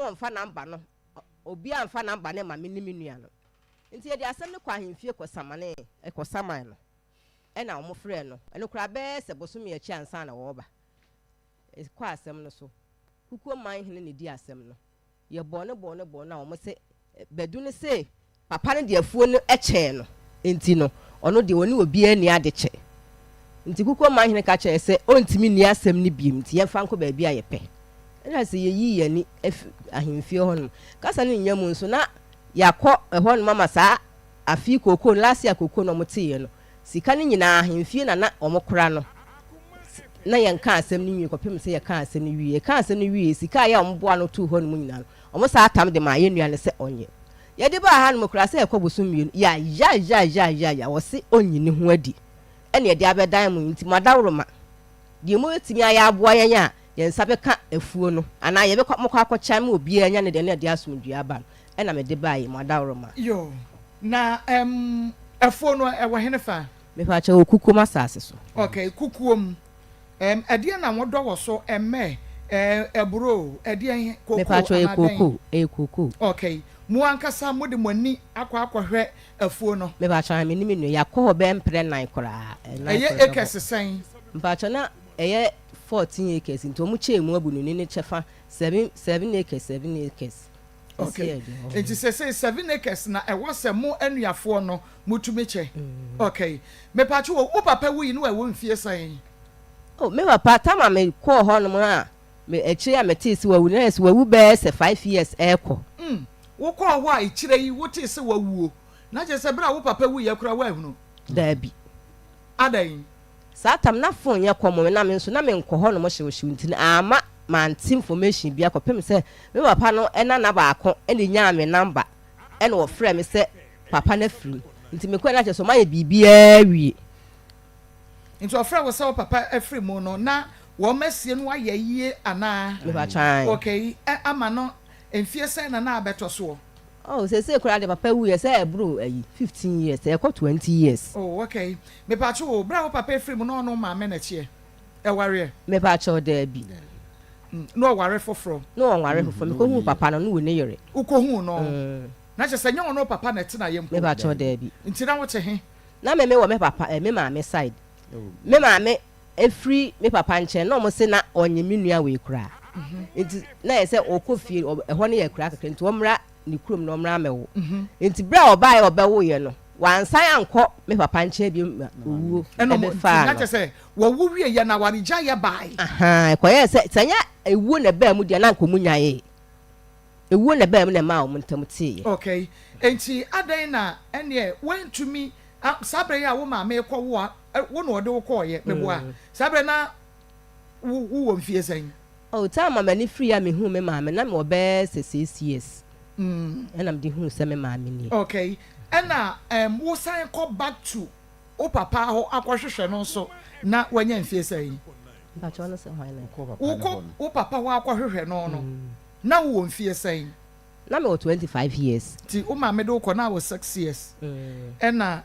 Wɔmfa number no, obiara mfa number no ma me ne me nua no. Nti yɛde asɛm no kɔ ahemfie kɔsamane, kɔsaman no, ɛna wɔfrɛɛ no. Ɛno koraa bɛyɛ sɛ bosome akyi ansa na wɔreba. Kɔ asɛm no so. Kukuo man hene na ɛdi asɛm no. Yɛbɔɔ no bɔɔ no bɔɔ no a wɔn se Badu no se papa no de afuo no kyɛɛ no nti no ɔno deɛ ɔne obiara nni ade kyɛ. Nti Kukuo man hene ka kyerɛɛ sɛ ɔntumi nni asɛm no biom nti yɛmfa nkɔ baabi a yɛpɛ. Ɛna sɛ yɛyii yɛn ani fi ahemfie hɔ nom. Kasa no nnya mu nso na yɛakɔ ɛhɔ nom ama saa afe yi kookoo no, last year kookoo no a wɔteeɛ no, sika no nyinaa ahemfie na na wɔkora no. Na yɛnkaa asɛm no nwie kɔpem sɛ yɛkaa asɛm no wieeɛ. Yɛkaa asɛm no wieeɛ, sika a ɛyɛ a wɔboa ano too hɔ nom nyinaa no, wɔsan tam de maa yɛn nua no sɛ ɔnyɛ. Yɛde baa hanom koraa sɛ ɛkɔ bosom mmienu, yayayayayaya, wɔse ɔnyi ne ho adi ɛna yɛde abɛdan mo yi, nti mo adaworoma, deɛ mobɛtumi ayɛ aboa yɛn a yɛn nsa bɛka afuo no, anaa yɛbɛkɔ mokɔ akɔkyɛ ama obiara anya ne deɛ na yɛde asomdwoeɛ aba no, ɛna mede baeɛ, mo adaworoma. Yoo, na ɛm, afuo no ɛwɔ henefa? Mepakyɛw, wɔ kukuom asase so. Ok, kukuom. Ɛm, ɛdeɛn na wɔdɔ wɔ so? Ɛmmɛ, ɛɛ, aburo o, ɛdeɛn, kokoo Mepakyɛw, ɛyɛ anaa dɛn? kokoo, ɛyɛ kokoo. Ok, mo ankasa mode mo ani akɔ akɔhwɛ afuo no? Mepakyɛw, aane, me ne me nua, yɛakɔ hɔ bɛyɛ mprɛ nnan koraa, nnan Ɛyɛ koraa ɛbɛbɔ. acres sɛn? Mepakyɛw, na ɛyɛ 14 acres, nti wɔn kyɛɛ mu abu no ni ne kyɛfa seven, 7 acres, 7 acres. Ok, nti sesei 7 acres na ɛwɔ sɛ mo anuafoɔ no motumi kyɛ. Ok, mepatwo o, wo papa wui no wɔ mfie sɛn? Oh, me papa, time a me kɔɔ hɔ nom a, me akyire a metee sɛ wawu no, na yɛ sɛ wawu bɛyɛ sɛ 5 years ɛɛkɔ. Wo kɔɔ hɔ a akyire yi wotee sɛ wawuo, na kyerɛ sɛ berɛ a wo papa wuiɛ koraa woanhunu? Daabi. Adɛn? Saa tam na phone nyɛ common na me nso na menkɔ hɔ nom hyewhyew nti no amma mante information bia kɔpem sɛ me papa no nana baako na enyaa me number ɛna ɔfrɛɛ me sɛ papa no afiri mu nti mekɔɛ na kyerɛ sɛ ɔmo ayɛ biribiaa awie. Nti ɔfrɛɛ wo sɛ wo papa afiri mu no na wɔn asie no ayɛ yie anaa? Mepakyɛ ae. Okay, ama no mfie sɛn na na abɛtɔ soɔ? Oh seesei koraa deɛ papa wuiɛ sɛ ɛboro ayi 15 years ɛkɔ 20 years. Oh okay mepatwo o berɛ a wo papa efiri mu na ɔne wo maame na ɛteɛ ɛwareɛ? Mepatwo daabi. Na ɔware foforɔ? Na ɔnware foforɔ mekɔ huu papa no na ɔni yere. Wokɔ huu no na kyerɛ sɛ nyɛ ɔne wo papa na ɛtenaeɛ mpo? Mepatwo daabi. Nti na wote he? Na me mewɔ me papa eh me maame side me maame efiri me papa nkyɛn na ɔmo se na ɔnye me nua wei koraa nti na yɛ sɛ ɔkɔ fie ɛhɔ no yɛ akuraa kakra nti ɔmmra ne kurom na ɔmmra mmɛwo. Nti berɛ a ɔbaeɛ a ɔbɛwoeɛ no, wansan ankɔ me papa nkyɛn bio ma owuo Ɛna ɔmo, nti bɛfaa na no. kyerɛ sɛ wɔwo wieɛ no awaregyaeɛ baeɛ. Ahaa, ɛkɔyɛɛ sɛ, sɛ ɛnyɛ ewuo na ɛbaa mu deɛ na anka ɔmo nyaee. Ewuo na ɛbaa mu na ɛmaa wɔn ntam teeɛ. Okay, nti adɛn na ɛneɛ woantumi, saa berɛ yi a wo maame rekɔwo a, wo na ɔde wo kɔeɛ, meboa? Saa berɛ na wo, wowɔ mfie sɛn? Oh, time a m'ani firiiɛ a mehuu me maame na mewɔ bɛyɛ sɛ 6 years ɛna mede huu sɛ me maame nie. Okay, ɛna um, wo san kɔ back to wo papa hɔ akɔhwehwɛ no nso na wanya mfie sɛn? Mpakyɛ ɔno sɛ hwan na? Wokɔ wo papa hɔ akɔhwehwɛ no no, na wowɔ mfie sɛn? Na mewɔ 25 years. Nti wo maame de wo kɔ na wɔ 6 years, ɛna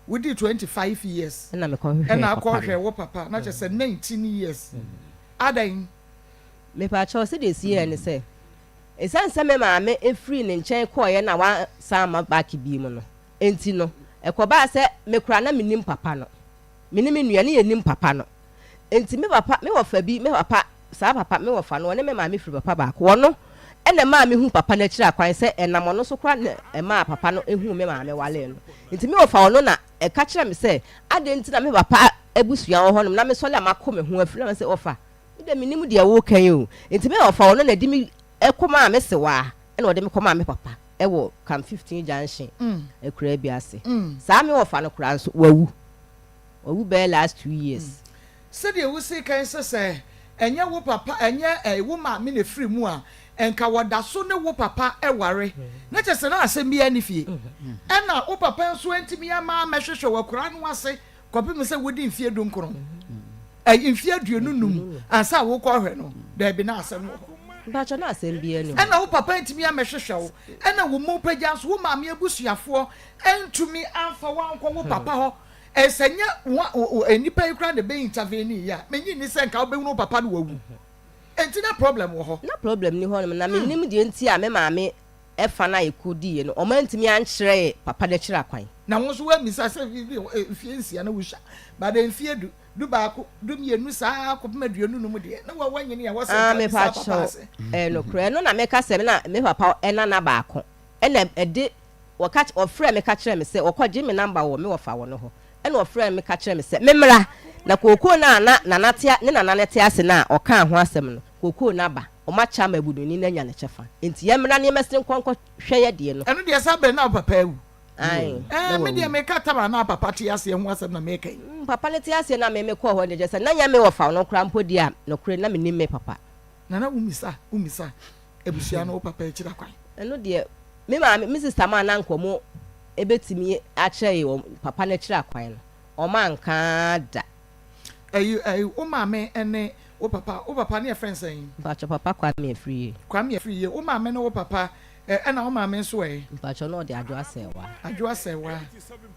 wodii 25 years ɛna mekɔhwehwɛ ɛna papa akɔhwɛ no. Wo papa na kyerɛ sɛ 19 years. Adɛn? Mepakyɛw, sɛdeɛ esi yɛɛ ne sɛ ɛsiane sɛ me maame efiri ne nkyɛn kɔɔeɛ na wansan ama back bi mu no nti no, ɛkɔbaa sɛ me koraa na menim papa no, me ne me nua ne yɛnim papa no. Nti me papa, me wɔfa bi, me papa saa papa me wɔfa no, ɔne me maame firi papa baako. Ɔno ɛna ɛmaa me hu papa no akyiri akwan sɛ ɛnam ɔno so koraa na ɛmaa papa no ehu me maame walee no. Nti me wɔfa ɔno na ɛka kyerɛ me sɛ adɛn nti na me papa abusua wɔ hɔnom na mesɔre a makɔ me ho afiri na me sɛ wɔfa me deɛ menim deɛ woka yi o. Nti me wɔfa ɔno na ɛde me ɛkɔmaa me sewaa, ɛna ɔde me kɔmaa me papa ɛwɔ Camp 15 Junction akuraa bi ase. Saa me wɔfa no koraa nso wawu, wawu bɛyɛ last 2 years. Sɛdeɛ wosi kan sɛ ɛnyɛ wo papa, ɛnyɛ wo maame na efiri mu a, nka wɔda so ne wo papa ɛware, na kyerɛ sɛ na asɛm biara ne fie, ɛna wo papa nso ntumi ama mɛhwehwɛ wɔ akura no ase kɔpem sɛ wodi mfie 19, mfie 25 ansa a wokɔ hwɛ no. Daabi, na asɛm wɔ hɔ. Mpakyɛ, na asɛm biara ni hɔ. Ɛna wo papa ntumi amɛhwehwɛ wo, ɛna wo mu pagya nso wo maame abusuafoɔ ntumi amfa wankɔ wo papa hɔ. Ɛsɛ nyɛ wa nnipa yi koraa na ɛbɛ intervene yi a, menyi ni sɛ nka wobɛhunu wo papa no wawu. Enti na problem wɔ hɔ? Na problem nni hɔnom. Na mennim deɛ nti a me maame ɛfa no a yɛkɔdiiɛ no, wɔantumi ankyerɛ yɛ papa no akyiri akwan. Na wo nso woammisa sɛ mfeɛ nsia na wosua, but mfeɛ du, dubaako, dumienu saa ara kɔpem 25 deɛ, na woanyini a wɔsɛ Ah, nka mepa bisa papa kyɛw, ase. ɛyɛ nokorɛ. Ɛno na meka sɛ me na me papa nana baako ɛna ɛde wɔka wɔfrɛɛ me ka kyerɛɛ me sɛ wɔkɔgye me number wɔ me wɔfa wɔ no hɔ. Ɛna ɔfrɛɛ me ka kyerɛɛ me sɛ memmra, na kookoo no a na Nana te ne nana no te ase no a ɔkaa ho asɛm no, kookoo no aba, wɔakyɛ ama abununi no anya ne kyɛfa. Enti yɛmmra na yɛmmɛsene nkɔ nkɔhwɛ yɛ deɛ no. Ɛno deɛ saa berɛ no na wo papa awu. Ae, na Ɛɛ, me deɛ wawu. meka tam a na papa te aseɛ ho asɛm na meka yi. Mm, papa no te aseɛ no a me mekɔɔ hɔ no deɛ, kyerɛ sɛ na nyɛ me wɔfa no koraa mpo deɛ a, nokorɛ na mennim me papa. Nana wommisa, wommisa abusua no wo papa akyiri akwan. Ɛno deɛ, me maame, me sista maa na anka wɔn bɛtumi akyerɛ yɛ wɔn papa no akyiri akwan no, wɔn anka da. Ɛyi, ɛyi, wo maame ne wo papa, wo papa ne yɛfrɛ no sɛn? Mpakyɛ papa Kwame Afriyie. Kwame Afriyie, wo maame ne wo papa, ɛ, ɛna wo maame nso ɛ? Mpakyɛ na ɔde Adwo Asɛɛwa. Adwo Asɛɛwa,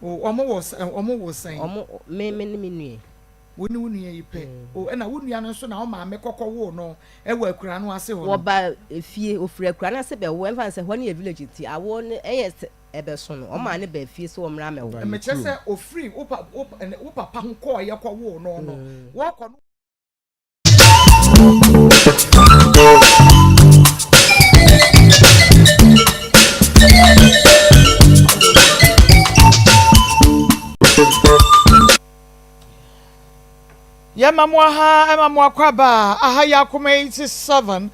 o, wɔn wɔ sɛ, wɔn wo sɛn? Wɔn, me, me ne me nua yi. Wo ne wo nua yi pɛ. O, ɛna wo nua no nso na wo maame kɔkɔ woo no wɔ akuraa no ase hɔ no. Wɔba fie, ofiri akuraa no ase bɛwo, ɛmfa no sɛ hɔ no yɛ village nti awoɔ no yɛ sɛ ɛbɛso no, wɔmaa no baa fie sɛ wɔmmra mmɛwo. Mekyerɛ sɛ ofiri wo pa, wo, wo papa ho kɔeɛ kɔwoo no no, wɔkɔ no. Yɛma mo aha, ɛma mo akwaaba. Aha yɛ Akoma 87.9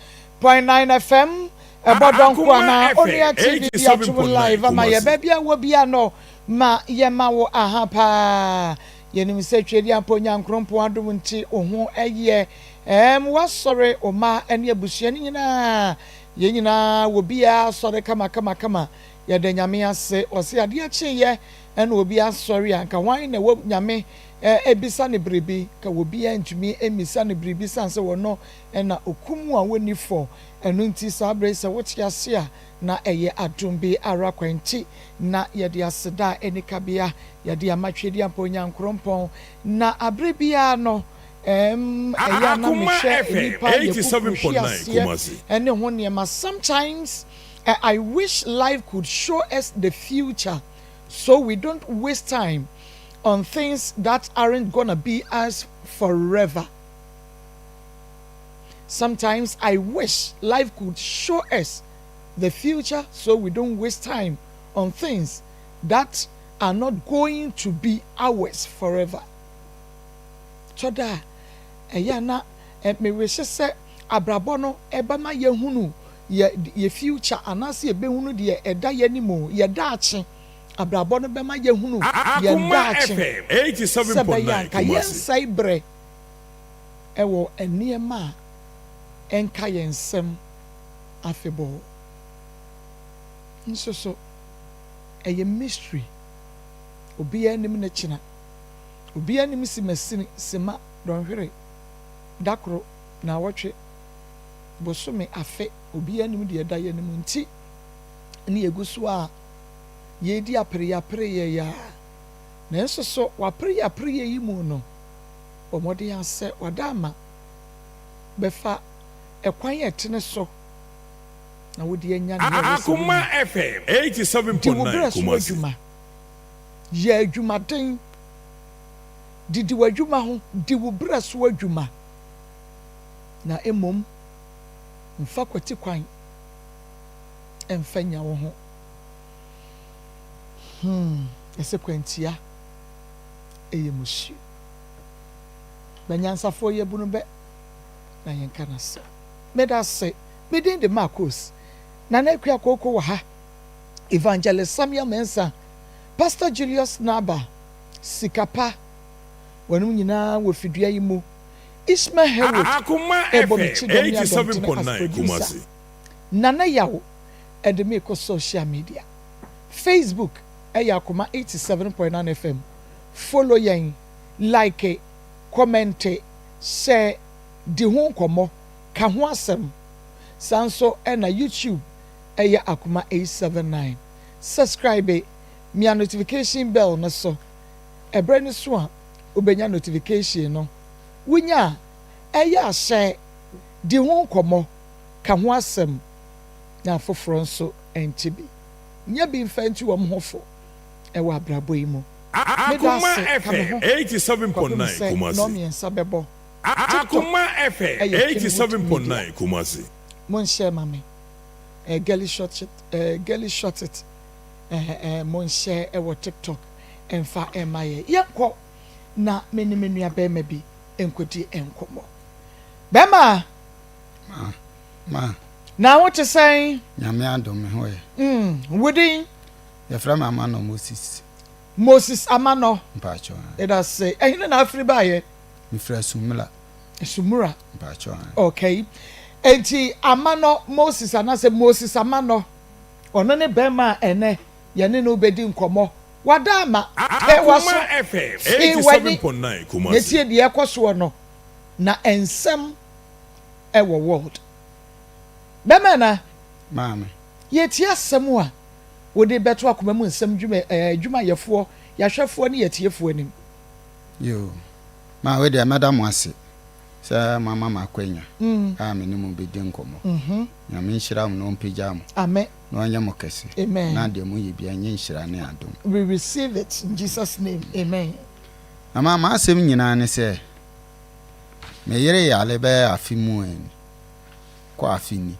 FM, ɛbɔ dɔnko Akoma anaa FM Onua TV de ato mu 87.9 live ama yɛ. Kumasi. Baabi a wɔ biara no, ma yɛma wo aha paa. Yɛnim sɛ Tweaduampɔ Nyankrompɔn adom nti wo ho yɛ. Ɛɛm, woasɔre, wo mma ne abusua no nyinaa. Yɛn nyinaa, wɔ biara asɔre kama kama kama. Yɛda Nyame ase. Ɔse adeɛ kyeeɛ ɛna obi asɔre a, nka hwan na ɛwɔ Nyame ɛbisa no biribi? Nka obiara ntumi mmisa no biribi sane sɛ ɔno na okum a ɔnni fɔ. Ɛno nti saa berɛ yi sɛ wote ase a, na ɛyɛ adom bi ara kwa nti na yɛde aseda a ɛnni kabea yɛde ama Tweaduampɔ Onyankrompɔn. Na aberɛ biara no, ɛɛm, ɛyɛ a na Akoma mehwɛ FM nnipa yɛ kukuru hwe 87.9 aseɛ Kumasi. ɛne ho nneɛma. Sometimes I wish life could show us the future so we don't waste time on things that aren't gonna be us forever. Sometimes I wish life could show us the future so we don't waste time on things that are not going to be ours forever. Tɔ da a, ɛyɛ a na mewehye sɛ abrabɔ no ɛbɛma yɛahunu yɛ yɛ future anaasɛ yɛbɛhunu deɛ ɛda yɛn anim o, yɛ daakye. Abrabɔ no bɛma yɛahunu yɛn Akoma daakye FM sɛ ɛbɛyɛ a 87.9 anka Kumasi. yɛnsɛe berɛ wɔ nneɛma a ɛnka yɛn nsam afebɔɔ. Nso so, ɛyɛ mystery. Obiara nnim ne kyena. Obiara nnim simasini, sima, dɔnhwere, da koro, naawɔtwe, bosome, afe, obiara nnim deɛ ɛda yɛn anim nti ne yɛgu so a yɛredi apereapereɛ yi ara. Nanso so w'apereapereɛ yi mu no, bɔ mmɔden ara sɛ w'adaama bɛfa ɛkwan a ɛtene so na wode anya nea ɛwɔ sɛ Akoma wonya. FM Di wo 87.9 berɛ so Kumasi. adwuma. Yɛ adwumaden. Didi w'adwuma ho, di wo berɛ so adwuma, na mmom mfa kwati kwan mfa nya wo ho. Hmm, yɛsɛ kwantia ɛyɛ musuo. Bɛ nyansafoɔ yɛbunu bɛ na yɛnka n'asɛm. Meda ase. Me din de Marcos. Nana Akua Kooko wɔ ha. Evangelist Samuel Mensah, Pastor Julius Naba, Sikapa, wɔnom nyinaa wɔ fidua yi mu. Ishmael Herod Akoma ɛbɔ me FM kyidɔm ne adɔntene as 87.9 producer. Kumasi. Nana Yaw ɛde me kɔ social media. Facebook ɛyɛ Akoma 87.9 FM. Follow yɛn, like, comment, share, di ho nkɔmmɔ, ka ho asɛm. Saa nso ɛna YouTube ɛyɛ Akoma 879. Subscribe, mia notification bell no so. Ɛberɛ no so a wobɛnya notification no. Wonya a, ɛyɛ ahyɛ. Di ho nkɔmmɔ, ka ho asɛm na afoforɔ nso nte bi. Nyɛ bi mfa ntu wɔn ho fo wɔ abrabɔ yi mu. Meda Akoma ase, ka me FM ho kɔpem 87.9 sɛ Kumasi. nnɔnmiɛnsa bɛbɔ. TikTok Akoma FM yɛ Kenwood Media. 87.9 Kumasi. Monhyɛ ma me. Eh, girly shot it, eh, girly shot it. Eh, eh, monhyɛ wɔ TikTok mfa mma yɛ. Yɛnkɔ na me ne me nua bɛrima bi nkɔdi nkɔmmɔ. Bɛrima! Ma, ma. Na wo te sɛn? Nyame adom, me ho yɛ. Mm, wo din? Yɛfrɛ me Amanɔ Moses. Moses Amanɔ. Mpakyɛw ae. Yɛda se. Ɛhene na afiri baeɛ? Mefiri Asumura. Asumura. Mpakyɛw ae. Okay. Enti Amanɔ Moses anaasɛ Moses Amanɔ, ɔno ne bɛrima a ɛnɛ yɛne no bɛdi nkɔmmɔ. Wada ama. Tɛ w'aso, Akoma FM fee w'ani, 87.9 na Kumasi. tie deɛ ɛkɔ soɔ no. Na nsɛm ɛwɔ world. Bɛrima na. Maame. Yɛtie asɛm a wode bɛto akoma mu nsɛm dwuma ɛɛ adwumayɛfoɔ, yɛahwɛfoɔ ne yɛtiefoɔ anim. Yoo. Maa wei deɛ mɛda mo ase sɛ moama me akwanya a me ne mo bɛdi nkɔmmɔ. Nyame nhyira mo na ɔmpagya mo. Amen. Na ɔnyɛ mo kɛse. Amen. Na deɛ moyɛ biara nyɛ nhyira ne adom. We receive it in Jesus name. Amen. Na maa m'asɛm nyinaa ne sɛ, me yere yare bɛyɛ afe mu ni, kɔ afe ni.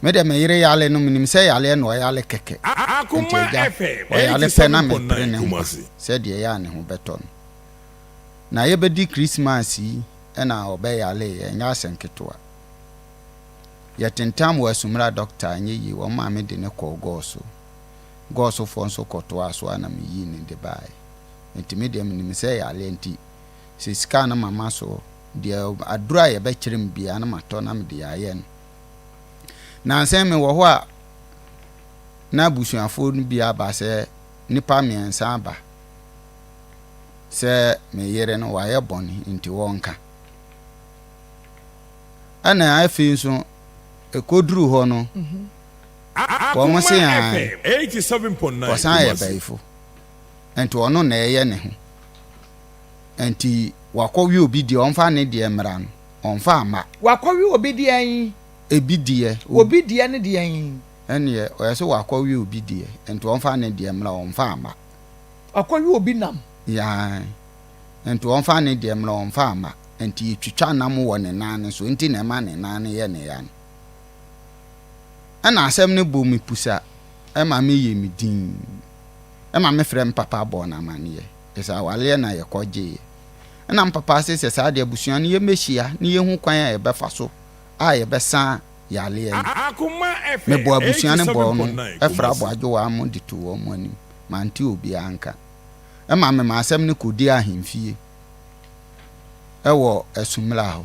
Me deɛ me yere yare no, menim sɛ yareɛ na ɔyare kɛkɛ. Nti Akoma agya, FM ɔyare pɛ na mepere 87.9 ne ho ba Kumasi. sɛdeɛ ɛyɛ a ne ho bɛtɔ no. Na yɛbɛdi Christmas yi ɛna ɔbɛyareeɛ, ɛnyɛ asɛm ketewa. Yɛtentam wɔ Asumura doctor anyɛ yie, wɔn maame de ne kɔɔ Gɔɔso. Gɔɔsofoɔ nso kɔtoaa so a na meyii ne de baeɛ. Nti me deɛ menim sɛ yareɛ nti, sɛ sika no mama so, deɛ aduro a yɛbɛkyerɛ me biara na matɔ na mede ayɛ no. Nansa yi mewɔ hɔ a, na abusuafoɔ no bi aba sɛ nnipa mmiɛnsa aba sɛ me yere no wayɛ bɔne nti wɔnka. Ɛna afei nso ɛkɔduru hɔ no, wɔn Akoma se an FM 87.9 ɔsan yɛ Kumasi. bɛyifo nti ɔno na ɛyɛ ne ho nti wakɔwe obi deɛ ɔmfa ne deɛ mmra no ɔmfa amma. Wakɔwe obi deɛ yi? Ebi deɛ. Obi deɛ ne deɛ yi? Ɛneɛ ɔyɛ sɛ wakɔwe obi deɛ nti ɔmfa ne deɛ mmra ɔmfa amma. Wakɔwe obi nam. Yaa nti ɔmfa ne deɛ mmra ɔmfa amma nti yɛtwitwa nam wɔ ne nan no so nti na ɛma ne nan no yɛ ne ya no. Ɛna asɛm no bɔ me pusa ɛma meyɛ me din ɛma mefrɛ me papa bɔɔ no amanneɛ ɛsɛ awareɛ na yɛkɔgyeeɛ. Ɛna me papa se sɛ saa deɛ abusua no yɛmmɛhyia na yɛhu kwan a yɛbɛfa so a yɛbɛsa yareɛ no. Akoma FM Mebɔɔ abusua no bɔɔ no 87.9 ɛfra Kumasi. aboadwowaa mo de to wɔn anim mante obiara nka. Ɛma mema asɛm no kɔdi ahemfie ɛwɔ Asumla hɔ.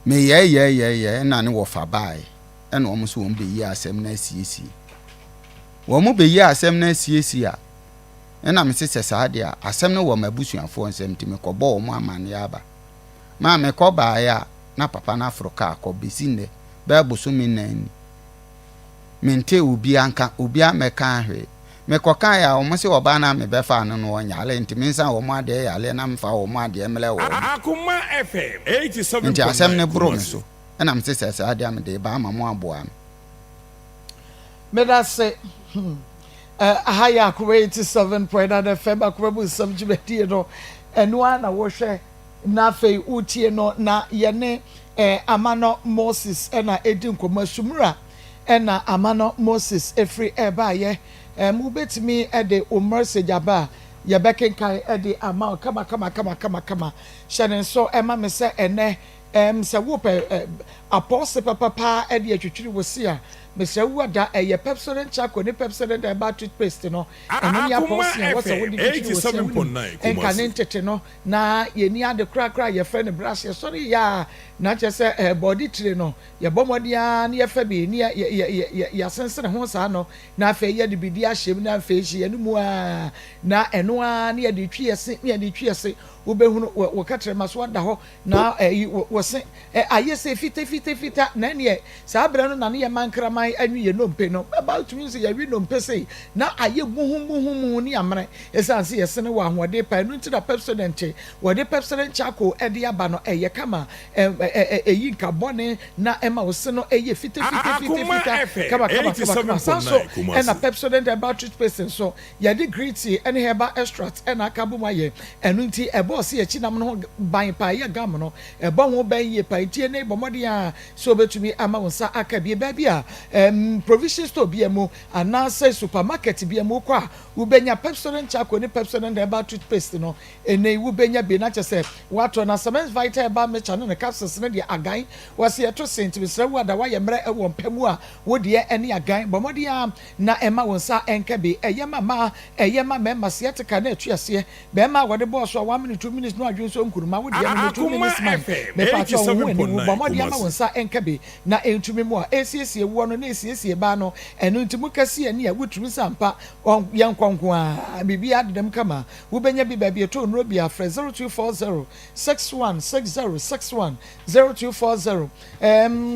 Meyɛɛyɛɛyɛɛyɛ ɛna ne wɔfa baeɛ ɛna wɔn nso wɔn bɛyi asɛm no asiesie. Wɔn bɛyi asɛm no asiesie a ɛna mese sɛ saa deɛ a asɛm no wɔ m'abusuafoɔ nsɛm nti mekɔbɔ wɔn amanneɛ aba. Maa mekɔ baeɛ a na papa no aforo kaa kɔ bɛsi nnɛ bɛyɛ bosome 4 ni. Mente obiara nka, obiara mmɛka hwee. Mekɔkaeɛ a wɔn se ɔbaa no a mebɛfaa no no ɔnyare nti mensan wɔn adeɛ yareɛ na memfa wɔn adeɛ mmerɛ wɔn. Akoma FM Nti asɛm no 87.9 boro me Kumasi. so ɛna mese sɛ saa deɛ a mede ba ama mo aboa me. Meda se. Aha yɛ Akoma 87.9 FM Akoma mu nsɛm dwumadie no ɛno ara na wohwɛ na afei wotie no na yɛne eh, Amanɔ Moses ɛna ɛdi nkɔmmɔ. Asumura ɛna Amanɔ Moses ɛfiri ɛbaayɛ. Wobɛtumi ɛde wo message aba a yɛbɛkenkan ɛde ama wo kama kama kama kama kama. Hyɛ ne nso ɛma me sɛ ɛnɛ sɛ wopɛ apɔse papapa ɛde atwitwiri wo se a, mesrɛ wo ada ɛyɛ Pepsodent charcoal ne Pepsodent herbal toothpaste no. Ɛno ne Akoma apɔse a wɔsɛ FM wode twitwiri wo se a wonim 87.9 ɛnka ne Kumasi. ntete no na yɛni ade korakora a yɛfrɛ no brush. Yɛsɔre yɛ a Na kyerɛ sɛ ɛɛ bɔɔde tire no, yɛbɔ mmɔden ara na yɛfa bi na yɛ yɛ yɛ yɛ yɛasensene ho saa no, na afei yɛde biribi ahyɛ mu na afei hyɛ yɛn mu ara, na ɛno ara na yɛde retwi yɛn se, na yɛde retwi yɛn se. Wobɛhunu wɔ wo kɛtrɛma so ada hɔ na ɛyi wo wo se ɛ ayɛ sɛ fitafitafita, na ɛneɛ saa berɛ no na ne yɛma nkraman anwi yɛn nnompe no. Bɛba wotumi hu sɛ yɛwe nnompe sei na ayɛ muhumuhumuhu ne amene ɛsiane sɛ yɛsene wɔ ahoɔden pa. Ɛno nti na Pepsodent Wɔde Pepsodent charcoal de aba no, ɛyɛ kama, ɛyi nka bɔne na ɛma wo se no yɛ Akoma fitafitafitafita, FM kama kama kama kama. San nso 87.9 na Kumasi. Pepsodent herbal toothpaste nso, yɛde green tea ne herbal extract na aka abom ayɛ. Ɛno nti ɛbɔ ɔse akyi nam no ho ban paa, ɛyɛ gum no, ɛbɔ ho ban yie paa. Nti ɛnnɛ yi bɔ mmɔden ara sɛ wobɛtumi ama wo nsa aka bi. Baabi a provision store biara mu anaasɛ supermarket biara mu wokɔ a, wobɛnya Pepsodent charcoal ne Pepsodent herbal toothpaste no. Ɛnnɛ yi wobɛnya bi na kyerɛ sɛ woatɔ na Cements Vital Herbal Mixture ne ne capsules no deɛ agan. Wɔse ɛto se nti mesrɛ wo ada woayɛ mmerɛ wɔ mpa mu a wo deɛ ɛne agan. Bɔ mmɔden ara na ɛma wo nsa nka bi. Ɛyɛ ma mmaa, ɛyɛ ma mmarima, sciatica na ɛtu aseɛ. Barima a wɔde bɔɔ so a one minute two minutes no adwene nso nkuruma wo deɛ no ne two Akoma minutes man. FM Mepaakyɛw wo ho aniwu. Bɔ 87.9 mmɔden ama wo Kumasi. nsa nka bi na ɛntumi mmoa. Ɛresiesie woɔ no na ɛsiesie baa no. Ɛno nti mokasi ani a wotumi sɛ ampa yɛnkɔ nko ara. Biribiara dedam kama. Wobɛnya bi baabi ɛtɔ nnuro bi a, frɛ 0240 61 60 61, 0240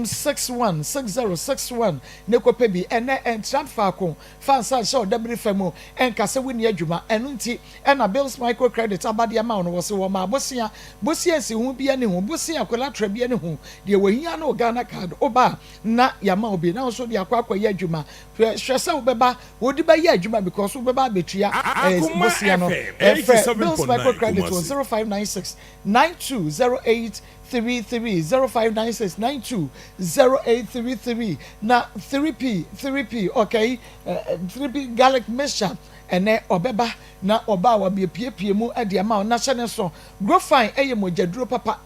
61 60 61 na kɔpɛ bi. Ɛnnɛ, ɛntra faako, fa nsa nhyɛ wo dabere fa mu, ɛnka sɛ wonni adwuma. Ɛno nti na Bills Micro Credit aba de ama wo no. Wɔse wɔmaa bosea, bosea nsiho biara nni ho, bosea collateral biara nni ho. Deɛ wɔhia ne wo Ghana card, woba a na yɛama wo bi na wo nso wode akɔ akɔyɛ adwuma. Hwɛ sɛ wobɛba Wode bɛyɛ adwuma because wobɛba abɛtua eh, Akoma bosea no. FM Eh, frɛ Bills 87.9 Microcredit wɔ Kumasi. 0596 920833, 0596 920833 na 3P, 3P, okay, eh, 3P garlic mixture ɛnɛ ɔbɛba na ɔba a wabepiepie mu de ama wo na hyɛ ne so. Grofine ɛyɛ mogyaduro papa.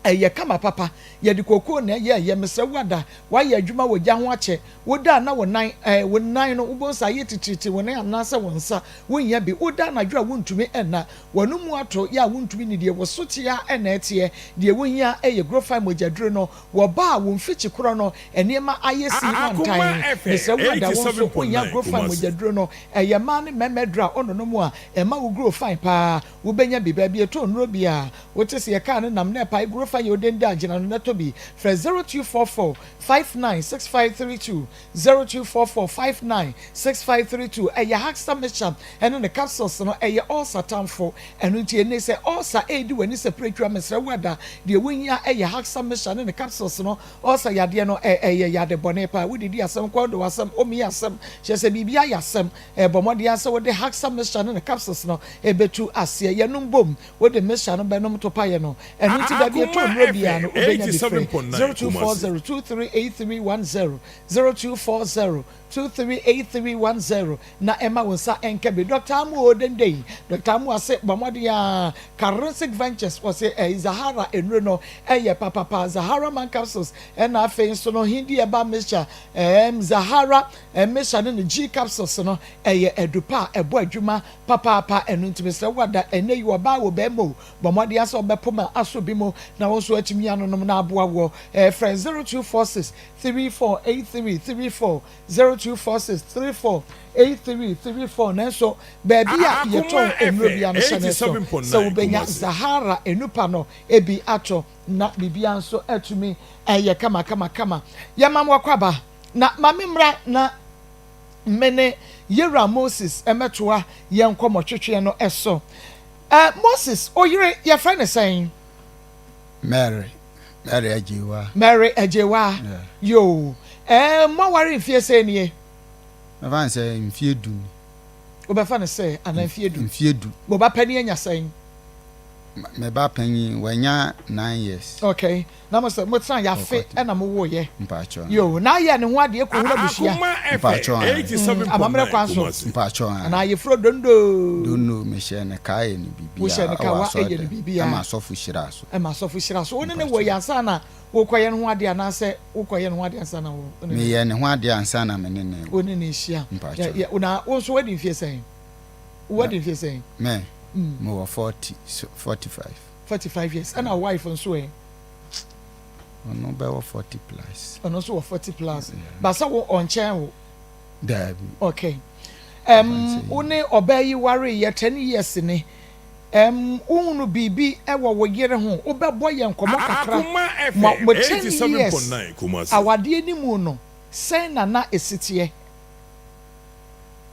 Ɛyɛ kama papa. Yɛde kokoo na ɛyɛɛ yɛ. Mesrɛ wo ada, woayɛ adwuma wɔ gya ho akyɛ. Woda a na wo nan, ɛɛ, wo nan no, wobɛhu sɛ ayɛ titiritii, wo nan anaasɛ wo nsa, wonnya bi. Woda anadwo a wontumi nna. W'ano mu ato yɛ a wontumi nnidie. Wo so te ara na ɛteɛ. Deɛ wohia yɛ Grofine mogyaduro no. Wɔ ba a wo mfikyi korɔ no, nneɛma ayɛ sii Akoma mantan. FM Mesrɛ wo ada, wo nso wohia 87.9 Grofine Kumasi. mogyaduro no. Ɛyɛ mmaa ne mmarima aduro a wononom a, ɛma wo grow fine paa. Wobɛnya bi baabi ɛtɔ nnuro biara. Wote sɛ yɛ kaa no nam na ɛpae guro fa yɛ odenda a gyina no na tɔ bi. Frɛ 0244 59 6532, 0244 59 6532. Ɛyɛ Haxta mixture ɛne ne capsules no ɛyɛ ulcer tamfo. Ɛno nti ɛnne sɛ ulcer ɛredi w'ani sɛ piretwa mesrɛ wo ada deɛ wohia ɛyɛ Haxta mixture ne ne capsules no. Ulcer yadeɛ no ɛyɛ yade bɔne paa. Wodidi asɛm, kɔn dɔ asɛm, omia asɛm, kyerɛ sɛ biribiara yɛ asɛm. Bɔ mmɔden ara sɛ wode Haxta mixture ne ne capsules no bɛtu aseɛ. Yɛnom bom. Wode mixture no bɛnom topaeɛ no. Ɛno nti baabi ɛtɔ Akoma nnuro biara FM no wobɛnya bi. Frɛ 87.9 Kumasi. 0240 238310, 0240 238310 na ɛma wo nsa nka bi. Dɔkta Amuo Dendei, Dɔkta Amoah se bɔ mmɔden ara Karinsic Ventures wɔse ɛyi Zahara nnuro no ɛyɛ papapa. Zahara man capsules ɛna afei nso no Hindi herbal mixture, ɛɛm Zahara mixture ne ne G capsules no ɛyɛ adu pa a ɛbɔ adwuma papaapa. Ɛno nti mesrɛ wo ada ɛnnɛ yi ɔbaa o barima o, bɔ mmɔden ara sɛ wobɛpo ma asɔ bi mu na wo nso atumi anonom na aboa woɔ. Frɛ 0246 34 83 34, 0246 34 83 34. Nanso baabi a Akoma yɛtɔn nnuro FM biara no hyɛ ne so sɛ 87.9 wobɛnya Kumasi. Zahara nnupa no bi atɔ na biribiara nso atumi ayɛ kamakamakama. Yɛma mo akwaaba na ma memmra na Me ne Yewura Moses mmɛtoa yɛn nkɔmmɔtwetweɛ no so. Eh, Moses, wo yere, yɛfrɛ no sɛn? Mary, Mary Agyewaa. Mary Agyewaa, Yeah. yoo. Eh, moaware mfie sɛn nie? Mɛfa no sɛ mfie du ni. Wobɛfa no sɛ anaa mfie du? Mfie du. Mo ba panin anya sɛn? Me ba panyin, wanya nine years. Okay. Na mo sɛ mo tena yafe Ɔkɔte. ɛna mo wo yɛ. Mpakyɛw. Yoo, na ayɛ ne ho adeɛ kɔhunu abusua. Akoma FM Mpakyɛw ae. Amammerɛ 87.9 kwan so. Kumasi. Mpakyɛw ae. Anaa ayeforo dondo. Dondo, mehyɛ ne kaa yɛ ne Wo hyɛ biribiara ne ɛwɔ kawa asɔre yɛ ne dɛm. biribiara. Ɛma asɔfo hyiraa so. Ɛma asɔfo hyira so. Wo ne ne wɔ Mpakyɛw. yɛ ansa na wo kɔ yɛ ne ho adeɛ anaasɛ wo kɔ yɛ ne ho adeɛ ansa na wo ne ne. Meyɛ ne ho adeɛ ansa na me ne ne Wo ne ne hyia. Mpakyɛw. Yɛ, yɛ, na wo nso wadi mfie sɛn? Wo wadi mfie sɛn? Me, mewɔ 40, 45. 45 years. Ɛna wo wife nso ɛ? Ɔno bɛwɔ 40 plus. Ɔno nso wɔ 40 plus. Ba sɛ wo ɔnkyɛn wo? Daabi. Okay. Um, wo ne ɔbaa yi wareyɛ 10 years ni. Um, wohunu biribi wɔ wo yere ho? Wobɛbɔ yɛn nkɔmmɔ kakra Akoma ma FM mo 10 years 87.9 Kumasi. awadeɛ no mu no, sɛn na na ɛsi teɛ?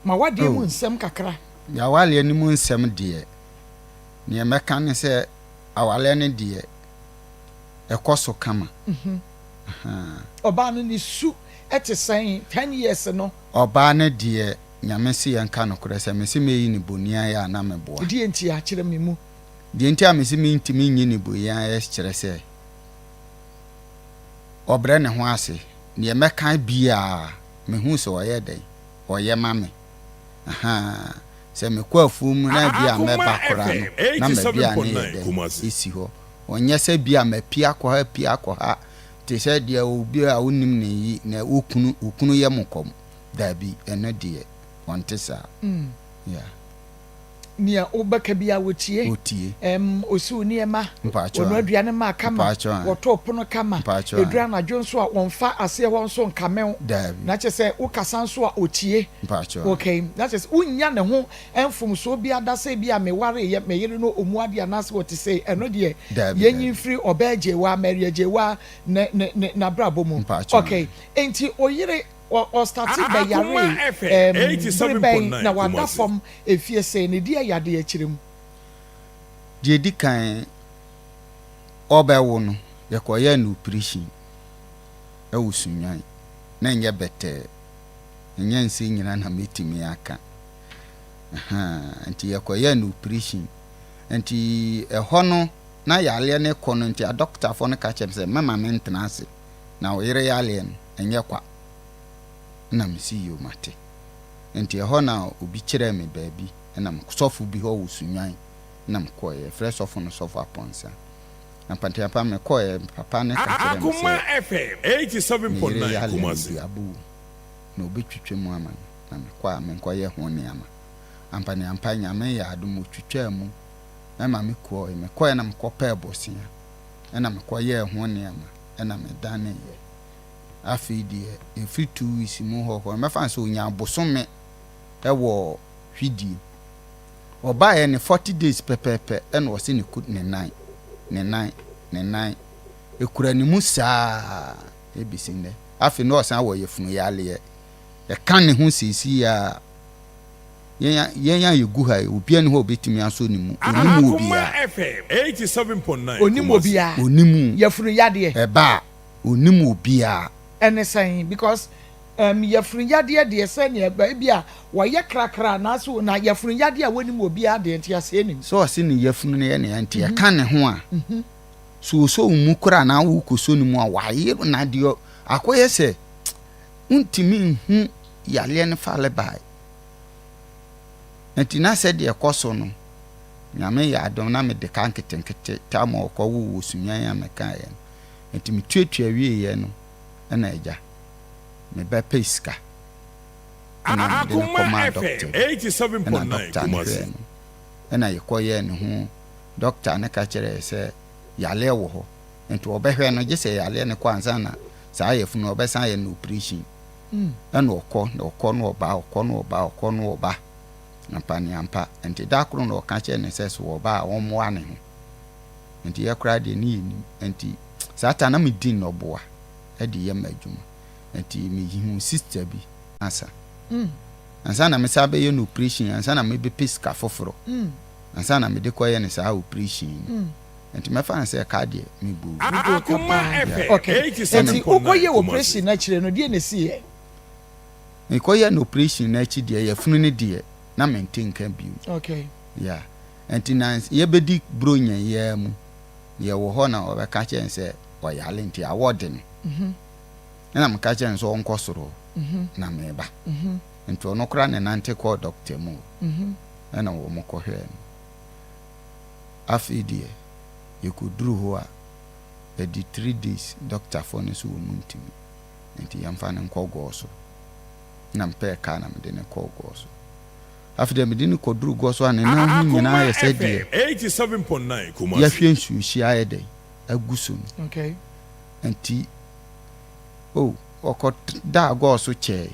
Ma w'adeɛ mu Oh. nsɛm kakra. Y'awareɛ no mu nsɛm deɛ, neɛ mɛka ne sɛ awareɛ no deɛ, ɛkɔ so kama. Ahaa. Ɔbaa no ne su te sɛn 10 years no? Ɔbaa no deɛ, Nyame se yɛnka nokorɛ sɛ, mese mɛyi no boniayɛ a na meboa. Deɛ nti a? Kyerɛ me mu. Deɛ nti a mese mentumi nyi no boniayɛ kyerɛ sɛ, ɔbrɛ ne ho ase. Deɛ mɛka biaa, mehu sɛ ɔyɛ dɛn? Ɔyɛ ma me. Ahaa. Sɛ mekɔ afuom na bi a Akoma mɛba koraa no, FM na m'aduane yɛ 87.9 dɛn? Kumasi. Ɛsi hɔ. Ɔnyɛ sɛ bi a mapue akɔ ha, apue akɔ ha, te sɛ deɛ obi a wonnim no yi, na wo kunu, wo kunu yɛ mo kɔm. Dabi, ɛno deɛ, ɔnte saa. Yeah. Nea wobɛka biara wɔtie. Wɔtie. Ɛm, ɔsi wo nneɛma. Mpakyɛw Wɔnoa a. aduane ma kama. Mpakyɛw a. Wɔto pono kama. Mpakyɛw a. Ɛduru anadwo nso a, wɔmfa aseɛ hɔ nso nkame wo. Dabi. Na kyerɛ sɛ, wokasa nso a, ɔtie. Mpakyɛw a. Okay. Na kyerɛ sɛ, wonnya ne ho mfomsoɔ biara da sɛ ebia mewareeɛ, me yere no ɔmmu adeɛ anaasɛ ɔte sei. Ɛno deɛ, Dabi, yɛnyi dabi. mfiri ɔbaa Gyewaa, Maria Gyewaa, ne, ne, ne, n'abrabɔ mu. Mpakyɛw a. Okay. Enti oyere Ɔ ɔstate Akoma bɛyaree FM ɛɛm bere bɛn 87.9 na wada Kumasi. fam mfie sɛn na ɛdi ayadeɛ akyire mu? Deɛ ɛdi kan ɔrebɛwo no, yɛkɔyɛɛ no oprehyɛn wɔ Sunnwan. Na ɛnyɛ bɛtɛɛ. Ɛnyɛ nsɛm nyinaa na mɛtumi aka. Ahaa, nti yɛkɔyɛɛ no oprehyɛn. Nti ɛhɔ no, na yareɛ no rekɔ no nti adɔkotafoɔ no ka kyerɛɛ me sɛ mɛma mentena ase. Na wo yere yareɛ no, ɛnyɛ kwa. Ɛna mese yoo mate. Nti ɛhɔ na obi kyerɛɛ me baabi, ɛna me sɔfo bi hɔ wɔ Sunnwan na mekɔeɛ. Yɛfrɛ sɔfo no Sɔfo Apɔnsa. Na pateapa mekɔeɛ, papa no ka kyerɛɛ me Akoma sɛ FM me yere 87.9 yareɛ no Kumasi. duaba wɔ mu, na ɔbɛtwitwa mu ama me, na mekɔ a menkɔyɛ ho nneɛma. Ampaneampa Nyame yɛ adom ɔtwitwaa mu ma mekɔeɛ. Mekɔeɛ na mekɔpɛɛ bosea, ɛna mekɔyɛɛ ho nneɛma, ɛna medaneeɛ. Afei deɛ ɛfiri 2 weeks mu hɔ kɔ no, mɛfa no sɛ ɔnyaa bosome wɔ hwidie. Ɔbaeɛ ne 40 days pɛpɛɛpɛ ɛna ɔse ne ku ne nan, ne nan, ne nan ɛkura ne mu saa ɛbɛsi nnɛ. Afei na ɔsan wɔ yafunu yareɛ. Ɛka ne ho seesei a yɛn yɛn a yɛgu ha yi, obiara nni hɔ a ɔbɛtumi asɔ ne mu. Ɔnim Akoma obiara. FM 87.9 Ɔnim Kumasi. obiara. Ɔnim Yafunu yadeɛ. ɛba a, ɔnim obiara. Ɛne sɛn? Because um, yafunu yadeɛ deɛ sɛnea ebi a wɔyɛ krakra anaasɛ na yafunu yadeɛ a wɔnim obiara deɛ nti aseɛ nim. Sɛ ɔse ne yafunu no yɛ ne ya nti ɛka ne ho a, sɛ ɔsɔ wo mu koraa anaa wokɔsɔ ne mu a, wayere na deɛ akɔyɛ sɛ wontumi nhu yareɛ no fale bae. Nti na sɛdeɛ ɛkɔ so no, Nyame yɛ adom na mede ka nketenkete tam a ɔkɔwoo wɔ Sunnwan a mekaeɛ no. Nti metuatua wieeɛ no ɛna agya mebɛpɛ sika ɛna mede no Akoma kɔmaa FM dɔkta bi ɛna 87.9 dɔkta no Kumasi. hwɛɛ no ɛna yɛkɔyɛɛ ne ho dɔkta no ka kyerɛɛ sɛ yareɛ wɔ hɔ nti ɔbɛhwɛ no gye sɛ yareɛ no kɔ ansa na saa yafunu no ɔbɛsan ayɛ no operation ɛna ɔkɔ na ɔkɔ na ɔba ɔkɔ na ɔba ɔkɔ na ɔba ampa ne ampa nti da koro na ɔka kyerɛ ne sɛ sɛ ɔba a ɔmmoa ne ho nti yɛ koraa deɛ ne yɛnim nti saa ta na medi nnɔboa ɛde yɛ m'adwuma nti mehu sister bi asa ansa na mesa bɛyɛ no operation ansa na mebɛpɛ sika foforɔ ansa na mede kɔyɛ no saa operation no nti mɛfa no sɛ ka deɛ mebu. Akoma FM Okay, nti 87.9 wokɔyɛ Kumasi. operation no akyire no, deɛ na ɛsiiɛ? Mekɔyɛ no operation no akyi deɛ, yɛfunu no deɛ na mente nka bio. Yeah, nti na yɛbɛdi buronya yiaa mu yɛwɔ hɔ na ɔbɛka kyerɛ no sɛ ɔyare nti awɔ de no ɛna meka kyerɛ no sɛ ɔnkɔ soro na meba nti ɔno koraa ne nante kɔɔ dɔkta mu ɛna wɔn kɔhwɛɛ no. Afei deɛ yɛkɔduru hɔ a ɛdi 3 days, dɔktafoɔ no nso wɔ mu ntumi nti yɛmfa no nkɔ gɔɔ so na mpɛɛ kaa na mede no kɔɔ gɔɔ so. Afei deɛ mede no kɔduru gɔɔ so a ne nan ho Akoma nyinaa yɛ sɛ FM deɛ 87.9 Kumasi. yɛahwɛ nsuohyia ayɛ dɛ agu so no. Nti oh ɔkɔ daa gɔɔ so kyɛɛ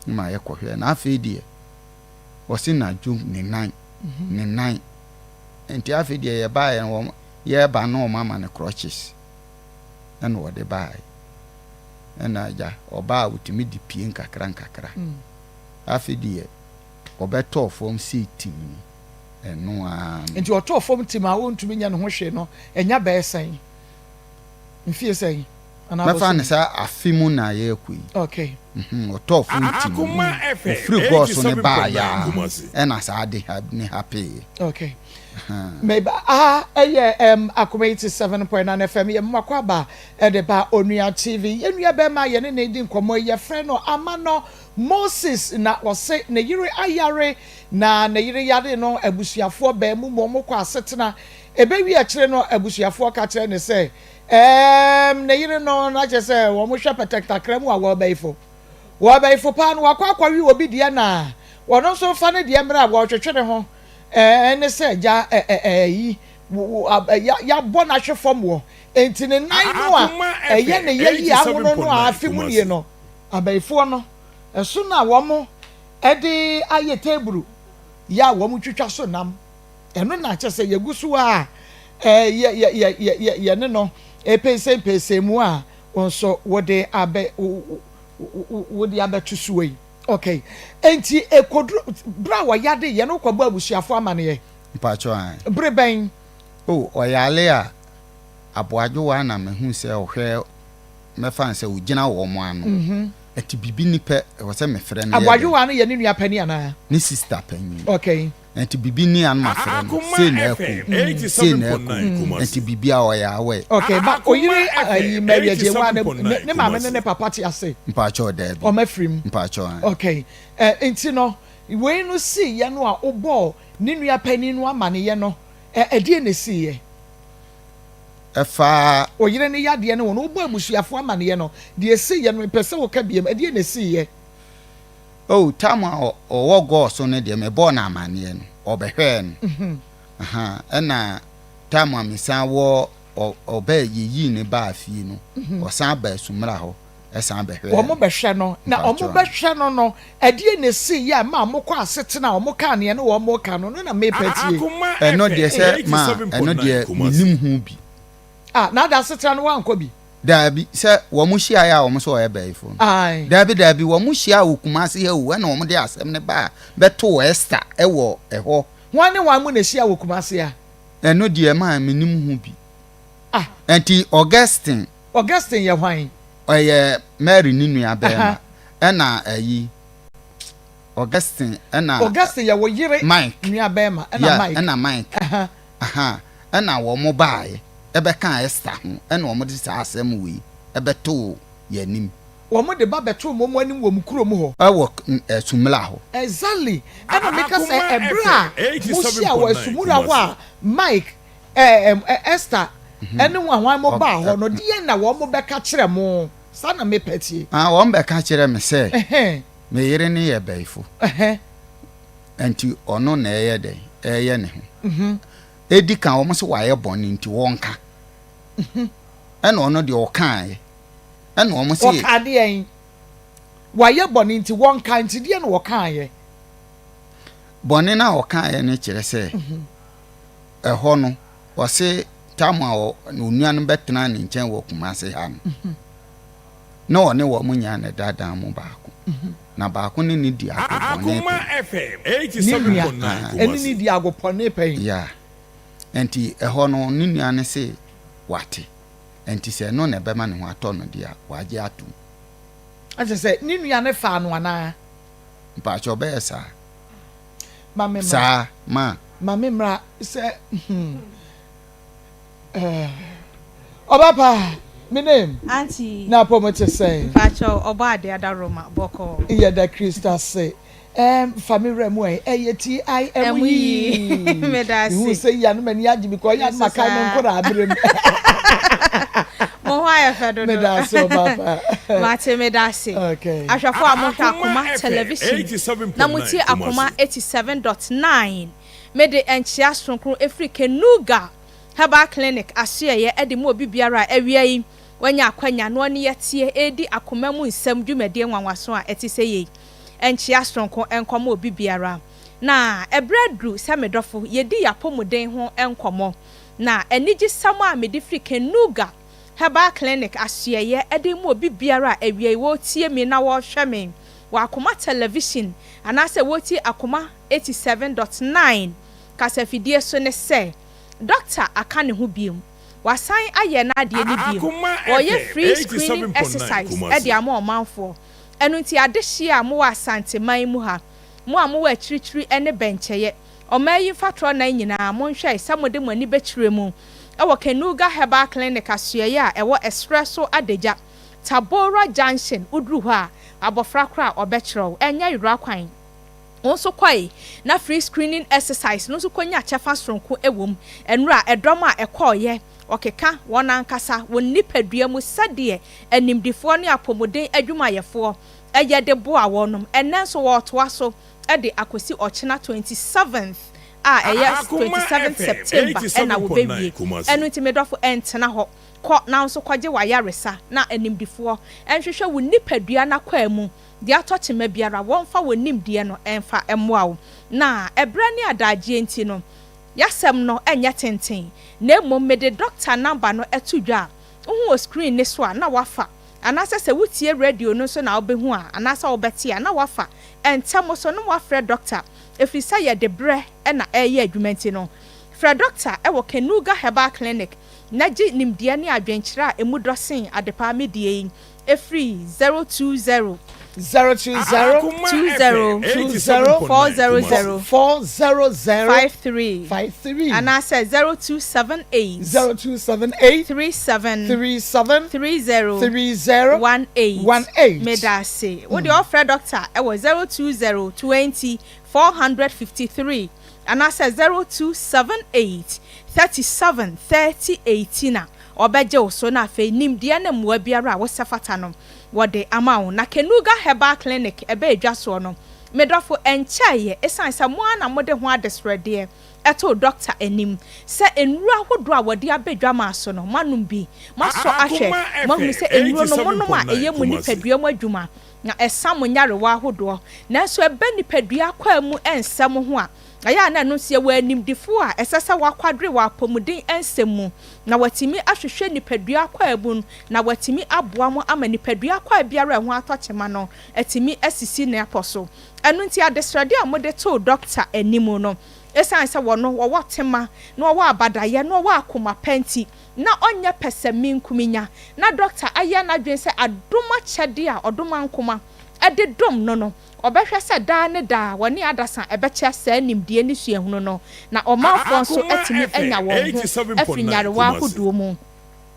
ma yɛkɔhwɛɛ no afei deɛ ɔse nadwo ne nan ne nan nti afei deɛ yɛbaeɛ no wɔn yɛreba no wɔn ama no crutches ɛna ɔde baeɛ ɛna agya ɔbaa ɔtumi de pie nkakra nkakra afei deɛ ɔbɛtɔɔ fam sei tim no ɛno ara no. Nti ɔtɔɔ fam tim a ɔntumi nyɛ ne ho hwee no ɛnya bɛyɛ sɛn? Mfie sɛn anaa Mɛfa no bosome? sɛ afe mu na yɛrekɔ yi. Okay. Mhm, ɔtɔɔ fam tim no, Akoma FM ɔfiri gɔɔ so no baeɛ 87.9 ara Kumasi. ɛna saa ade ha ne hapeeɛ. Okay. Ahaa. Meba aha ɛyɛ ɛm Akoma 87.9 FM yɛ mmoakɔ aba ɛde ba Onua TV. Yɛn nua bɛrima a yɛne ne di nkɔmmɔ yi yɛfrɛ no Amanɔ Moses na ɔse ne yere ayare na ne yere yare no abusuafoɔ baa mu ma wɔn kɔ asetena. Ɛbɛwie akyire no abusuafoɔ ka kyerɛ no sɛ ɛɛm ne yere no na kyerɛ sɛ wɔn hwɛ pɛtɛktakra mu a wɔɔbɛyifo. Wɔɔbɛyifo paa no wakɔ akɔwe obi deɛ na ɔno nso mfa ne deɛ mmra a wɔɔtwetwe ne ho ɛɛ ne sɛ gya ɛɛ ɛyi yabɔ no ahwe fam wɔ enti ne nan no a Akoma ɛyɛ ne FM yɛ yi ahono no a 87.9 afe mu nie Kumasi. no abayifoɔ no ɛso na wɔn de ayɛ teeburu yɛ a wɔtwitwa so nam. Ɛno na kyerɛ sɛ yɛgu so a yɛ yɛ yɛ yɛ yɛ yɛne no repɛnsɛmpɛnsɛn mu a wo nso wode abɛ wode abɛto soɔ yi. Okay. Enti ɛkɔduru berɛ a wɔyade yɛ no wokɔbɔ abusuafoɔ amaneɛ? Mpakyɛw ae. Bere bɛn? Oh, ɔyare a, aboadwowa na mehu sɛ ɔhwɛ mɛfa no sɛ ogyina wɔn ano. Ɛte biribi ni pɛ, ɛwɔ sɛ mefrɛ no yɛ dɛn? Aboadwowa no yɛ ne nua panin anaa? Ne sista panin. Okay. Ɛnti biribi ni a na mafrɛ no, sei na ɛkɔ o, sei na ɛkɔ o, ɛnti biribi a ɔyɛ aware. Okay, ba oyere ayi Mary Agyewaa ne ne maame ne ne papa te ase? Mpakyɛw daabi. Wɔn afiri mu? Mpakyɛw ae. Okay, ɛ nti no wei no siiɛ no a wobɔɔ ne nua panin no amaneyɛ no, ɛ ɛdeɛn na ɛsiiɛ? Ɛfa. Wo yere no yadeɛ ne wo no, wobɔ abusuafoɔ amaneɛ no, deɛ ɛsiiɛ no, mepɛ sɛ woka biom, ɛdeɛn na ɛsiiɛ? Oh, tam a ɔwɔ gɔɔ so no deɛ, mebɔɔ no amaneɛ no, ɔbɛhwɛɛ no. Aha, ɛna tam a mesan wɔ, ɔbɛɛ, yɛyii no baa fie no, ɔsan baa Sumra hɔ. san bɛhwɛɛ no. Wɔbɛhwɛ no, na wɔbɛhwɛ no no, ɛdeɛn na ɛsiiɛ a ɛmaa mokɔɔ asetena a wɔkaa nea ɛne wɔn reka no? Ɛno na merepɛ atie. Ɛno deɛ sɛ ma, ɛno deɛ mennim ho bi. Ah, na ada asetena no woankɔ bi? Daabi, sɛ wɔn hyiaeɛ a wɔn sɛ wɔyɛ bayifoɔ no. Ae. Daabi, daabi, wɔn hyiaa wɔ Kumasi ha o, ɛna wɔn de asɛm no baa bɛtoo Esther wɔ ɛhɔ. Hwan ne hwan mu na ɛhyia wɔ Kumasi ha? Ɛno deɛ ma mennim ho bi. Ah. Ɛnti Augustine. Augustine yɛ hwan? Ɔyɛ Mary ne nua bɛɛma. Ɛna ayi Augustine ɛna. Augustine yɛ wo yere Mike. nua bɛɛma ɛna Yeah, Mike. ɛna Mike. Aha, ɛna wɔn baeɛ ɛbɛkaa Esther ho ɛna wɔn de saa asɛm wei ɛbɛtoo yɛn anim. Wɔn de ba bɛtoo mo anim wɔ mo kurom hɔ. Ɛwɔ Sumla hɔ. Exactly, ɛna meka sɛ ɛberɛ a mo hyia wɔ Sumula hɔ a Mike Ɛɛ, Esther ne hwan hwan mo baa hɔ no, deɛn na wɔn bɛka kyerɛ mo? Saa na mepɛ tie. Ah, wɔn bɛka kyerɛ me sɛ, me yere no yɛ bɛyifo, nti ɔno na ɛyɛ dɛn, ɛyɛ ne ho. Edi kan wɔn sɛ wayɛ bɔne nti wɔnka. Ɛna ɔno deɛ ɔkaeɛ. Ɛna wɔn sɛ. Ɔkaa deɛn? Wayɛ bɔne nti wɔnka, nti deɛn na ɔkaeɛ? Bɔne no a ɔkaeɛ no kyerɛ sɛ. Ɛhɔ no, ɔse tam a onua no bɛtenaa ne nkyɛn wɔ Kumase ha no, na ɔne wɔn nyaa ne daadaa mu baako. Na baako ne no di agopɔne pɛn. Ne nua ne no di agopɔne pɛn. Yeah. Nti ɛhɔ no, ne nua no se wate. Nti sɛ ɛno na ɛbɛma ne ho atɔ no deɛ a, wagye atom. Ɛkyerɛ sɛ ne nua no faa no anaa? Mpakyɛ ɔbɛyɛ saa. Ma me mmra. Saa, ma. Ma me mmra sɛ hmm eh. Ɔba pa, me name. Auntie. Na apɔ mu te sɛn? Mpakyɛw, ɔbɔ ade adaworoma, bɔkɔɔ. Yɛda Kristo ase. Ɛɛm, fa me wura mu ɛ, ɛyɛ T-I-M yii. Meda ase. Mehu sɛ yi a na m'ani agye because ɔyɛ a na makae me nkwadaa berɛ mu. Mo ho ayɛ fɛ dodo. Meda ase ɔba pa. Mate, meda ase. Okay. Ahwɛfo a mohwɛ Akoma Television na motie Akoma 87.9, mede nkyea soronko firi Kenuga Herbal Clinic asoɛeɛ de ma obi biara a awia yi. wanya akwanya na ɔne yɛteɛ redi akoma mu nsɛm dwumadie nwanwaso a ɛte sɛ yei. Nkyea soronko nkɔma obi biara. Na ɛberɛ aduru sɛ me dɔfo yɛdi y'apɔmuden ho nkɔmmɔ. Na anigyesɛm a mede firi Kenuga Herbal Clinic asoɛeɛ de rema obi biara a awia yi wɔretie me na wɔrehwɛ me wɔ Akoma Television anaasɛ wɔretie Akoma 87.9 kasafidie so ne sɛ, Dɔkta aka ne ho biom. Wasan ayɛ n'adeɛ no biom. Akoma Wɔreyɛ FM free screening 87.9 exercise Kumasi. de ama ɔmanfoɔ. Ɛno nti adehyeɛ a mowɔ Asanteman mu ha, mo a mowɔ akyirikyiri ne bɛnkyɛeɛ, ɔman yi mfatorɔ nan nyinaa, monhwɛ sɛ mode mo ani bɛkyerɛ mu wɔ Kenuga Herbal Clinic asoɛeɛ a ɛwɔ Ɛserɛ so Adagya, Tabora Junction, woduru hɔ a, abɔfra koraa a ɔbɛkyerɛ wo, ɛnyɛ yera kwan. Wo nso kɔe na free screening exercise no nso kɔnya kyɛfa soronko wɔ mu. Nnora ɛdɔm a ɛkɔeɛ, wɔkeka wɔn ankasa wɔn nipadua mu sɛdeɛ animdifoɔ ne apɔmuden adwumayɛfoɔ yɛ de boa wɔnom. Ɛnnɛ nso wɔretoa so de akɔsi ɔkyena 27th a ɛyɛ Akoma 27th FM September na 87.9 wɔbɛwie. Kumasi. Ɛno nti me dɔfo ɛntena hɔ. Kɔ na wo nso kɔgye w'ayaresa na animdifoɔ nhwehwɛ wo nipadua no akwaa mu. Deɛ atɔ kyema biara, wɔmfa wɔn nimdeɛ no mfa mmoa wo. Na ɛberɛ ne adagyeɛ nti no, y'asɛm no nyɛ tenten, na mmom mede dɔkta number no to dwa a, wohu wɔ screen no so a, na woafa, anaasɛ sɛ wotie radio no nso na wobɛhu a, anaasɛ wobɛte a, na woafa ntɛm so na woafrɛ dɔkta, ɛfiri sɛ yɛde berɛ na ɛreyɛ adwuma nti no. Frɛ dɔkta wɔ Kenuga Herbal Clinic na gye nimdeɛ ne adwenkyerɛ a ɛmu dɔ sen adepa me deɛ yi. Ɛfiri 020. 020. Akoma 20. FM 20. 87.9 400. Kumasi. 400. 53. 53. Anaasɛ 0278. 0278. 37. 37. 30. 30. 18. 18. Meda ase. Wo deɛ ɔfrɛ dɔkta ɛwɔ 020 20 453 anaasɛ 0278 37 30 18 a ɔbɛgye wo so na afei nimdeɛ ne mmoa biara a wosɛ fata no wɔde ama wo. Na Kenuga Herbal Clinic ɛbɛ edwa soɔ no, medɔfo ɛnkyɛeɛ ɛsiane sɛ mo ara na mode ho adesrɛdeɛ ɛtoo dɔkta anim sɛ nnuro ahodoɔ a wɔde aba dwa maa so no moanom bi, moasɔ ahwɛ, Akoma moahunu FM sɛ nnuro no monom a 87.9 ɛyɛ mo Kumasi. nipadua mu adwuma na ɛsa mo nyarewa ahodoɔ, nanso ɛbɛ nipadua akwaa mu ɛnsɛ mo ho a ɛyɛ a na ɛno nso yɛwɔ animdifoɔ a ɛsɛ sɛ wakwadre wɔ apɔmuden nsɛm mu na watumi ahwehwɛ nipadua akwaa mu na watumi aboa mo ama nipadua akwaa biara a ɛho atɔ kyema no atumi asisi n'apɔ so. Ɛno nti adesrɛdeɛ a mode too dɔkta anim no, ɛsiane sɛ wɔno wɔwɔ tema na wɔwɔ abadayɛ na wɔwɔ akoma pa nti na ɔnyɛ pɛsɛmenkominya na dɔkta ayɛ n'adwene sɛ adom akyɛdeɛ a ɔdom ankoma ɛde dom no no ɔbɛhwɛ sɛ daa ne daa wɔne adasa ɛbɛkyɛ saa nimdeɛ ne suahunu no na ɔmanfoɔ nso Akoma atumi FM anya wɔn ho afiri 87.9 nyarewa Kumasi. ahodoɔ mu.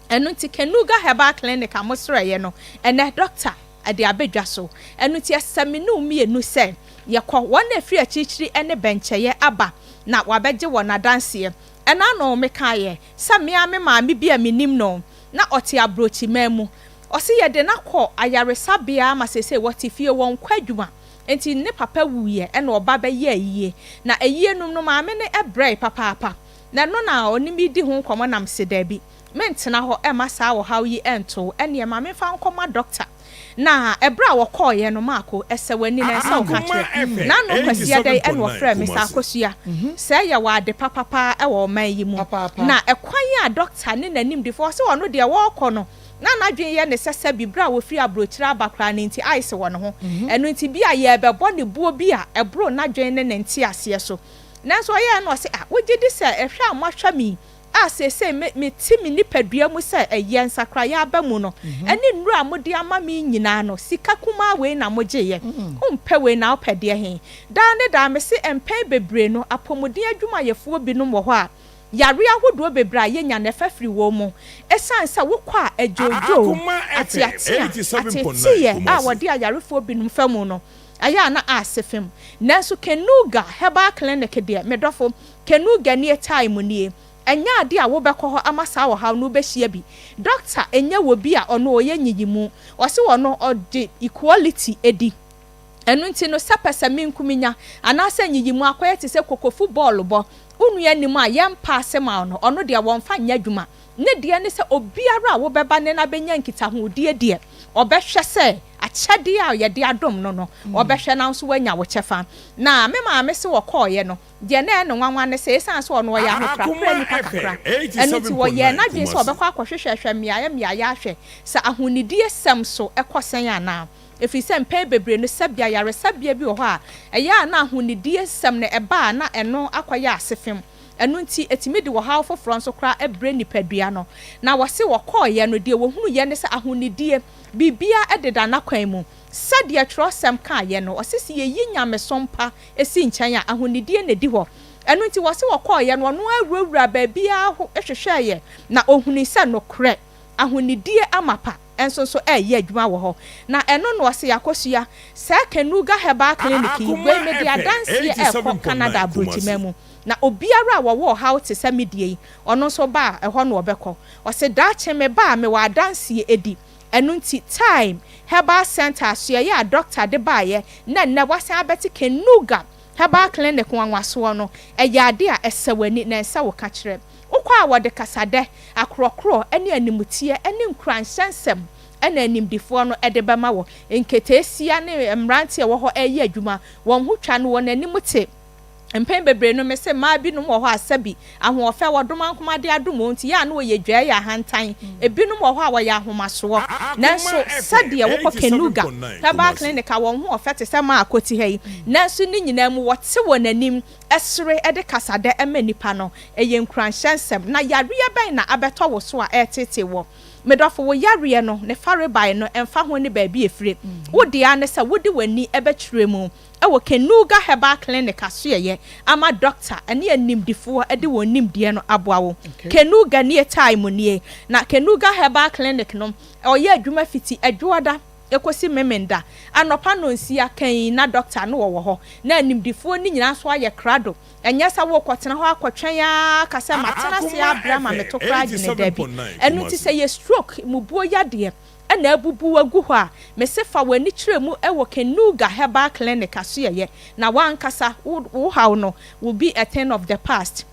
Ɛno nti Kenuga Herbal Clinic a mosrɛeɛ no, ɛnɛ dɔkta ɛde abɛdwa so. Ɛno nti ɛsɛ me ne wo mmienu sɛ yɛkɔ wɔn a ɛfiri akyirikyiri ne bɛnkyɛeɛ aba na wabɛgye wɔn adanseɛ. Ɛna no mekaeɛ sɛ mmea me maame bi a menim no na ɔte aburokyiman mu, ɔsi yɛde no akɔ ayaresabea ama seesei wɔte fie, wɔn kɔ adwuma. Nti ne papa wuyɛ ɛna ɔba bɛyɛ ayie na ayie num no maame ne ɛbrɛ papaapa na ɛno na ɔne mi di ho nkɔmɔ nam se daabi, mentena hɔ ɛma saa ɔhaw yi ɛnto ɛneɛ maame fa nkɔma dɔkta. Na ɛberɛ a wɔkɔɔyɛ no maako ɛsɛ w'ani na ɛsɛ woka Akoma kyerɛ FM n'ano kwasia dɛn ɛna wɔfrɛ me sɛ 87.9 Kumasi. Akosua sɛ ɛyɛ wɔ ade papapa ɛwɔ ɔman yi mu Papaapa. na ɛkwan a dɔkta ne n'animdifoɔ sɛ ɔno deɛ wɔrekɔ no na n'adwene yɛ ne sɛ sɛ bibire a wɔfiri aburokyire aba koraa ne nti ayɛ sɛ wɔ ne ho ɛno nti bi a yɛrebɛbɔ ne buo bi a ɛboro n'adwene ne ne nte aseɛ so. Nanso ɔyɛɛ no ɔsɛ a wogye di sɛ ɛhwɛ a moahwɛ mi a seesei me mete me nipadua mu sɛ ɛyɛ nsakraeɛ aba mu no ɛne nnuro a mode ama me nyinaa no, sika kumaa wei na mogyeeɛ, wompɛ wei na wopɛ deɛ he? Daa ne daa me se mpɛn bebree no apɔmuden adwumayɛfoɔ binom wɔ hɔ a yare ahodoɔ bebree a yɛnya no ɛfa firi wɔn mu ɛsiane sɛ wokɔ a adwoodwoo Akoma FM ateatea 87.9 ateteyɛ a Kumasi. wɔde ayarefoɔ binom fa mu no ɛyɛ a na ase fam. Nanso Kenuga Herbal Clinic deɛ, medɔfo, Kenuga nie time nie, ɛnyɛ ade a wobɛkɔ hɔ ama saa ɔhaw no wobɛhyia bi. Dɔkta ɛnyɛ wɔ bi a ɔno ɔyɛ nyiyimu, ɔse ɔno ɔde equality edi. Ɛno nti no, sɛ pɛsɛmenkominya anaasɛ nyiyimu akɔyɛ te sɛ kokofu bɔɔlobɔ, wo nua nnim a, yɛmpa ase ma wo no, ɔno deɛ wɔmfa nyɛ adwuma. Ne deɛ ne sɛ obiara a wobɛba ne no abɛnya nkitahodie deɛ, ɔbɛhwɛ sɛ akyɛdeɛ a yɛde adom no no, ɔbɛhwɛ na wo nso woanya wo kyɛfa. Na me maame se wɔkɔeɛ no, deɛ na ɛyɛ no nwanwa ne sɛ, ɛsiane sɛ ɔno ɔyɛ ahokorakora nipa kakra, ɛno nti wɔyɛɛ n'adwene sɛ ɔbɛkɔ akɔhwehwɛhwɛ mmeaeɛ mmeaeɛ ahwɛ sɛ ahonidiesɛm so kɔ sɛn anaa. Ɛfiri sɛ mpɛn bebree no sɛbea ayaresabea bi wɔ hɔ a, ɛyɛ a na ahonidie nsɛm no ɛba a na ɛno akɔyɛ asefem. Ɛno nti ɛtumi de ɔhaw foforɔ nso koraa brɛ nipadua no. Na wɔse wɔkɔeɛ no, deɛ wɔhunuiɛ ne sɛ ahonidie, biribiara deda n'akwan mu. Sɛdeɛ twerɛsɛm kaeɛ no, ɔse sɛ yɛyi nyamesom pa si nkyɛn a, ahonidie na ɛdi hɔ. Ɛno nti wɔse wɔkɔeɛ no, ɔno ara wurawuraa baabiara hwehwɛeɛ, na ɔhunui sɛ nokorɛ, ahonidie amapa nso nso reyɛ adwuma wɔ hɔ. Na ɛno na ɔse yɛakɔsua saa Kenuga Herbal Clinic yi. Wei mede adanseɛ rekɔ Canada aburokyiman mu. Na obiara a wɔwɔ ɔhaw te sɛ me deɛ yi, ɔno nso ba a, ɛhɔ na ɔbɛkɔ. Ɔse daakye meba a, mewɔ adanseɛ di. Ɛno nti Thyme Herbal Centre asoɛeɛ a dɔkta de baeɛ na nnɛ wasan abɛte Kenuga Herbal Clinic nwanwasoɔ no, ɛyɛ adeɛ a ɛsɛ w'ani na ɛnsɛ wo ka kyerɛ. Wokɔ a wɔde kasadɛ, akorɔkorɔ ne animteɛ ne nkuranhyɛ nsɛm na animdefoɔ no de bɛma wo. Nketeesia ne mmeranteɛ a ɛwɔ hɔ reyɛ adwuma, wɔn ho twa no, wɔn anim te. Mpɛn bebree no, mese mmaa binom wɔ hɔ a sɛbi ahoɔfɛ, wɔdom ankomade adom wɔn nti, yɛ a na wɔyɛ dwaa yɛ ahantan. Ebinom wɔ hɔ a wɔyɛ ahomasoɔ. Nanso sɛdeɛ wokɔ Kenuga Herbal Clinic a wɔn ho ɔfɛ te sɛ mmaa a kɔte ha yi, nanso ne nyinaa mu wɔte wɔn anim sere de kasadɛ ma nnipa no, ɛyɛ nkuranhyɛ nsɛm. Na yareɛ bɛn na abɛtɔ wo so a ɛreteetee woɔ? Me dɔfo, wo yareɛ no, ne farebae no, ɛmfa ho ne baabi a ɛfire. Wo deɛ ara ne sɛ wode w'ani bɛkyerɛ mu wɔ Kenuga Herbal Clinic asoɛeɛ ama dɔkta ne animdefoɔ de wɔn nimdeɛ no aboa wo. Kenuga nie, Time nie. Na Kenuga Herbal Clinic no, ɔyɛ adwuma fiti Adwoada Ekosi Memenda anɔpa nnɔnsia kann na dɔkta no wɔ hɔ, na animdefoɔ no nyinaa nso ayɛ krado. Ɛnyɛ sɛ worekɔtena hɔ akɔtwɛn ara aka sɛ matena ase abrɛ ama me to koraa agyene, dabi. Ɛno nti sɛ ɛyɛ stroke, mmubuo yadeɛ, na abubu wo agu hɔ a, mese fa w'ani kyerɛ mu wɔ Kenuga Herbal Clinic asoɛeɛ, na w'ankasa wo haw no will be a thing of the past.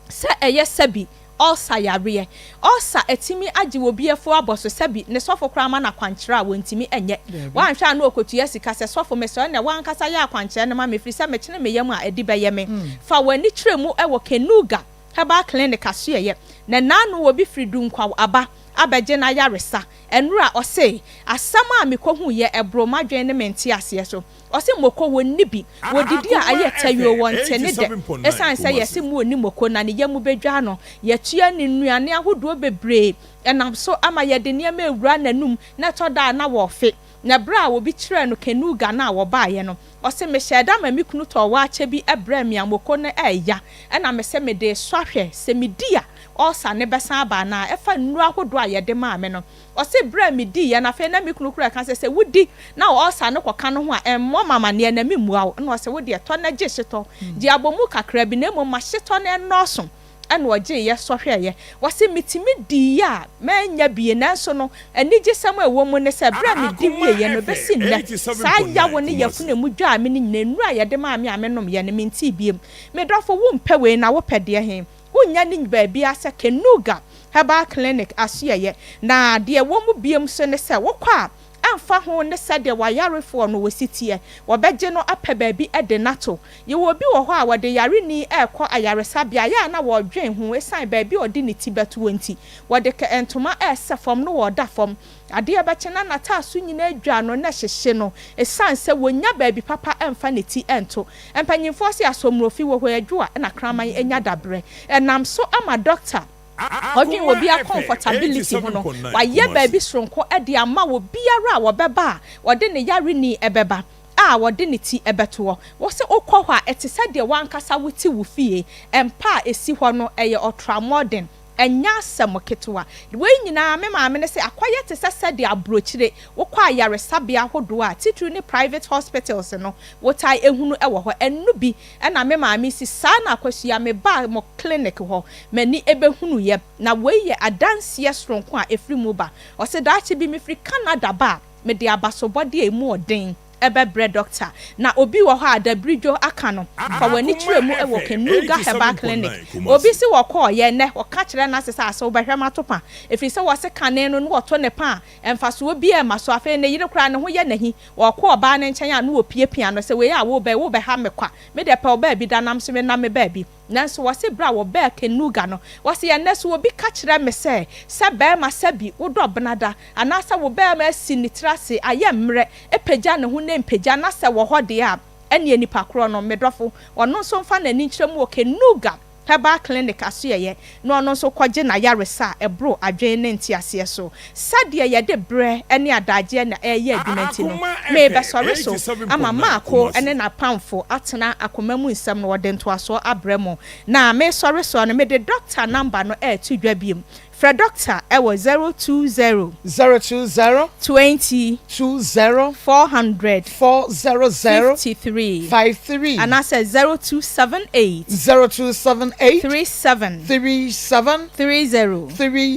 Sɛ ɛyɛ sɛbi ulcer yareɛ. Ulcer atumi agye obi afu abɔ so sɛbi ne sɔfo koraa ma no akwankyerɛ a wɔntumi nyɛ. Woanhwɛ a na ɔkɔtua sika sɛ sɔfo mesrɛ wo nɛ woankasa yɛ akwankyerɛ no ma me ɛfiri sɛ mekyene me yam a adi bɛyɛ me. Fa w'ani kyerɛ mu wɔ Kenuga Herbal Clinic asoɛeɛ. Na nnaano obi firi Dunkwaw aba abɛgye n'ayaresa. Ɛnora ɔse asɛm a mekɔhuiɛ ɛboro m'adwene ne me nteaseɛ so. Ɔse moko wɔnni bi, wɔdidi a ayɛ tayoo wɔnte ne dɛ, ɛsiane sɛ yɛse mo ɔnni moko na ne yamu bɛdwaa no, yɛtua no nnuane ahodoɔ bebree, ɛnam so ama yɛde nneɛma awura n'anum na ɛtɔ da a na wɔfe. Na berɛ a obi kyerɛɛ no Kenuga no a wɔbaeɛ no, ɔse mehyɛɛ da ma me kunu tɔɔ waakye bi brɛɛ me a moko no ɛɛya, ɛna mese mede resɔ ahwɛ sɛ medi a ulcer no bɛsan aba anaa, ɛfa nnuro ahodoɔ a yɛde maa me no. Ɔse berɛ a mediiɛ no afei na me kunu koraa ka sɛ sɛ wodi na wo ulcer no kɔka no ho a ɛmmɔ me amaneɛ na memmua wo. Ɛna ɔse wodeɛ tɔ na gye hyetɔ, gye abomu kakra bi na mmom ma hyetɔ no ɛnnɔɔso. Ɛna ɔgyeeɛ sɔ hwɛeɛ. Ɔse metumi diiɛ a mannya bie nanso no anigyesɛm a ɛwɔ mu ne sɛ berɛ a medi wieeɛ no bɛsi nnɛ saa yawo ne yafunu a ɛmu dwaa me no nyinaa nnuro a yɛde maa me a menomyɛ no mentee biom. Me dɔfo wompɛ wei na wopɛ deɛ he? Wonnya no baabiara sɛ Kenuga Herbal Clinic asoɛeɛ. Na deɛ ɛwɔ mu bio nso ne sɛ, wokɔ a, ɛmfa ho ne sɛdeɛ w'ayarefoɔ no wɔsi teɛ, wɔbɛgye no apɛ baabi de no ato. Yɛwɔ obi wɔ hɔ a, wɔde yareni rekɔ ayaresabea a, ɛyɛ a na wɔredwen ho ɛsiane baabi a ɔde ne ti bɛtoɔ nti. Wɔde kɛ ntoma resɛ fam na wɔreda fam. Adeɛ bɛkye na n'ataaso nyinaa adwa no na ɛhyehye no ɛsiane sɛ wɔnnya baabi papa mfa ne ti nto. Mpanimfoɔ se asɔmmurofi wɔ hɔ adwo a na kraman nya daberɛ. Ɛnam so ama dɔkta ɔdwen obiara comfortability ho no, wayɛ baabi soronko de ama obiara a ɔbɛba a ɔde ne yareni bɛba a ɔde ne ti bɛtoɔ. Wo se wokɔ hɔ a ɛte sɛ deɛ w'ankasa wote wo fie. Mpa a ɛsi hɔ no ɛyɛ ultramodern. Ɛnyɛ asɛm ketewa. Wei nyinaa, me maame no se akɔyɛ te sɛ sɛdeɛ aburokyire, wokɔ ayaresabea ahodoɔ a, titiriw ne private hospitals no, wotaa hunu wɔ hɔ. Ɛno bi na me maame si saa na Akosua, mebaa mo clinic hɔ, m'ani bɛhunuiɛ. Na wei yɛ adanseɛ soronko a ɛfiri mu ba. Ɔse daakye bi mefiri Canada ba a, mede abasobɔdeɛ a ɛmu ɔden. bɛbrɛ dɔkta. Na obi wɔ hɔ a dabiridwo aka no, fa w'ani kyerɛ mu wɔ Kenuga Herbal Clinic. Obi se wɔkɔɔeɛ nnɛ, wɔka kyerɛ n'ase sɛ ase wobɛhwɛ m'ato pa, ɛfiri sɛ wɔse kane no na wɔto ne pa a, mfasoɔ biara mma so. Afei ne yere koraa ne ho yɛ no ahi. Ɔkɔ ɔbaa no nkyɛn a na ɔpiapia no sɛ wei a worebɛ yi, worebɛha me kwa. Me deɛ pɛ wo baabi da nam so menam me baabi. Nanso wɔse berɛ a wɔbɛɛ Kenuga no, wɔse ɛnnɛ so obi ka kyerɛ me sɛ, sɛ barima sɛbi wodɔ benada, anaasɛ wo barima asi ne tiri ase ayɛ mmerɛ, pagya ne ho na ɛmpagya, na sɛ wɔ hɔ deɛ a, ɛnneɛ nipa korɔ no, me dɔfo, ɔno nso mfa n'ani nkyerɛ mu wɔ Kenuga Herbal Clinic asoɛeɛ na ɔno nso kɔgye n'ayaresa a ɛboro adwene ne nteaseɛ so. Sɛdeɛ yɛde berɛ ne adagyeɛ na ɛreyɛ adwuma nti no, merebɛsɔre so ama Marko ne n'apamfo atena akoma mu nsɛm no wɔde ntoasoɔ abrɛ mo. Na meresɔre soɔ no, mede dɔkta namba no reto dwa bio. Frɛ dɔkta wɔ 020. 020. 20. 20. 400. 400. 53. 53. Anaasɛ 0278. 0278. 37. 37. 30.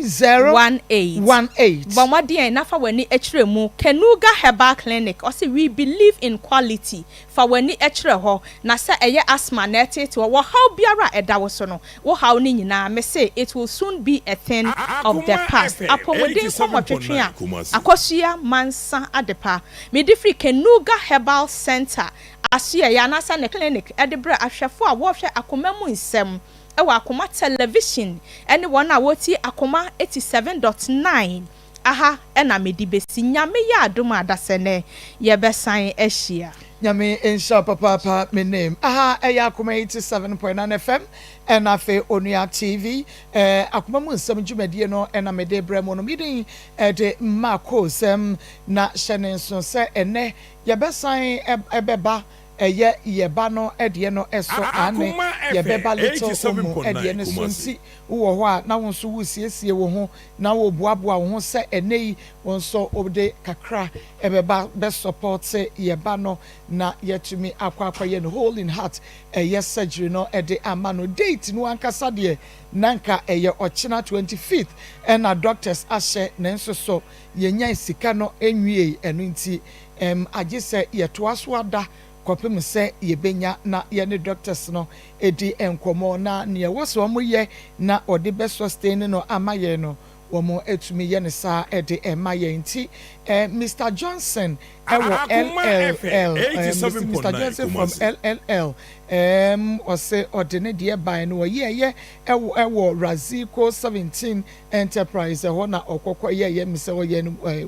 30. 18. 18. Bɔ mmɔden na fa w'ani kyerɛ mu. Kenuga Herbal Clinic, ɔse we believe in quality. Fa w'ani kyerɛ hɔ, na sɛ ɛyɛ asthma na ɛreteetee wo, ɔhaw biara a ɛda wo so no, wo haw no nyinaa, mese it will soon be a thing of the past. Apɔmuden nkɔmmɔtwetwe a Akosua Mansa Adepa, mede firi Kenuga Herbal Centre asoɛeɛ anaasɛ ne clinic de brɛ ahwɛfoɔ a wɔrehwɛ akoma mu nsɛm wɔ Akoma Television ne wɔn a wɔretie Akoma 87.9 Aha na mede bɛsi. Nyame yɛ adom a dasɛnɛ yɛbɛsan ahyia. Nyame nhyira wo papaapa me name aha ɛyɛ akoma 87.9 FM ɛna afei onua TV eh, akoma mu nsɛm dwumadie no ɛna mede brɛ mo no me din ɛde Marco sɛm na hyɛ ne nso sɛ ɛnɛ yɛbɛsan ɛbɛba ɛyɛ yɛba no ɛdeɛ no ɛso aane yɛbɛba little omu ɛdeɛ no so nti wowɔ hɔ a na wo nso wosiesie wo ho na woboaboa wo ho sɛ ɛnnɛ yi wo nso wode kakra bɛba bɛ sɔpɔte yɛ ba no na yɛatumi akɔ akɔyɛ no hole in heart ɛyɛ surgery no de ama no. Date no ankasa deɛ na nka ɛyɛ ɔkyena 25th ɛna doctors ahyɛ nanso so yɛnyae sika no nwiei ɛno nti ɛm agye sɛ yɛtoa so ada kɔpem sɛ yɛbɛnya na yɛne doctors no adi nkɔmmɔ na nea ɛwɔ sɛ wɔyɛ na wɔde bɛ sustain no ama yɛn no wɔatumi yɛ no saa de ma yɛn nti eh, Mister Johnson wɔ LLL eh, Mister Johnson from LLL eh, ɔse ɔde ne deɛ bae no ɔyɛɛyɛ ɛwɔ ɛwɔ Raziko 17 Enterprise ɛhɔ na ɔkɔkɔ yɛɛyɛ mesɛ ɔyɛ no eh,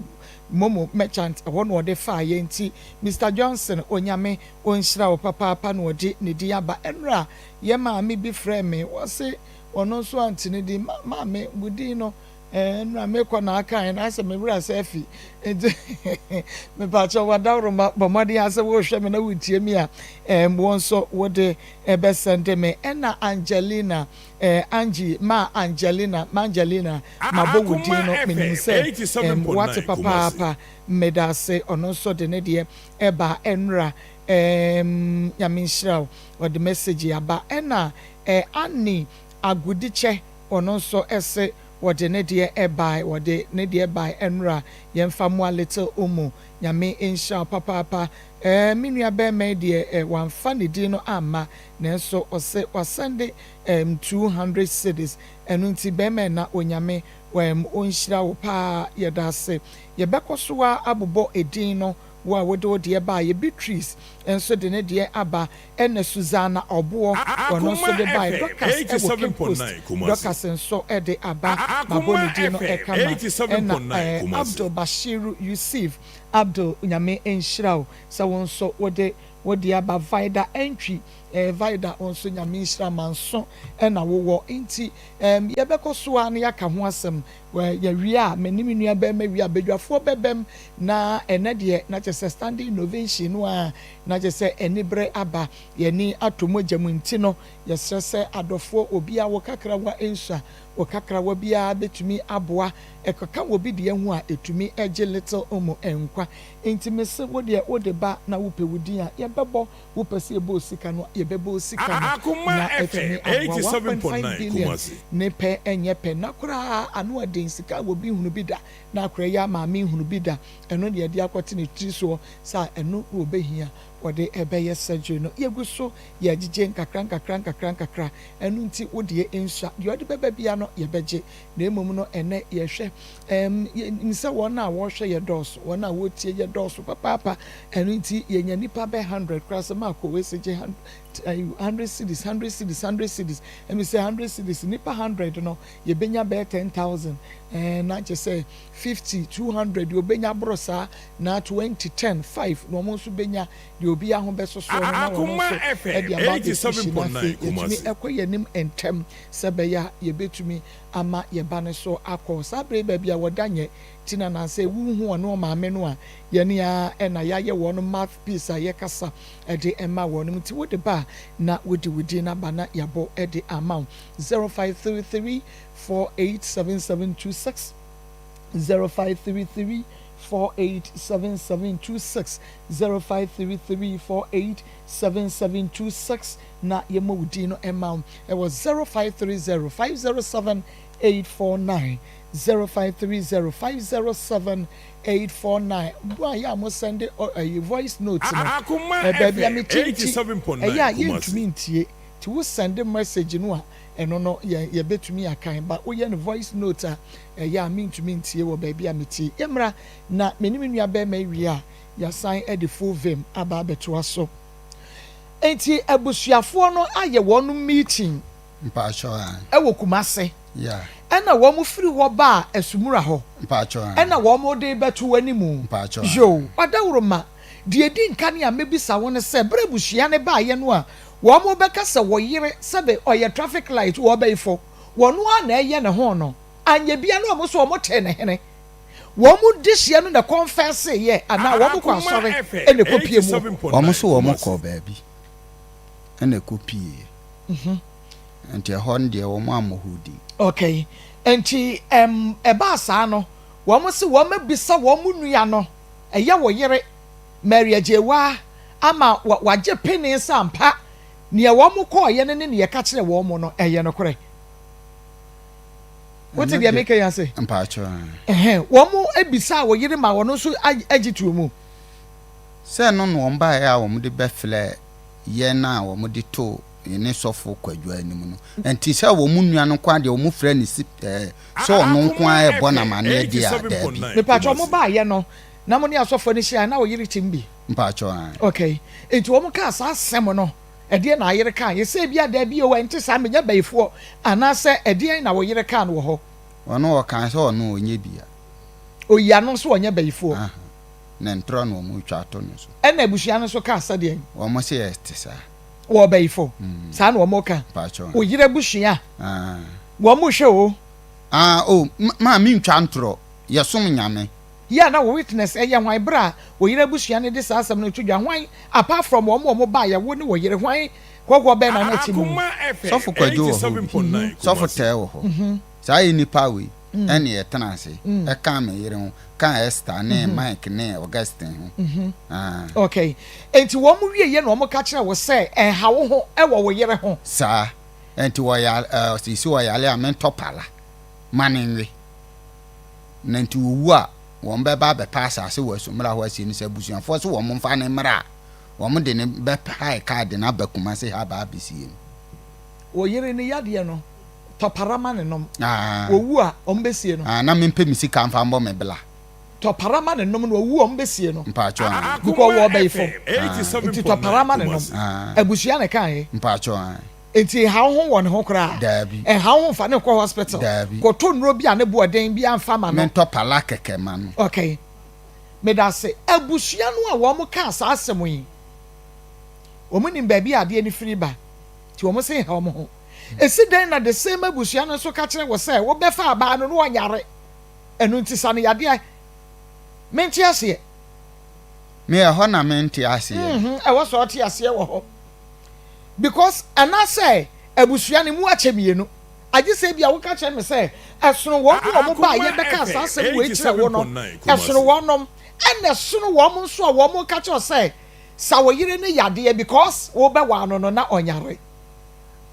Momo merchant ɛhɔ na ɔde faeɛ nti Mister Johnson Onyame ɔnhyira wo papaapa na ɔde ne din aba ɛnora yɛ maame bi frɛɛ me ɔse ɔno nso ante ne din ma maame wo din no ɛɛ ɛnora mekɔ na akae na asɛ me werɛ asɛ afi nti mepakyɛ wadaworoma bɔ mmɔden asɛ wohwɛ me na wotie me a ɛɛ wo nso wode ɛbɛsɛnde me ɛna Angelina Eh Angie, ma Angelina, Mangelina, mabɔ wo din no, menim sɛ em woate papaapa, medaase, ɔno nso de ne deɛ ɛba ɛnora, em Nyame nhyira wo, ɔde message aba, ɛna eh Annie Agodikyɛ, ɔno nso ɛse wɔde ne deɛ ɛbae, wɔde ne deɛ bae ɛnora, yɛmfa mmoa little Omo, Nyame nhyira wo papaapa, eh me nua bɛɛma yi deɛ eh wamfa ne din no amma, Nanso ɔse wasɛnde ɛɛm 200 cedis ɛno nti bɛɛma ɛna Onyame ɛɛm ɔnhyira wo paa yɛdaase yɛbɛkɔ so ara abobɔ edin no wo a wode wo deɛ baeɛ Beatrice nso de ne deɛ aba ɛna Suzana Ɔboɔ ɔno nso de baeɛ Dorcas ɛwɔ Cape Coast Dorcas nso de aba mabɔ ne din no kama ɛna ɛɛ Abdul Bashiru Yusif Abdul Onyame nhyira wo sɛ wo nso wode Wo deɛ aba Vida Antwi eh Vida wo nso Nyame nhyira manso na wo wɔ nti ehm yɛbɛkɔ so ara na yɛaka ho asɛm wɛ yɛwie a me ne me nua barima wie a badwafoɔ bɛbam na ɛnɛ deɛ na kyerɛ sɛ standing innovation no ara na kyerɛ sɛ aniberɛ aba yɛn ani atɔ mogya mu nti no yɛsrɛ sɛ adɔfoɔ obiara wo kakra wa nsua. Wo kakrawa biara bɛtumi aboa. Ɛkɔka wɔ bi deɛ ho a, ɛtumi gye little omo nkwa. Nti mese wo deɛ wode ba na wopɛ wo din a, yɛbɛbɔ. Wopɛ sɛ yɛbɔ wo sika no a, yɛbɛbɔ wo sika no Akoma na atumi FM aboa. 1.5 87.9 billion Kumasi. ne pɛ nyɛ pɛ. Na koraa ano ɛden, sika a obi nhunu bi da na akora yi a maame nhunu bi da, ɛno na yɛde akɔte ne tiri soɔ sɛ a ɛno na ɔbɛhia wɔde bɛyɛ surgery no. Yɛgu so yɛgyegye nkakra nkakra nkakra nkakra, ɛno nti wo deɛ nsua, deɛ ɔde bɛba biara no yɛbɛgye. Na mmom no ɛnnɛ yɛhwɛ, ɛɛm, yɛnim sɛ wɔn a wɔhwɛ yɛ dɔɔso, wɔn a wɔtie yɛ dɔɔso papaapa, ɛno nti yɛnya nnipa bɛ hundred koraa sɛ maakɔ wei sɛ gye hundred cedis, 100 cedis, 100 cedis, ɛmi sɛ 100 cedis, nnipa 100 no yɛbɛnya bɛyɛ 10,000, ɛɛ, na kyɛ sɛ 50, 200 deɛ obɛnya boro saa, na 20, 10, 5 na wɔn nso bɛnya deɛ obi aho bɛsosoɔ no na wɔn Akoma nso FM ɛde aba abɛpush na afei 87.9 yɛtumi Kumasi. ɛkɔ yɛn anim ntɛm sɛ ɛbɛyɛ a yɛbɛtumi ama yɛba no so akɔ. Saa bere baabi a wɔda nyɛ ti na nansɛ wuhu ɔne ɔmaame no a yɛne a ɛna yɛayɛ wɔn mouthpiece a yɛkasa ɛde ɛma wɔn. Nti wode ba a na wode wo din aba na yɛabɔ ɛde ama wo. 0533 487726, 0533 487726, 0533 487726 na yɛmmɔ wo din no ɛma wo. Ɛwɔ 0530 507 849, 0530 507 849. Bu a yɛ a mo send ɛyi voice note no Akoma baabi a FM mete nti 87.9 ɛyɛ a Kumasi. Yɛntumi ntie nti wo send message no a, ɛno no yɛ yɛbɛtumi akan ba. Woyɛ no voice note a, ɛyɛ a mentumi ntie wɔ baabi a metie. Yɛmmra na me ne me nua bɛrima wie a, yɛasan de full vim aba abɛtoa so. Nti abusuafoɔ no ayɛ wɔn meeting Mpakyɛw a. ɛwɔ Kumase ɛna wɔn firi hɔ ba a Asumura hɔ Mpakyɛw a. ɛna wɔn de bɛto anim. Mpakyɛw a. Yo, ɔdawuroma, deɛ di nka ne a mebisa wɔn sɛ bere abusua ne baayɛ no a wɔn bɛka sɛ wɔyere sɛbe ɔyɛ traffic light, wɔbɛyifo wɔn a na ɛyɛ ne ho no anya bia no, wɔn nso wɔn te ne hene wɔn di hyia no na confess yɛ anaa wɔn kɔ asɔre ɛna ɛkɔ pie mu hɔ? Wɔn nso wɔn kɔ baabi ɛna ɛkɔ pie. Nti ɛhɔ no deɛ, wɔn ammɔ hɔ din. Okay, nti ɛbaa saa no, wɔn si wɔn abisa wɔn nua no, ɛyɛ wɔ yere Mary Agyewa, ama wagye pene sɛ ampa nea wɔn kɔɔyɛ no ne nea ɛka kyerɛ wɔn no ɛyɛ nokorɛ. Wote Ɛno deɛ deɛ- meka yi ase? Mpakyɛw a. Ɛhɛn, wɔn ebisa wɔ yere ma wɔn nso agye tuo mu. Sɛ no na wɔn baeɛ a wɔn de bɛfrɛ yɛn a wɔn de to ne sɔfo Kwadwo anim no, nti sɛ wɔn nua no nko ara deɛ, wɔn frɛ ne si sɛ ɔno nko ara ɛbɔ n'amaneɛ deɛ a, daabi. Mipatwa, wɔn baayɛ no na mo ne asɔfo no hyia na wɔ yere kyim bi? Mpakyɛw a. Okay, nti wɔn kaa saa asɛm no, ɛdeɛ na ayere kaa yɛsɛ bi a daabi o, ɛnte saa, menya bayifoɔ, anaasɛ ɛdeɛn na wɔ yere kaa no wɔ hɔ? Ɔno ɔkaa sɛ ɔno ɔnyɛ bia. Oyi ano nso ɔnyɛ bayifoɔ. Aha. Ne ntorɔ na wɔn retwa ato no so. Ɛna abusua no nso kaa sɛdeɛ? Wɔn sɛ yɛ te saa. Wɔ bayifo saa na wɔn ka? Mpakyɛw a. Wo yere abusua Ah. wɔn hwɛ o. Ah o, maa mi ntwa ntorɔ, yɛsom Nyame. Yi a na wo witness ɛyɛ hwan bere a wo yere abusua no de saa asɛm no to dwa? Hwan, apart from wɔn a wɔn ba yɛ wo ne wɔ yere, hwan kɔkɔɔ bɛn na na ti mu? Akoma FM Sɔfo Kwadwo wɔ hɔ bi. 87.9 Sɔfo Kumasi. Tɛɛ wɔ hɔ. Saa yɛ nipa wei ɛne yɛtena ase ɛka me yere ho, ka Esther ne Mike ne Augustine ho. Ah. Okay, nti wɔn wie yɛ na wɔn ka kyerɛ wo sɛ ɛnha wo ho ɛwɔ wo yere ho? Saa nti wɔyare, sisi wɔyare a, mentɔ pala ma ne nwe, na nti owu a, wɔn bɛba abɛpa asase wɔ Asumra hɔ asie no, sɛ abusuafoɔ so wɔn mfa ne mmra a, wɔn de ne bɛpae kaa de no aba Kumase ha aba abɛsie no. Wɔ yere ne yadeɛ no, tɔpara ma ne nom. Ah. Owu a, wɔn bɛsie no. Ah, na mempɛ me sika mfa mbɔ me bla. Tɔpara ma ne nom na owu a, wɔn bɛsie no. Mpakyɛw a. Because wɔ ɔbɛyifo. FM Nti tɔpara ma ne nom. 87.9 Kumasi. Ah. Abusua ne kan yɛ. Mpakyɛw a. Nti ha wo ho wɔ ne ho koraa? Daabi. Ɛha wo ho mfa ne nkɔ hospital? Daabi. Kɔtɔ nnuro bi a ne bo ɔden bi amfa ma no? Mentɔ pala kɛkɛ ma no. Okay, medase. Abusua no a wɔn kaa saa asɛm yi, wɔn nim baabi a adeɛ no firi ba, nti wɔn se ha wɔn ho. Esi dɛn na the same abusua no nso ka kyerɛ wɔ sɛ wobɛfa abaa no na wɔnyare, ɛno nti sa no yadeɛ? Mente aseɛ. Me ɛhɔ na mente aseɛ. Ɛwɔ sɛ ɔte aseɛ wɔ hɔ because anaasɛ abusua no mu akyɛ mmienu. Agye sɛ ebia woka kyerɛ me sɛ ɛsono wɔn a wɔbaa Akoma yɛbɛkaa saa FM asɛm wei kyerɛɛ wo no, 87.9 ɛsono Kumasi. wɔnom, ɛna ɛsono wɔn nso a wɔka kyerɛ wo sɛ sa wo yere no yadeɛ because wobɛwaa no no na ɔnyare.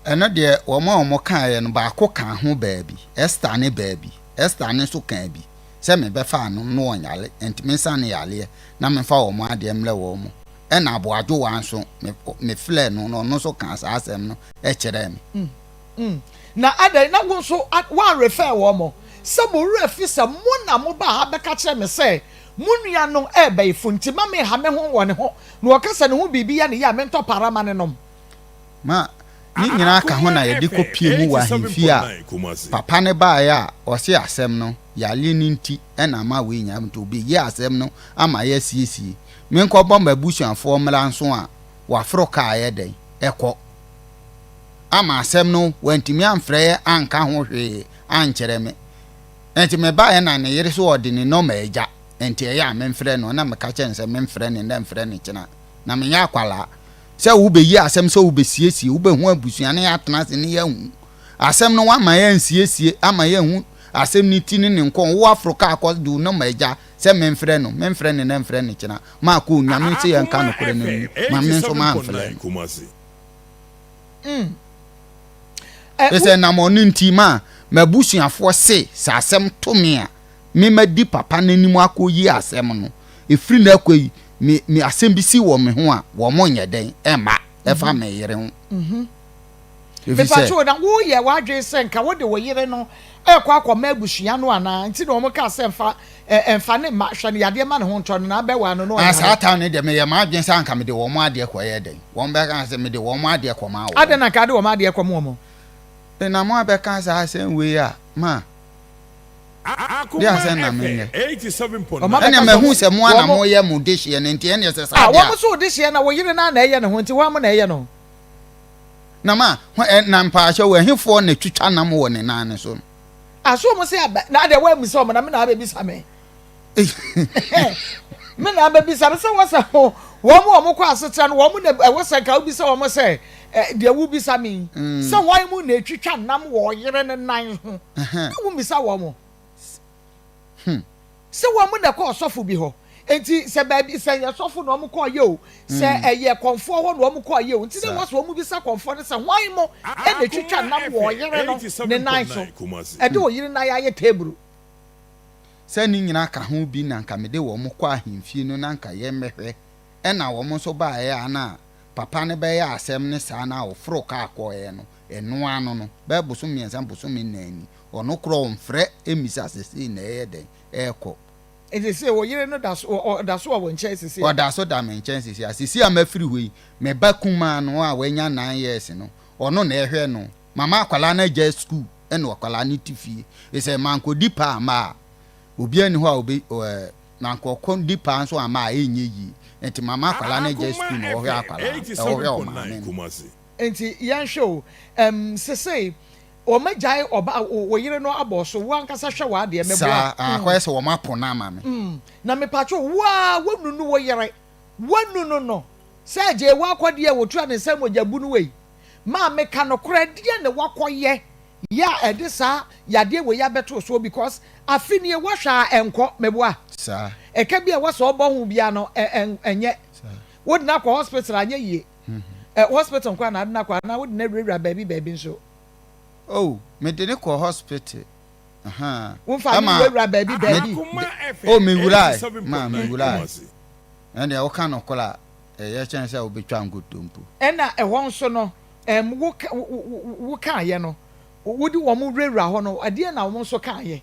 Ɛno deɛ wɔn a wɔkaeɛ no baako kaa ho baa bi, Esther ne baa bi. Esther no nso kaa bi sɛ mebɛfaa no na ɔnyare nti mensa no yareɛ na memfa wɔn adeɛ mmrɛ wɔn. Ɛna Aboadwowa nso me mefrɛɛ no na ɔno nso kaa saa asɛm no kyerɛɛ me. Mm. Na adɛn na wo nso woanrefɛɛ wɔn? Sɛ mo werɛ fi sɛ mo na mobaa ha bɛka kyerɛɛ me sɛ mo nua no rebɛyefo nti mma menha me ho wɔ ne ho, na ɔka sɛ ne ho biribi yɛ no yɛ a mentɔ para ma no nom. Ma ne nyinaa ka ho na yɛde kɔ pie mu wɔ ahemfie a papa no baeɛ a ɔse asɛm no yareɛ no nti na ama wei nyinaa nti ɔbɛyi asɛm no ama yɛasiesie. Menkɔbɔ m'abusuafoɔ mmra nso a waforo kaa yɛ dɛn ɛkɔ ama asɛm no wantumi amfrɛ yɛ anka ho hwee ankyerɛ me nti mebaeɛ na ne yere so ɔde ne nɔma agya nti ɛyɛ a memfrɛ no na meka kyerɛ no sɛ memfrɛ no nnɛ mfrɛ no kyena na menyɛ akwalaa sɛ wobɛyi asɛm sɛ wobɛsiesie wobɛhu abusua ne yɛatena ase ne yɛahu asɛm no woama yɛansiesie ama yɛahu asɛm no ti ne ne nkɔn wo aforo kaa kɔ de wo nɔma agya sɛ memfrɛ no memfrɛ ne nɛ mfrɛ ne kyena maakɔ onyame sɛ yɛnka Akoma nokorɛ no FM ni ma me nso mamfrɛ 87.9 no Kumasi. Mm. Ɛ, wo. Sɛ nam ɔno nti ma m'abusuafoɔ se sɛ asɛm to me a me madi papa no anim akɔyi asɛm no, ɛfiri nnɛ kɔ yi, me, me asɛm bi si wɔ me ho a, wɔn nyɛ dɛn mma ɛfa me yere ho. Ɛfiri sɛ. Mepatwo, na woyɛ w'adwene sɛ nka wode wo yere no rekɔ akɔma abusua no anaa? Nti na wɔn kaa sɛ mfa, ɛ, mfa ne mma, hwɛ no yadeɛ ma ne ho ntɔ no, na abɛwaa no na Ah, saa ɔnyare. time no deɛ meyɛ m'adwene sɛ anka mede wɔn adeɛ kɔyɛ dɛn? Wɔn bɛka sɛ mede wɔn adeɛ kɔmaa Adɛn wɔn. na nka wode wɔn adeɛ kɔma wɔn? Na mo abɛka saa asɛm wei a, ma. Deɛ Akoma asɛn na FM menyɛ. Wɔn 87.9 Ɛnneɛ abɛka sɛ mahu sɛ mo ara na wɔn, moyɛ mo dehyeɛ no nti, ɛnneɛ sɛ saa ah, deɛ wɔn a. nso wo dehyeɛ na wo yere no ara na ɛyɛ ne ho nti hwan mo na ɛyɛ no? Na ma, hɔ, ɛ, na mpaakyɛw, ɛhefoɔ na ɛtwitwa nam wɔ ne nan no so no? Ah, so wɔn se aba, na adeɛ woammisa wɔn na me na abɛbisa me? Me na abɛbisa me sɛ wɔ sɛ wɔn a wɔkɔ asetra no wɔn na ɛwɔ sɛ nka wobisa wɔn sɛ deɛ wobisa me yi sɛ hwan mu na ɛtwitwa nam wɔ ɔyere ne nan ho na wommisa wɔn sɛ wɔn na ɛkɔ ɔsɔfo bi hɔ nti sɛ baabi sɛ yɛ sɔfo na wɔn kɔɔ yɛ o sɛ ɛyɛ kɔnfoɔ hɔ na wɔn kɔɔ yɛ o nti na wɔ sɛ wɔn bisa kɔnfoɔ no sɛ hwan mu na ɛtwitwa nam wɔ ɔyere no ne nan so ɛde ɔyere nan ayɛ teburu. Sɛ ne nyinaa ka ho bi na anka mede wɔn kɔ ahemfie no na anka yɛmmɛhwɛ. Ɛna wɔn nso baeɛ a na papa no bɛyɛ asɛm no saa no a ɔforoo kaa kɔeɛ no, ɛno ara no no, bɛyɛ bosome mmiɛnsa, bosome nnan ni, ɔno koraa ɔmfrɛ mmisa sɛ sei na ɛyɛ dɛn ɛrekɔ. Nti seesei wo yere no da so, ɔda so wɔ wo nkyɛn seesei a? Ɔda so da me nkyɛn seesei a. Seesei a mafiri hɔ yi, me ba kumaa no a wanya nine years no, ɔno na ɛhwɛ no. Mama akwadaa no agyae sukuu ɛna akwadaa no te fie. Sɛ mankɔdi paa amma a, obiara nni hɔ a obe ɛɛ mankɔkɔ di paa nso amma a ɛnyɛ yie. Nti mama akwadaa no agyae Akoma sukuu na ɔhwɛ FM akwadaa no, ɔhwɛ ɔmaame 87.9 no. Kumasi. Nti yɛnhwɛ o, ɛm sesei wɔagyae ɔba, wo yere no abɔ so, wo ankasa hwɛ w'adeɛ, meboa. Saa, akɔyɛ sɛ wɔapo no ama me. Na mepatwo, wo ara woanunu wo yere, woanunu no sɛ gyee w'akɔdeɛ a wɔtua ne nsa mogya bunu wei. Maame ka nokorɛ, deɛn na woakɔyɛ yɛ a ɛde saa yadeɛ wei abɛto wo soɔ because afe nie woahwɛ a ɛnkɔ, meboa? Saa. Ɛka bi a ɛwɔ sɛ ɔbɔ ho biara no ɛnyɛ. Saa. Wode no akɔ hospital anyɛ yie. Ɛ hospital nko ara na ade no akɔ anaa wode no awurawura baabi baabi nso? Oh, mede no kɔ hospital. Ahaa. Womfa no Ɛma nwurawura baabi me baabi? Akoma de, oh FM mewurae, ma 87.9 mewurae. Kumasi. Ɛndeɛ woka nokorɛ a, ɛyɛ kyɛn sɛ wobɛtwa nkontompo. Ɛna ɛhɔ nso no, ɛm, wo, wo, wokaeɛ no, wode wɔn wurawura hɔ no, ɛdeɛn na wɔn nso kaeɛ?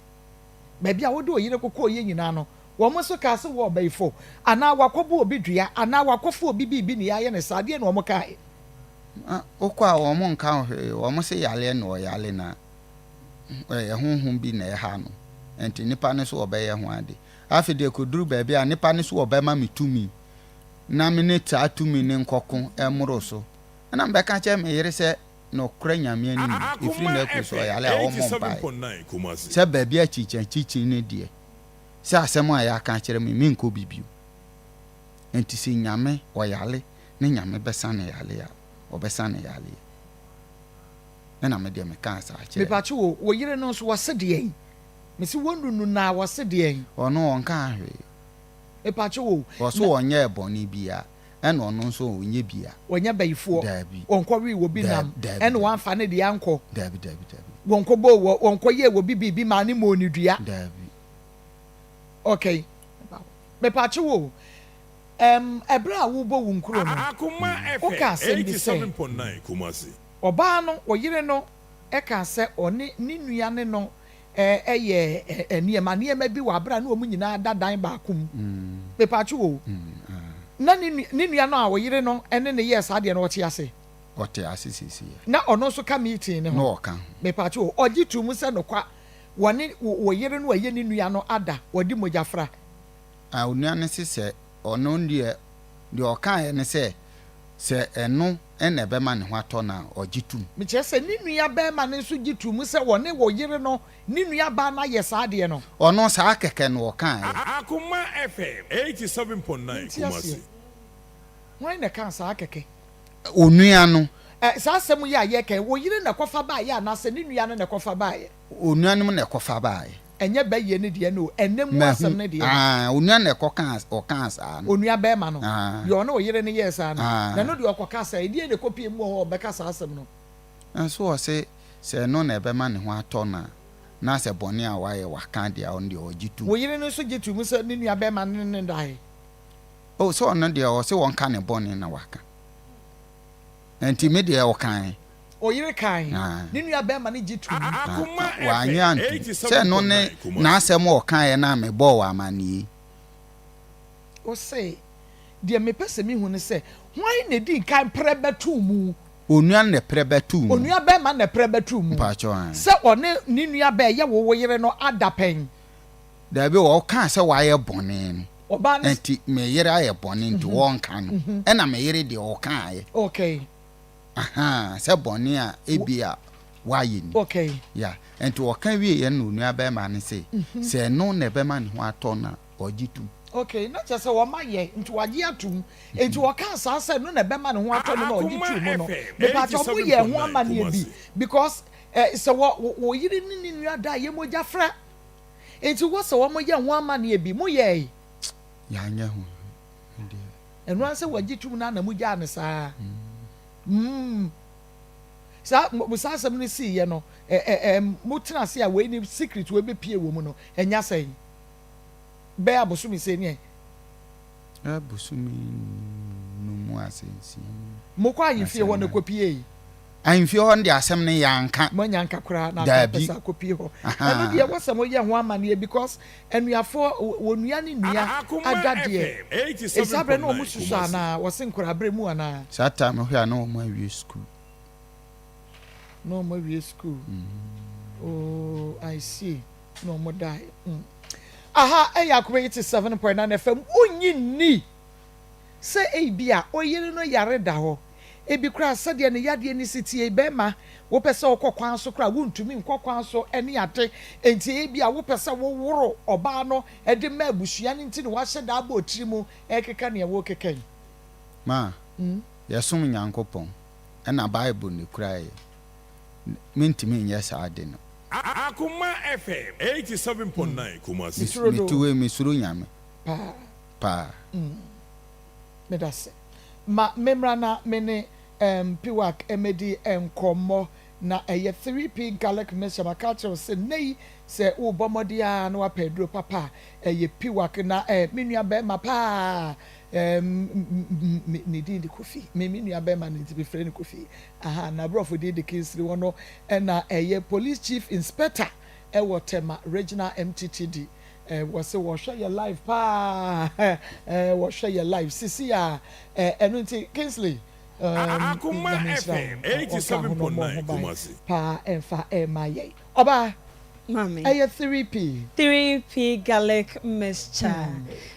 Baabi a wode oyere kokɔeɛ nyinaa no, wɔn nso kaa sɛ wɔ ɔbayifo, anaa wakɔbɔ obi dua, anaa wakɔfa obi biribi na yɛayɛ no saa, ɛdeɛn na wɔn kaeɛ? Na wokɔ a wɔn nka wo hwee, wɔn se yareɛ na ɔyare na ɛyɛ honhom bi na ɛha no, nti nipa no so ɔbɛyɛ ho ade. Afei deɛ ɛkɔduru baabi a nipa no so ɔbɛma me tumi na me ne saa tumi no nkɔko mmoro so. Ɛna mebɛka kyerɛ me yere sɛ nokorɛ Nyame anim no, ɛfiri Akoma nnɛ kɔ sɛ FM ɔyare a ɔmmɔ mpaeɛ. 87.9 Kumasi. Sɛ baabi a kyinkyinakyinkyin no deɛ, sɛ asɛm a yɛaka akyerɛ me, menkɔ bi bio. Enti sɛ Nyame, ɔyare, ne Nyame bɛsa no yareɛ a, ɔbɛsa no yareɛ. Ɛna me deɛ mekaa saa kyerɛɛ no. Mepatwo o, wo yere no nso wɔse deɛn? Mese wɔnunu no a wɔse deɛn? Ɔno ɔnkaa hwee. Mepatwo o, Ɔse na. ɔnyɛɛ bɔne biaa, ɛna ɔno nso ɔnyɛ bia. Ɔnyɛ bayifoɔ, Daabi. ɔnkɔwee obi nam, Daabi, ɛna daabi. wamfa ne deɛ ankɔ. Daabi, daabi, daabi. Wɔnkɔbɔɔ wɔ, wɔnkɔyɛɛ obi biribi maa ne mmɔɔ no dua. Daabi. Okay. Mepatwo o, ɛm, ɛberɛ a wobɔ wo nkuro no, Akoma woka FM asɛm bi sɛ. 87.9 Kumasi. Ɔbaa no, ɔyere no kaa sɛ ɔne ne nua ne no yɛɛ nneɛma nneɛma bi wɔ abere a na wɔn nyinaa da dan baako mu. Mepatwo o, na ne nua no a ɔyere no ne no yɛɛ saa adeɛ no, ɔte ase? Ɔte ase seesei. Na ɔno nso ka meeting no ho? Na ɔka ho. Mepatwo o, ɔgye too mu sɛ nokwa wɔne ɔyere no a ɛyɛ ne nua no ada, wɔde mogya fra? Ah, onua no se sɛ ɔno deɛ, deɛ ɔkaeɛ ne sɛ, sɛ ɛno na ɛbɛma ne ho atɔ no a, ɔgye tom. Mekyerɛ sɛ, ne nua barima no nso gye to mu sɛ ɔne wɔ yere no ne nua baa no ayɛ saa adeɛ no. Ɔno, saa kɛkɛ na ɔkaeɛ. Akoma FM 87.9 Mente aseɛ. Kumasi. Hwan na ɛkaa saa kɛkɛ? Onua no. Ɛ, saa asɛm yi a yɛreka yi, wo yere na ɛkɔfa baeɛ anaasɛ ne nua no na ɛkɔfa baeɛ? Onua no na ɛkɔfa baeɛ. Ɛnyɛ bayie no deɛ no o, ɛnnɛ mu Mahu. asɛm no deɛ no. Aah, onua na ɛkɔkaa, ɔkaa saa no. Onua barima no, Aah. deɛ ɔne ɔyere no yɛɛ saa no, Aah. na ɛno deɛ ɔkɔka sɛ, ɛdeɛn na ɛkɔpie mu wɔ hɔ a ɔbɛka saa asɛm no? Nanso ɔse sɛ ɛno na ɛbɛma ne ho atɔ no a, na sɛ bɔne a wayɛ waka deɛ a, ɔno deɛ ɔgye tom. Wo yere no nso gye to mu sɛ ne nua barima no ne no daeɛ? Oh, sɛ ɔno deɛ ɔse wɔnka ne bɔne na waka. Nti me deɛ ɔkae. Ɔyere kae. Ne nua bɛɛma no gye toom. Akoma Wannye FM antom sɛ ɛno ne 87.9 Kumasi. n'asɛm a ɔkaeɛ no a mebɔɔ wo amanneɛ yi. Ose, Deɛ mepɛ sɛ mehu ne sɛ, hwan na ɛdii nkan prɛ bɛtoo mu? Onua no na ɛprɛ bɛtoo mu. Onua bɛɛma na ɛprɛ bɛtoo mu. Mpakyɛw, ae. Sɛ ɔne ne nua bɛɛ yɛ wo wo yere no ada pɛn. Dabi, ɔkaa sɛ wayɛ bɔne no. Ɔbaa no. Nti me yere ayɛ bɔne nti wɔnka no. Ɛna me yere deɛ ɔkaeɛ. Okay. Ahaa, sɛ bɔne a ebia wayɛ ni. Okay. Yeah, nti ɔka wieɛ no na onua bɛrima no se, sɛ ɛno na ɛbɛma ne ho atɔ no a, ɔgye tom. Okay, na kyerɛ sɛ wɔma yɛ, nti wagye atom. Nti ɔkaa saa sɛ ɛno na ɛbɛma ne ho atɔ no na ɔgye Akoma too mu no, FM mepaakyɛw moyɛɛ ho 87.9 amanneɛ bi? Kumasi. Because eh, sɛ wɔ, wo yere ne ne nua da a, ɛyɛ mogya fra. Nti wɔ sɛ wɔyɛ ho amanneɛ bi, moyɛe? Yɛanyɛ ho hwee, me deɛ. Ɛno ara sɛ wagye tom no ara na mogyaa no saa. Mm. Saa, mo, saa asɛm no siiɛ no, ɛ, ɛ, ɛ, motena ase a wei ne secret wei bɛpie wɔ mu no, ɛnya sɛn? Bɛyɛ abosome sei ne ɛ? Bɛyɛ bosome num ase nsia mu. Mokɔ ahemfie hɔ no ɛkɔpiei? Ahemfie hɔ no deɛ asɛm no yɛanka. Moanya nka koraa na anka Daabi. mopɛ sɛ akɔpie hɔ. Ɛno deɛ ɛwɔ sɛ moyɛ ho amanneɛ because anuafoɔ, onua ne nua Akoma ada deɛ. FM Ei saa berɛ no na wɔn 87.9 susua Kumasi. anaa? Wɔse nkwadaa berɛ mu anaa? Saa time no hwɛ a na wɔn awie school. Na wɔn awie school. Oh I see. Na wɔn dae. Mm. Aha ɛyɛ Akoma 87.9 FM. Wonnye nni Sɛ ebia oyere no yare da hɔ, ebi koraa sɛdeɛ ne yadeɛ no si teɛ yi, bɛrima, wopɛ sɛ wokɔ kwan so koraa a, wontumi nkɔ kwan so ne ade, enti ebia wopɛ sɛ woworo ɔbaa no de ma abusua no nti na woahyɛ da abɔ wo tiri mu rekeka nea worekeka yi. Ma, yɛsom Nyankopɔn, ɛna Bible na ɛkura yɛn. Mentumi nyɛ saa ade no. Akoma FM 87.9 Kumasi. Mesuro Mete do. wei, mesuro Nyame. Paa. Paa. Mm. Medase. Ma me mmra na me ne um, Piwak mmɛdi nkɔmmɔ. Na ɛyɛ 3P Garlic Mixture. Maka akyerɛ wo sɛ nnɛ yi, sɛ worebɔ mmɔden ara na woapɛ aduro papa a, ɛyɛ Piwak. Na eh, me nua bɛrima paa, eh, ne din de Kofi. Me me nua bɛrima no nti mefrɛ no Kofi. Aha, n'aborɔfo din de Kingsley. Ɔno na ɛyɛ Police Chief Inspector ɛwɔ Tema Regional MTTD. Eh wɔse wɔhwɛ yɛ live paa eh wɔhwɛ yɛ live sisi a eh ɛno nti Kingsley um Akoma Nyame nhyira FM wo ɔnka ho na ɔmmɔ 87.9 ho ban Kumasi. paa ɛmfa ɛma yɛn ɔbaa Maame. ɛyɛ 3P. 3P garlic mixture.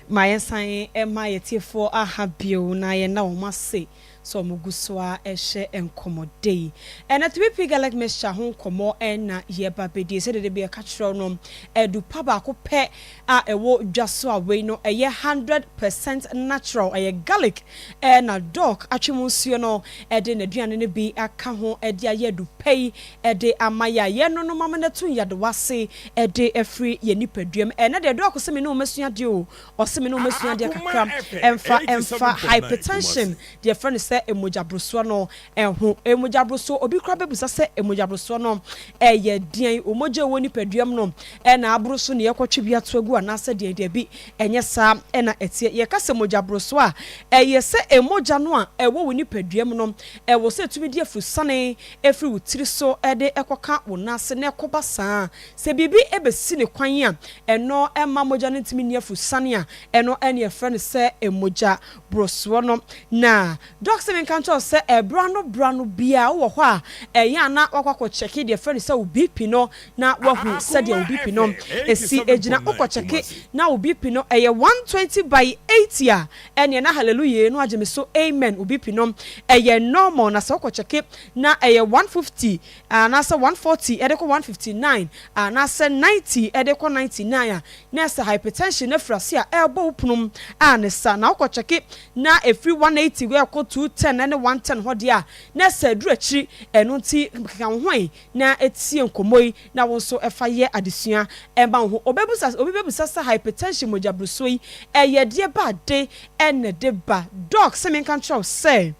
Ma yɛnsan mma yɛn atiefoɔ aha bio na yɛnna wɔn ase sɛ wɔgu so ara hyɛ nkɔmmɔdɛ yi. Ɛnnɛ 3P Garlic Mixture ho nkɔmmɔ na yɛreba abɛdi. Sɛdeɛ da bi yɛka kyerɛ wo no, adu pa baako pɛ a ɛwɔ dwa so a wei no ɛyɛ 100% natural, ɛyɛ garlic na Doc atwe mu nsuo no de n'aduane no bi aka ho de ayɛ adu pa yi de ama yɛn a yɛnonom ama no atu nyadewa ase de afiri yɛn nipadua mu. Ɛnnɛ deɛ Doc se me ne wo mmɛsua adeɛ o, ɔse me ne wo mmɛsua adeɛ kakra mfa mfa hypertension, deɛ yɛfrɛ no sɛ mogyaborosoɔ no ho. Mogyaborosoɔ, obi koraa bɛbisa sɛ mogyaborosoɔ no ɛyɛ deɛn? Wo mogya a ɛwɔ nipadua mu no na aboro so na yɛkɔtwe bi ato agu anaasɛ deɛn? Dabi, ɛnyɛ saa na ɛteɛ. Yɛka sɛ mogyaborosoɔ a, ɛyɛ sɛ mogya no a ɛwɔ wo nipadua mu no, ɛwɔ sɛ ɛtumi di afurusane firi wo tiri so de kɔka wo nan ase na ɛkɔba saa. Sɛ biribi bɛsi ne kwan a, ɛno mma mogya no ntumi nni afurusane a, ɛno na yɛfrɛ no sɛ mogya borosoɔ no. Na dɔk sɛ menka nkyerɛ wo sɛ ɛberɛ ano berɛ ano biara wowɔ hɔ a, ɛyɛ a na woakɔ akɔ kyɛke deɛ yɛfrɛ no sɛ wo BP no na woahu sɛdeɛ wo BP no si gyina. Wokɔ kyɛke na wo BP no ɛyɛ 120 by 80 a, ɛneɛ na hallelujah no agye me so amen, wo BP no ɛyɛ normal. Na sɛ wokɔ kyɛke na ɛyɛ 150 anaasɛ 140 de kɔ 159 anaasɛ 90 de kɔ 99 a, na ɛsɛ hypertension no afiri ase a ɛrebɔ wo pono mu a ne sa. Na wokɔ kyɛke na ɛfiri 180 rekɔ 210 ne 110 hɔ deɛ a, na ɛsɛ aduru akyiri. Ɛno nti keka wo ho ɛ na tie nkɔmmɔ yi na wo nso fa yɛ adesua ma wo ho. Obɛbusa, obi bɛbusa sɛ hypertension, mogyaborosoɔ yi, ɛyɛ deɛ ba ade na ɛde ba? Doc, sɛ menka nkyerɛ wo sɛ,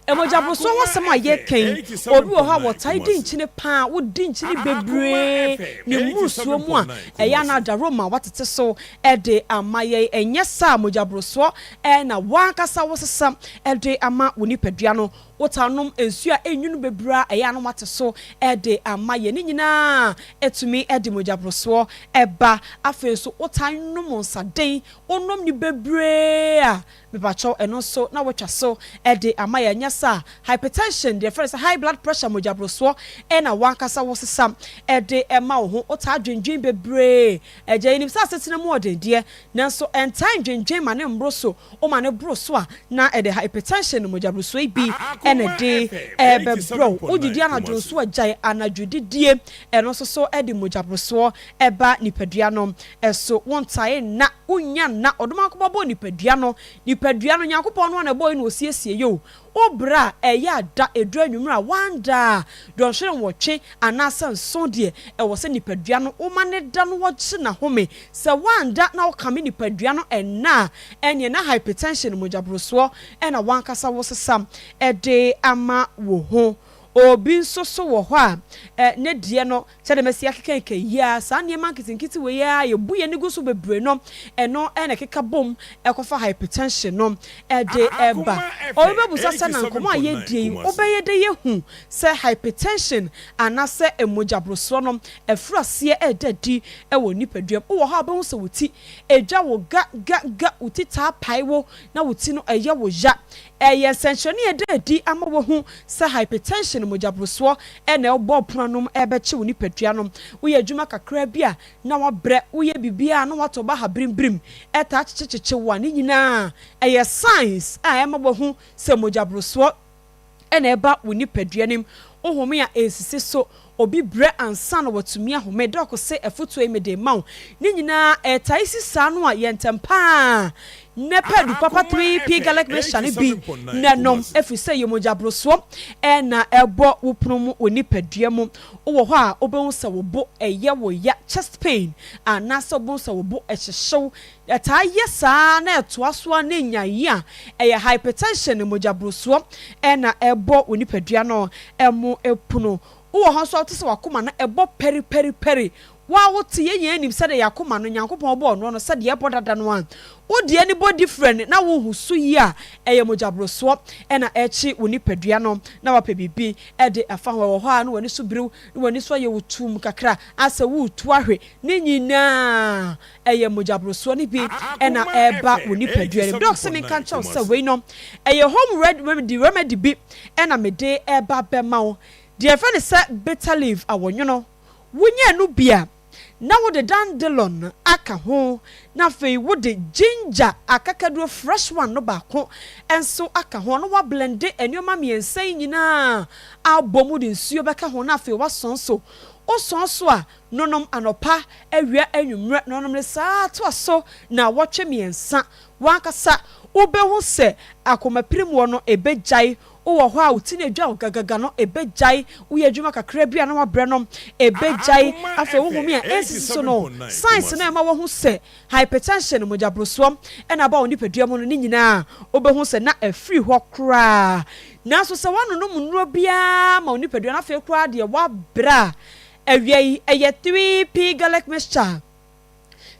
Mogyaborosoɔ ho asɛm a yɛreka yi, obi wɔ hɔ a wɔtae di nkyene pa ara, wodi nkyene bebree ne mmorosoɔ mu a, ɛyɛ a na adaworoma wɔatete so de ama yɛn. Ɛnyɛ saa a, mogyaborosoɔ na wo ankasa wosesa de ama wo nipadua no. Wotaa nom nsuo a ɛnwunu bebree a, ɛyɛ a na wɔate so de ama yɛn. Ne nyinaa tumi de mogyaborosoɔ ba. Afei nso, wotaa nom nsaden, wonom no bebree a, Mepakyɛw ɛno nso na watwa so de ama yɛn anyɛ saa a hypertension deɛ yɛfrɛ no sɛ high blood pressure mogyaborosoɔ na wankasa wo sesa de ma wo ho wotaa dwendwen bebree agya yɛnim sɛ asetena mu ɔden deɛ nanso ɛntaa ndwendwen ma ne mboro so woma no boro so a na ɛde hypertension no mogyaborosoɔ yi bi na ɛde ɛbɛbrɛ wo wodidi anadwo nso a gyae anadwo didie ɛno nso so de mogyaborosoɔ ba nipadua no so. Wontae nna, wonnya nna. Ɔdomankoma bɔɔ nipadua no. Nipadua no, Nyankopɔn no ara na ɛbɔe na ɔsiesiee o. Wo berɛ a ɛyɛ a da, ɛduru anwummerɛ a, woanda a, dɔnhwere nwɔtwe anaasɛ nson deɛ, ɛwɔ sɛ nipadua no, woma no da na ɔgye n'ahome. Sɛ woanda na wokame nipadua no nna a, ɛnneɛ na hypertension, mogyaborosoɔ, na w'ankasa wosesa de ama wo ho. Obi nso so wɔ hɔ a, ne deɛ no, sɛdeɛ masi akekaeka yi ara, saa nneɛma nketenkete wei ara a yɛbu yɛn ani gu so bebree no, ɛno na ɛkeka bom kɔfa hypertension no de ba. Obi bɛbusa sɛ, na nkɔmmɔ a yɛredie yi, wobɛyɛ dɛn ahu sɛ hypertension anaasɛ mogyaborosoɔ no afiri aseɛ reda adi wɔ nipadua mu? Wowɔ hɔ a wobɛhu sɛ wo ti dwa wo ga ga ga, wo ti taa pae wo na wo ti no yɛ wo ya. Ɛyɛ nsɛnkyerɛnne a ɛda adi ama woahu sɛ hypertension, mogyaborosoɔ, na ɛrebɔ pono anom rebɛkye wo nipadua no. Woyɛ adwuma kakraa bi a na woabrɛ, woyɛ biribiara a na woatɔ baha birimbirim, ɛtaa kyekyekyekye wo a, ne nyinaa ɛyɛ signs a ɛma woahu sɛ mogyaborosoɔ na ɛba wo nipadua no mu. Wo home a ɛnsisi so, obi brɛ ansa na watumi ahome. Dɔk se afotuo yi mede rema wo. Ne nyinaa ɛtae si saa no a, yɛ ntɛm pa ara na pɛ adu papa 3P garlic mixture no bi na nom ɛfiri sɛ ɛyɛ mogyaborosoɔ na ɛbɔ wo pono mu wɔ nipadua mu. Wowɔ hɔ a wobɛhu sɛ wo bo yɛ wo ya, chest pain, anaasɛ wobɛhu sɛ wo bo hyehye wo. Ɛtaa yɛ saa na ɛtoa so ara na ɛnya yi a, ɛyɛ hypertension, mogyaborosoɔ, na ɛbɔ wo nipadua no mu pono. Wowɔ hɔ nso a wote sɛ w'akoma no ɛbɔ pɛripɛripɛri. Wo a wote, yɛn nyinaa nim sɛdeɛ yɛn akoma no, Nyankopɔn bɔɔ noɔ no, sɛdeɛ ɛbɔ dada no ara. Wo deɛ no bɔ different na wonhu so yie a, ɛyɛ mogyaborosoɔ na ɛrekye wo nipadua no na woapɛ biribi de afa ho. Ɛwɔ hɔ a na w'ani so biriw, na w'ani so ayɛ wo tumm kakra, asɛ woretu ahwe. Ne nyinaa ɛyɛ mogyaborosoɔ no bi na ɛreba wo nipadua no mu. Dɔk se menka nkyerɛ wo sɛ wei no ɛyɛ home remedy remedy bi na mede reba abɛma wo. Deɛ yɛfrɛ no sɛ bitter leaf awɔnwono, wonya ɛno bi a, na wode dandelion aka ho, na afei wode ginger akakaduro fresh one no baako nso aka ho, na woablende nneɛma mmiɛnsa yi nyinaa abɔ mu de nsuo bɛka ho, na afei woasɔn so. Wosɔn so a, nonom anɔpa, awia, anwummerɛ, na ɔnom no saa ara toa so nnawɔtwe mmiɛnsa. W'ankasa wobɛhu sɛ akomapirimwoɔ no ɛbɛgyae. Wowɔ hɔ a wo ti no adwa wo gagaga no, ɛbɛgyae. Woyɛ adwuma kakra bi a na woabrɛ no, ɛbɛgyae. Akoma Afei wo home FM a ɛnsisi so no, 87.9 signs no a Kumasi. ɛma woahu sɛ hypertension, mogyaborosoɔ, na aba wo nipadua mu no, ne nyinaa wobɛhu sɛ na afiri hɔ koraa. Nanso sɛ woanonom nnuro biara ma wo nipadua no, afei koraa deɛ woabrɛ a, awia yi ɛyɛ 3P Garlic Mixture.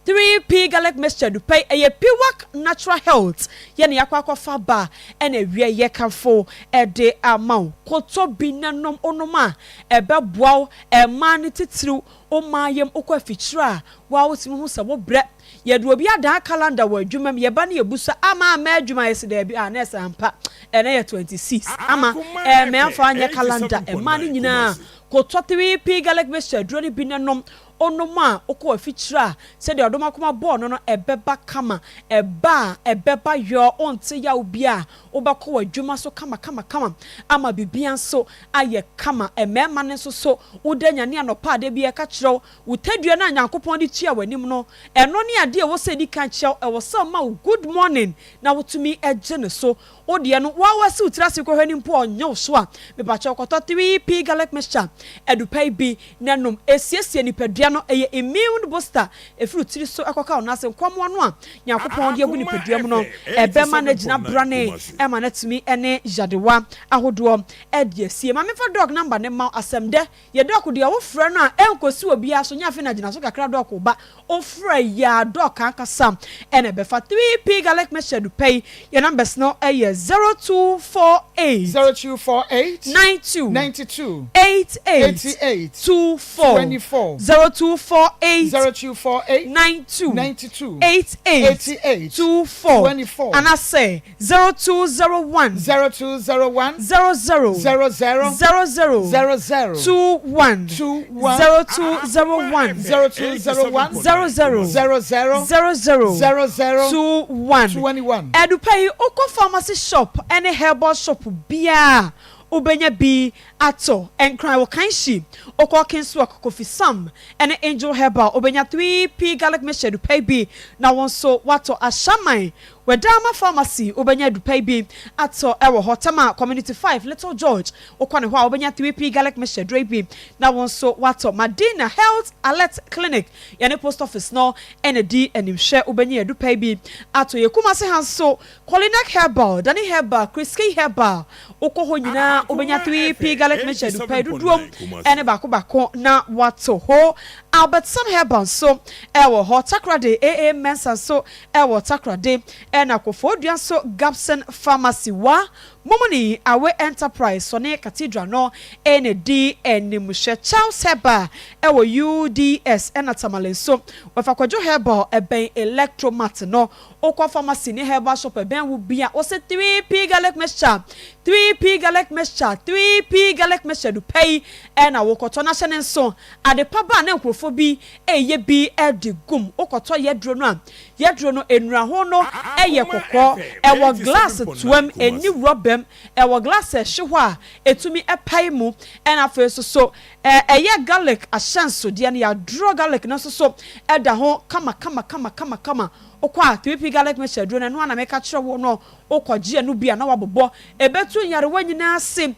3P Garlic Mixture dupɛ yi, ɛyɛ Piwak Natural Health yɛ na yɛakɔ akɔfa aba ɛna awia yi yɛkamfo de ama wo. Kɔtɔ bi na nom, wonom a ɛbɛboa wo, mmaa no titiriw, wo mmaa yam, wokɔ afikyire a, wo ara wotumi hu sɛ wobrɛ. Yɛde obi adan calendar wɔ adwuma mu, yɛba na yɛbusa, ama amma adwuma? Yɛse daabi, ah nurse ampa, ɛnɛ yɛ 26, ama Akoma ɛɛ FM mɛmfa anyɛ calendar, mmaa no 87.9 nyinaa Kumasi. kɔtɔ 3P Garlic Mixture aduro no bi na nom. Onom a, wokɔ afikyire a, sɛdeɛ ɔdom akoma bɔɔ no no, ɛbɛba kama. Ɛba a, ɛbɛba yɔɔ, wonte yaw biara. Wobɛkɔ w'adwuma so kamakamakama ama biribiara nso ayɛ kama. Mmarima no nso so, woda nyane anɔpa a, da biara ɛka kyerɛ wo, wo tadua no a Nyankopɔn de tua w'anim no, ɛno ne adeɛ a ɛwɔ sɛ ɛdi kan kyerɛ wo. Ɛwɔ sɛ ɔma wo good morning na wotumi gye no so. Wo deɛ no woa wasi wo tiri ase kɔhwɛ no mpo a ɔnyɛ wo so a, mepakyɛw kɔtɔ 3P garlic mixture adupa yi bi na nom. Ɛsiesie nipadua no, ɛyɛ immune booster, ɛfiri wo tiri so kɔka wo nan ase. Nkwammoa no a Nyankopɔn de agu Akoma nipadua mu no, FM ɛbɛma no agyina 87.9 brane Kumasi. ma no atumi ne yadewa ahodoɔ adi asie. Ma memfa dɔk number no mma wo, asɛmdɛ Yɛ dɔk deɛ wo frɛ no a ɛnkɔsi obiara so nyɛ afei na gyina so kakra dɔk wo ba wo frɛ yɛ a dɔk ankasa ɛna ɛbɛfa 3P garlic mixture dupɛ yi yɛ numbers no ɛyɛ 0248 0248 92 92 88 88 24 24 0248 0248 92 92 88 88 24 24 anasɛ 0201 0201 00 00 00 00 21 21 0201 0201 00 00 00 00 21. 21. Adupa yi, wokɔ pharmacy shop ne herbal shop biara a, wobɛnya bi atɔ. Nkran wɔ Kanshi, wokɔ Kingswalk, Kofi Sam ne Angel Herbal, wobɛnya 3P Garlic Mixture adupa yi bi na wo nso woatɔ. Ashaiman, Wɛdaama Pharmacy, wobɛnya adupa yi bi atɔ wɔ hɔ. Tema Community 5, Little George, wokɔ ne hɔ a wobɛnya 3P Garlic Mixture aduro yi bi na wo nso woatɔ. Madina Health Alert Clinic, yɛne Post Office no na ɛdi animhwɛ, wobɛnya adupa yi bi atɔ. Yɛ Kumasi ha nso, Kolinak Herbal, Dani Herbal, Kriskey Herbal, wokɔ hɔ nyinaa wobɛnya Akoma 3P FM Garlic Mixture adupa yi dodoɔm 87.9 Kumasi. ne baako baako na woatɔ. Ho Albert Sam Herbal nso wɔ hɔ, Takoradi AA Mensah nso wɔ Takoradi, ɛna Kofoɔdua nso Gabson Pharmacy wa Mumuni Awe Enterprise ɔne Cathedral no na ɛdi animhwɛ. Charles Herbal wɔ UDS ɛna Tamale nso wɔfa Kwadwo Herbal ɛbɛn Electromat no. Wokɔ pharmacy ne herbal shop ɛbɛn wo bi a wose 3P garlic mixture, 3P garlic mixture, 3P garlic mixture dupɛ yi na wokɔtɔ na hyɛ ne nso. Ade pa ba a na nkurɔfoɔ bi reyɛ bi de gum. Wokɔtɔ yɛduro no a, yɛduro no nnuraho no yɛ Akoma kɔkɔɔ, FM ɛwɔ glass toam, 87.9 ɛnni Kumasi. rɔba mu, ɛwɔ glass a ɛhye hɔ a ɛtumi pae mu, ɛna afei nso so ɛyɛ garlic ahyɛnsodeɛ no, yɛadrɔ garlic no nso so da ho kama kama kama kama kama. Wokɔ a, 3P garlic mixture aduro no, ɛno ara na meka kyerɛ wo no, wokɔgye ɛno bi a na woabobɔ. Ɛbɛtu nyarewa nyinaa ase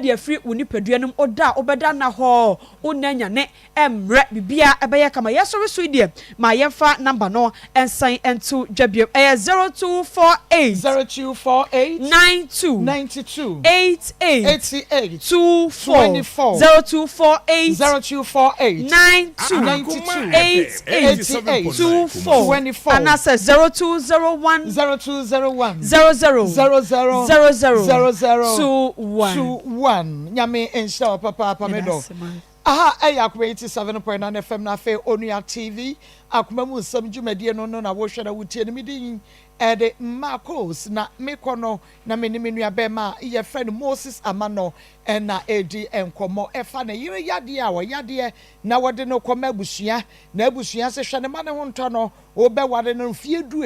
de afiri wo nipadua no mu. Woda a, wobɛda nnahɔɔ, wonna anyane mmrɛ, biribiara ɛbɛyɛ kama. Yɛsɔre so yi deɛ, ma yɛmfa number no nsan nto dwa bio. Ɛyɛ 0248. 0248. 92. 92. 88. 88. 24. 24. 0248. 0248. 92. 92. 88. 88. 24. 24. Anaasɛ 0201. 0201. 00. 00. 00. 00. 21. 21. Nyame nhyira wo papaapa me Meda dɔ. ase ma. Aha ɛyɛ Akoma 87.9 FM na afei Onua TV Akoma mu nsɛm dwumadie no no na wohwɛ na wotie no. Me din de Marcos na mekɔ no na me ne me nua bɛɛma a yɛfrɛ no Moses Amanor na ɛredi nkɔmmɔ ɛfa ne yere yadeɛ a ɔyadeɛ na wɔde no kɔma abusua na abusua se hwɛ ne ma ne ho ntɔ no wobɛware no mfeɛ du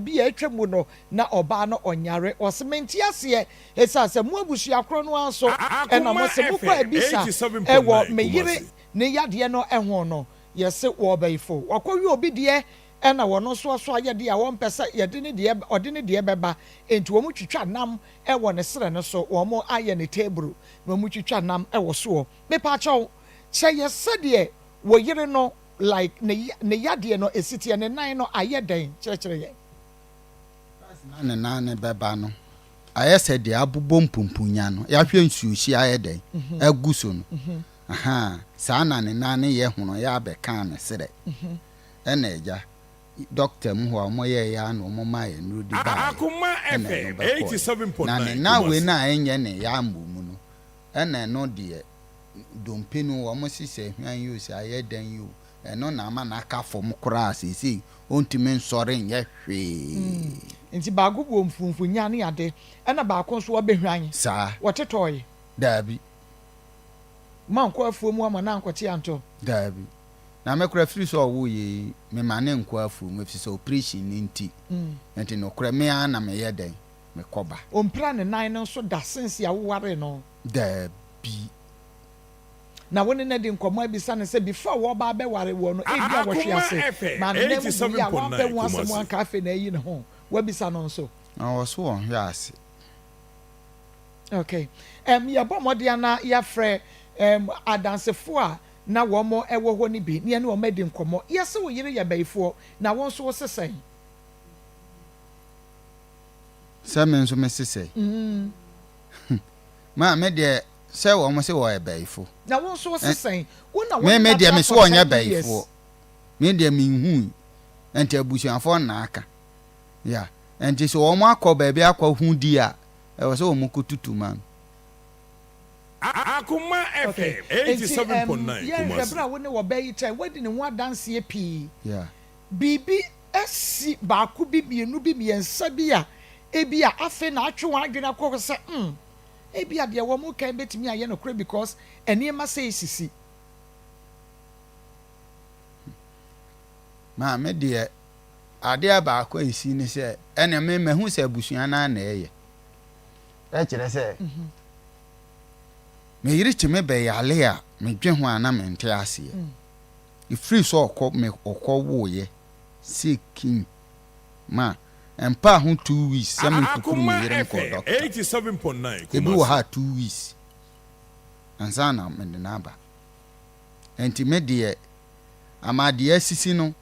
bi a atwa mu no na ɔbaa no ɔnyare ɔse mente aseɛ ɛsiane sɛ mo abusua korɔ no ara nso na Akoma mo se mokɔ FM abisa wɔ 87.9 me yere Kumasi. ne yadeɛ no ho no yɛse wɔɔbɛyifo wakɔwie obi deɛ Ɛna wɔn nso aso ayɛ deɛ a wɔmpɛ sɛ yɛde ne deɛ ɔde ne deɛ bɛba, enti wɔn twitwa nam wɔ ne serɛ no so, wɔn ayɛ no teeburu na wɔn twitwa nam wɔ soɔ. Mepaakyɛw, kyerɛ yɛ sɛdeɛ wo yere no like ne ne yadeɛ no ɛsi teɛ, ne nan no ayɛ dɛn, kyerɛkyerɛ yɛn. First na ne nan no bɛba no ayɛ sɛ deɛ abobɔ mpumpunya no, yɛahwɛ nsuohyi ayɛ dɛn agu so no, ahaa, saa na ne nan no yɛ hono yɛ abɛkaa ne serɛ. Ɛna agya, dɔkta mu hɔ a wɔn yɛɛyɛ ara na wɔn maa yɛn nnuro de baeɛ, Akoma ɛna ɛno FM bɛkɔeɛ. Na ne 87.9 nan wei Kumasi. no a ɛnyɛ ne ya mmɔ mu no, ɛna ɛno deɛ, dompe no wɔn se sɛ hwan yi o, sɛ ayɛ dɛn yi o, ɛno na ama no aka fam koraa a seesei ɔntumi nsɔre nyɛ hwee. Nti baako wɔ mfumfunyaa ne ade, ɛna baako nso abɛhwan. Saa. Wɔtetɔɔe? Daabi. Moankɔ afuo mu amma no ankɔte antɔ? Daabi. Na me koraa firi sɛ ɔwoo yɛ yi, me ma no nkɔ afuom ɛfiri sɛ operation no nti. Nti nokorɛ me ara na meyɛ dɛn? Mekɔ ba. Ɔmpira ne nan no nso da since a wowaree no? Daabi. Na wo ne no adi nkɔmmɔ abisa no sɛ before wɔreba abɛware woɔ no ebia wɔhwe Akoma ase FM maa ne nan mu buiɛ a wampɛ 87.9 ho asɛm Kumasi. anka afei na ayi ne ho? Woabisa no nso? Na ɔwɔ so ɔnhwe ase. Okay. Um, yɛbɔ mmɔden a na yɛafrɛ um, adansefo a na wɔn wɔ hɔ no bi na yɛne wɔn adi nkɔmmɔ. Yɛse wo yere yɛ bayifoɔ, na wo nso wose sɛn? Sɛ me nso mese sɛn? Ma me deɛ sɛ wɔn se wɔyɛ bayifo. Na wo nso wose sɛn? Wo na wo Me ne me no deɛ atra mese for wɔnyɛ 10 years. bayifoɔ. Me deɛ menhui. Nti abusuafoɔ na aka. Yeah. Nti sɛ wɔn akɔ baabi akɔ hu di a, ɛwɔ sɛ wɔn kɔ tutu ma no. Akoma Okay. FM Enti um, 87.9 yɛnhwɛ Kumasi. berɛ a wo ne ɔbaa yi trae, woadi ne ho adanseɛ pii. Yeah. Biribi asi baako bi, mmienu bi, mmiɛnsa bi a ebia afei na atwe wɔn adwene akɔ hɔ sɛ, hmm, ebia deɛ wɔreka yi bɛtumi ayɛ nokorɛ because nneɛma sei sisi. Maame deɛ, adeɛ baako a ɛsi ne sɛ, ɛnna me mahu sɛ abusua no ara na ɛyɛ. Ɛkyerɛ sɛ, me yere tumi bɛyare a, medwe ho a na mente aseɛ. Ɛfiri sɛ ɔkɔ me ɔkɔ woeɛ sɛ kim ma ɛmpaa ho 2 weeks sɛ menkukuru me Akoma yere nkɔɔ FM dɔkta. 87.9 Ebi wɔ Kumasi. ha a 2 weeks ansa na mede no aba. Nti me deɛ ama deɛ asisi no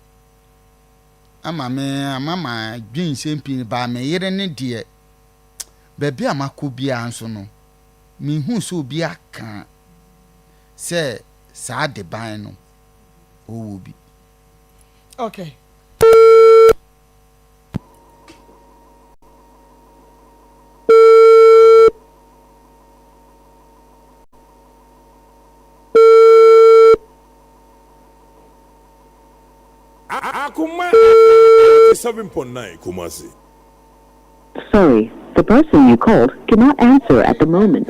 ama me ama madwen nsɛm pii baa me yere ne deɛ baabi a makɔ biara nso no menhuu sɛ obi aka sɛ saa deban no ɔwɔ bi. Okay. Akoma FM 87.9 Kumasi. Sorry, the person you called cannot answer at the moment.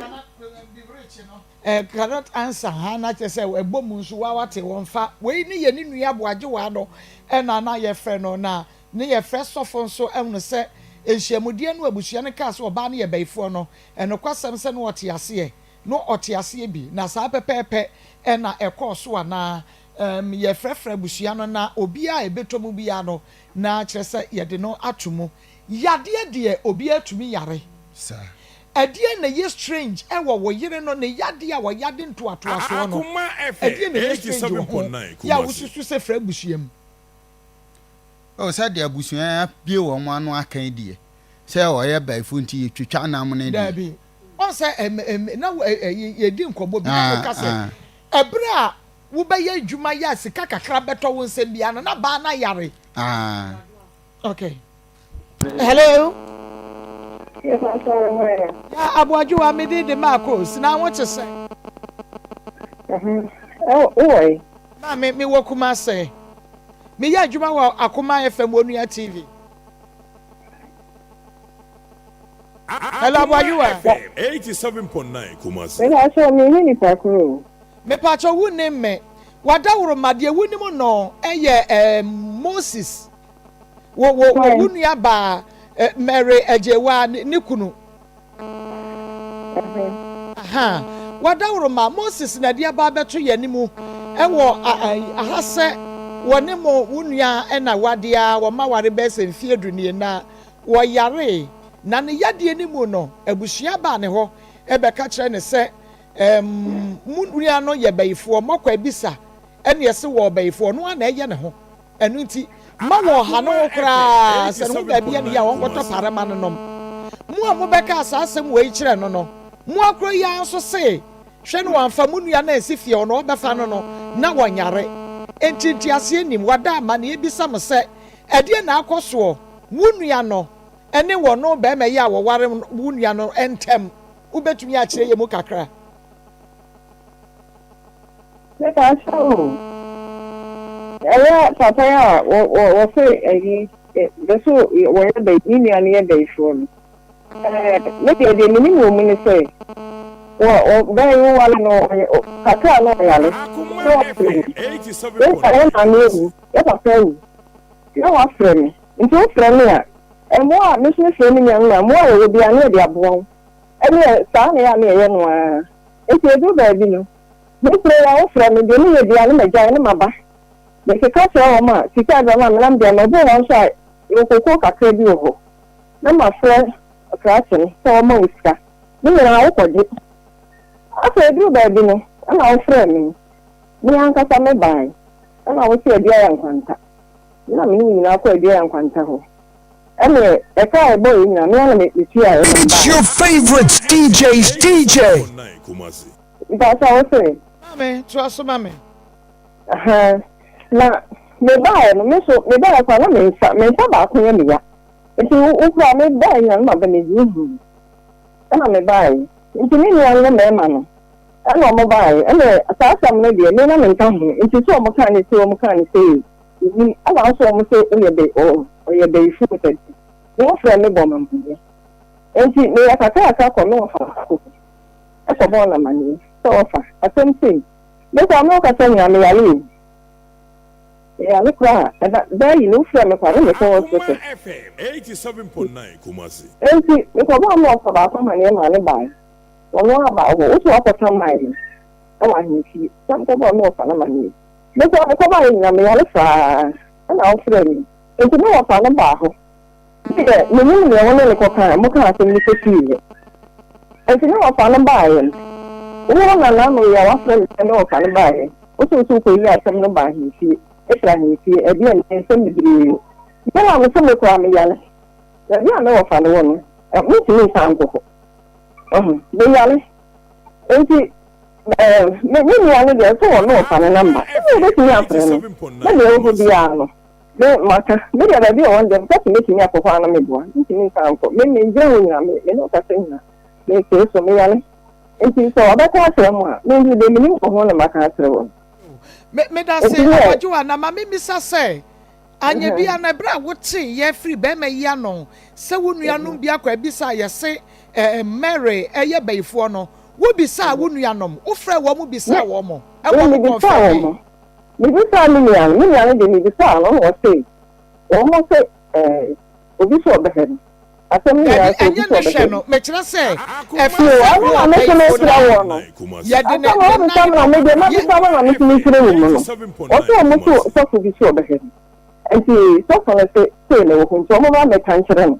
Cannot answer ha na kyerɛ sɛ ɛbɔ mu nso wa wate wɔn fa wei ne yɛ ne nua aboagyewa no ɛna na yɛfrɛ no na ne yɛfrɛ sɔfo nso ɛhunu sɛ nhyiamudeɛ no abusua no kaa sɛ ɔbaa no yɛ bɛyifoɔ no ɛnokwasɛm sɛ no ɔte aseɛ no ɔte aseɛ bi na saa pɛpɛɛpɛ ɛna ɛkɔɔ so anaa yɛfrɛfrɛ abusua no na obiara a ɛbɛtɔ mu biara no na kyerɛ sɛ yɛde no ato mu yadeɛ deɛ obiara tumi yare Saa. ɛdeɛ na ɛyɛ strange ɛwɔ wo yere no ne yadeɛ a wɔyade ntoatoasoɔ no Akoma ɛdeɛ FM na ɛyɛ strange wɔ ho 87.9 yɛ a Kumasi. wosusu sɛ frɛ abusua mu Oh, sɛdeɛ abusua abie wɔn ano aka yi deɛ sɛ ɔyɛ baifo nti yɛtwitwa nam no deɛ. Daabi ɔn sɛ ɛm ɛm na wo ɛ ɛ yɛdi nkɔmmɔ bi na Ah, meka sɛ ah. ɛberɛ a wobɛyɛ adwuma yɛ a sika kakra bɛtɔ wo nsɛm biara no na baa no ayare. Ah. Okay. Hello. Ya aboadwowa me din de Marcos na wo te sɛ? Wowɔ Ma me mewɔ Kumase. Meyɛ adwuma wɔ Akoma FM Onua TV. Hello Aboayewa. FM 87.9 Kumasi. Mepakyɛw menni nipa koro o. Mepakyɛw wonnim me. W'adaworoma deɛ wonim no yɛ eh, Moses. Wo wo wo wo nua baa eh, Mary Agyewaa ne, ne kunu. Aha. W'adaworoma Moses na ɛde aba abɛto yɛn anim wɔ aha sɛ wɔne mo wo nua na wade a wɔma ware bɛyɛ sɛ mfeɛ du nie na wɔyaree na ne yadeɛ no mu no abusua baa ne hɔ bɛka kyerɛ ne sɛ ɛm mo nua no yɛ bayifoɔ mɔkɔ abisa ɛne ɛse wɔ ɔbayifoɔ ɔno ara na ɛyɛ ne ho Ɛno nti, mma wɔnnha ne ho koraa sɛ ne ho baabi yɛ no yie a, ɔnkɔtɔ pare ma no nom. Mo a mobɛkaa saa asɛm wei kyerɛɛ no no, mo ara koro yi ara nso se, Hwɛ na wɔamfa mo nua no ansi fie hɔ na wɔbɛfa no no, na wɔnyare. Enti nteaseɛ nnim. Wɔada amanneɛ bisa mo sɛ, Ɛdeɛn na akɔ soɔ wo nua no ne wɔno barima yi a wɔware wo nua no ntam? Wobɛtumi akyerɛ yɛn mu kakra? Mepakyɛw o, ɛyɛ papa yi a wɔ wɔ wɔse ɛyi bɛ so wɔyɛ bɛ ne nua no yɛ bɛyifoɔ no. Ɛɛ me deɛ deɛ menim wɔ mu ne sɛ wɔ wɔ bɛn wo wale no ɔyɛ kakra na ɔyare Akoma na wafrɛ FM me. Yɛ yɛ maame awu, yɛ papa awu na wafrɛ me. Nti wofrɛ me a mmoa a me nso mefrɛ me nua no na mmoa a yɛwɔ biara na yɛde aboa wo. Ɛneɛ saa na ɛyɛ a na yɛyɛ no ara. Nti ɛduru baabi no, me frɛ yi a wofrɛ me, deɛ meyɛ biara no magyae na maba. Mekeka kyerɛ wɔn a, sika a ɛbɛma me na mede ama. Ebi wɔ hɔ nso a, yɛwɔ kokoo kakra bi wɔ hɔ, na mafrɛ ɔkrakye no sɛ ɔmma wo sika. Ne nyinaa wokɔgye. Afei ɛduru baabi no, ɛna wofrɛɛ me. Me ankasa mebae, ɛna wose Aduaya Nkwanta. Me na me ne wo nyinaa kɔɔ Aduaya Nkwanta hɔ. Ɛneɛ, ɛka a ɛbɔeɛ nyinaa, me ara na metuaeɛ na It's mebaeɛ. your favorite DJ's DJ. 87.9 Kumasi. Mpakyɛ wo se? Maame, toa so ma me. Ahaa, na mebaeɛ no, me nso mebaeɛ koraa na me nsa, me nsa baako yɛ me ya. Nti wo wo koraa mebaeɛ nyinaa na maba me huhuu. Ɛna mebaeɛ. Nti me nuanom mmarima no, ɛna wɔn baeɛ. Ɛna saa asɛm no deɛ, me na menka ho. Nti sɛ wɔn kaa no sei, wɔn kaa no sei, mennim. Ɛna nso wɔn se woyɛ bɛ, ɔ, ɔyɛ bayifoɔ sɛ deɛ. Wɔfrɛ me bɔ me amaneɛ. Nti meyɛ kakrakra kɔ me wɔfa baako hɔ. Kɔbɔɔ no amaneɛ sɛ wɔfa, asɛm sei. Me koraa me wokasa nyinaa meyare o. Meyare koraa ɛna daa yi no wofrɛ me koraa na mekɔ Akoma hospital. FM 87.9 Kumasi. Enti mekɔbɔɔ me wɔfa baako amaneɛ maa no bae. Ɔno ara baa hɔ. Wo so wakɔtam mae no wɔ ahemfie. Sɛ mekɔbɔɔ me wɔfa no amaneɛ. Me koraa mekɔbaeɛ nyinaa meyare saa ɛna wofrɛɛ me. Enti me wɔfa no baa hɔ. Me deɛ, mennim deɛ wo ne no kɔkaeɛ, mokaa asɛm no kɔsiiɛ. Enti ne wɔfa no baeɛ no, wo na n'ano yɛ a woafrɛ me sɛ ne wɔfa no baeɛ, wo se wo se wokɔyii asɛm no baa ahemfie, ɛfiri ahemfie, ɛdeɛn ne nsɛm bebree. Me na mese me koraa meyare, baabi a me wɔfa no wɔ no, mentumi nsan nkɔ hɔ. Wahu, meyare. Enti ɛɛ, me me nua no deɛ, sɛ wɔ ne wɔfa no namba, Akoma sɛ wobɛtumi FM afrɛ no, na 87.9 deɛ ɛwɔ hɔ Kumasi. biara no, Me, maka. Me deɛ baabi a ɔwɔ no deɛ, meka sɛ mɛtumi akɔ hɔ a na meboa. Mentumi nsan nkɔ. Me, mengyina hɔ nyina, me, me ne wo kasa nyina, metee so, meyare. Nti sɛ ɔbɛka akyerɛ mo a, me nso deɛ menim wɔ ho na maka akyerɛ wɔn. Me, medase, Nti deɛ. Abɔgyewa, na ma memmisa sɛ, anyɛ bi a na ɛberɛ a woteeɛ firi barima yi ano sɛ wo nuanom bi akɔ abisa a yɛse eh, Mary yɛ bayifoɔ no, wobisaa wo nuanom, wofrɛɛ wɔn bisaa Me, wɔn, me, ɛma wɔn mebisaa kɔnfɛmee? wɔn. Mebisaa me nua no, me nua no deɛ mebisaa no na ɔse wɔn se ɛɛ obi sɛ ɔbɛhwɛ no. Asɛm no Dabi, nyinaa sɛ obi ɛnyɛ sɛ ne ɔbɛhwɛ hwɛ no. no, mekyerɛ sɛ Akoma ɛfa Yoo, sɛ ɛno wo na me nso ɔbɛyifo mekyerɛ no, wɔn no. yɛde ne Asɛm a ne wobisa nan me na no me deɛ yɛ. mabisa no na me nso mekyerɛ wo mu no. Wɔse wɔn se sɔfo bi sɛ ɔbɛhwɛ no. Nti sɔfo no se sei na ɛwɔ hɔ nti wɔmmra mmɛka nkyerɛ no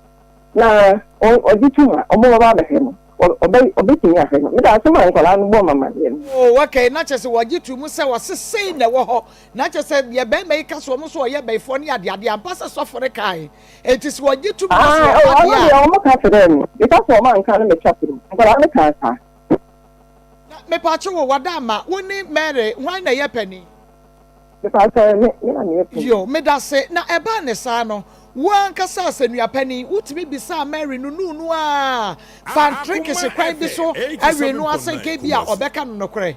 na ɔgye tom a wɔbɛba abɛhwɛ no. Ɔbɛ ɔbɛtumi ahwɛ no. Meda ase ma nkwadaa no bɔɔ me amaneɛ no. Oh okay, na kyerɛ sɛ wɔgye to mu sɛ wɔse sei na ɛwɔ hɔ, na kyerɛ sɛ deɛ barima yi ka sɛ wɔn nso wɔyɛ bayifoɔ ne adeade, ampa sɛ sɔfo no kae, enti sɛ wɔgye to mu na sɛ Ah, wɔba oh, ɔno deɛ deɛ a. wɔn ka kyerɛɛ me, because wɔn anka no metwa to mu, nkwadaa no kaa saa. Na mepaakyɛw o, Wadaama, wo ne Mary hwan na ɛyɛ panin? Mepakyɛw, me, me na meyɛ panyin. Yo, medase. Na ɛbaa ne saa no, wo ankasa as nua panin, wotumi bisaa Mary nunuu no ara faa Akoma ntrikese kwan bi FM so wee no ara sɛ nka 87.9 ebia Kumasi. ɔbɛka no nokorɛ.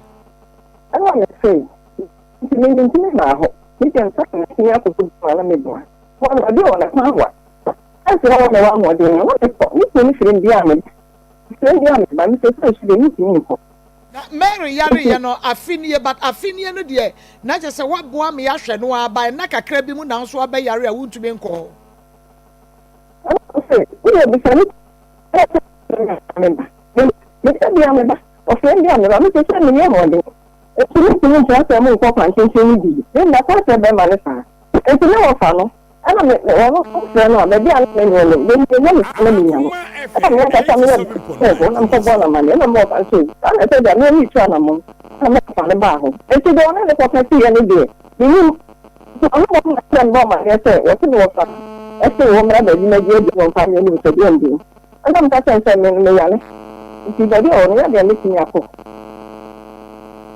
Ɛna mese, Nti me mentumi mmaa hɔ. Me deɛ nsa na matumi akɔkɔ bi mu a na meboa. Hɔ no, ɔde wɔ n'akwan wa. Ɛnso na mewɔ ahoɔden no, na mekɔ. Me kunu no frɛ me biara a meba. Ɔfrɛ me biara a meba. Me seesei nso deɛ mentumi nkɔ. Na Mary yareɛ no afe nie but afe nie no deɛ na kyerɛ sɛ woaboa me ahwɛ no ara by nna kakra bi mu na wo nso abɛyare a wontumi nkɔ hɔ. Ɛna ɔse wodeɛ bisa ne kunu sɛ ɔfrɛ me a meba. Mepɛ biara meba. Ɔfrɛ me biara meba. Me seesei menni ahoɔden nti mentumi ntra sɛ monkɔ kwan tenten no bi. Me mɛka akyerɛ bɛrima no saa. Nti ne wɔfa no Ɛna me, me, ɔno nso frɛ no a, baabi a na mewɔ no, me, menya me sika na menya no. Ɛna me ankasa meyɛ kɔɔ hɔ na mekɔbɔɔ no amanneɛ, ɛna me wɔfa nso, saa na ɛsɛ deɛ, me meretu anammɔn, ɛna me wɔfa no baa hɔ. Enti deɛ ɔne no kɔka siiɛ no deɛ, mennim. Nti ɔno mmom na ɛfrɛɛ me bɔɔ amanneɛ sɛ, wɔse me wɔfa no se wɔmmra baabi mmɛgye aduane wɔ mfa nyɛ ne nipadua mu den. Ɛna meka kyerɛɛ no sɛ, me no, meyare, nti baabi a ɔwɔ no, nyɛ deɛ mɛtumi akɔ.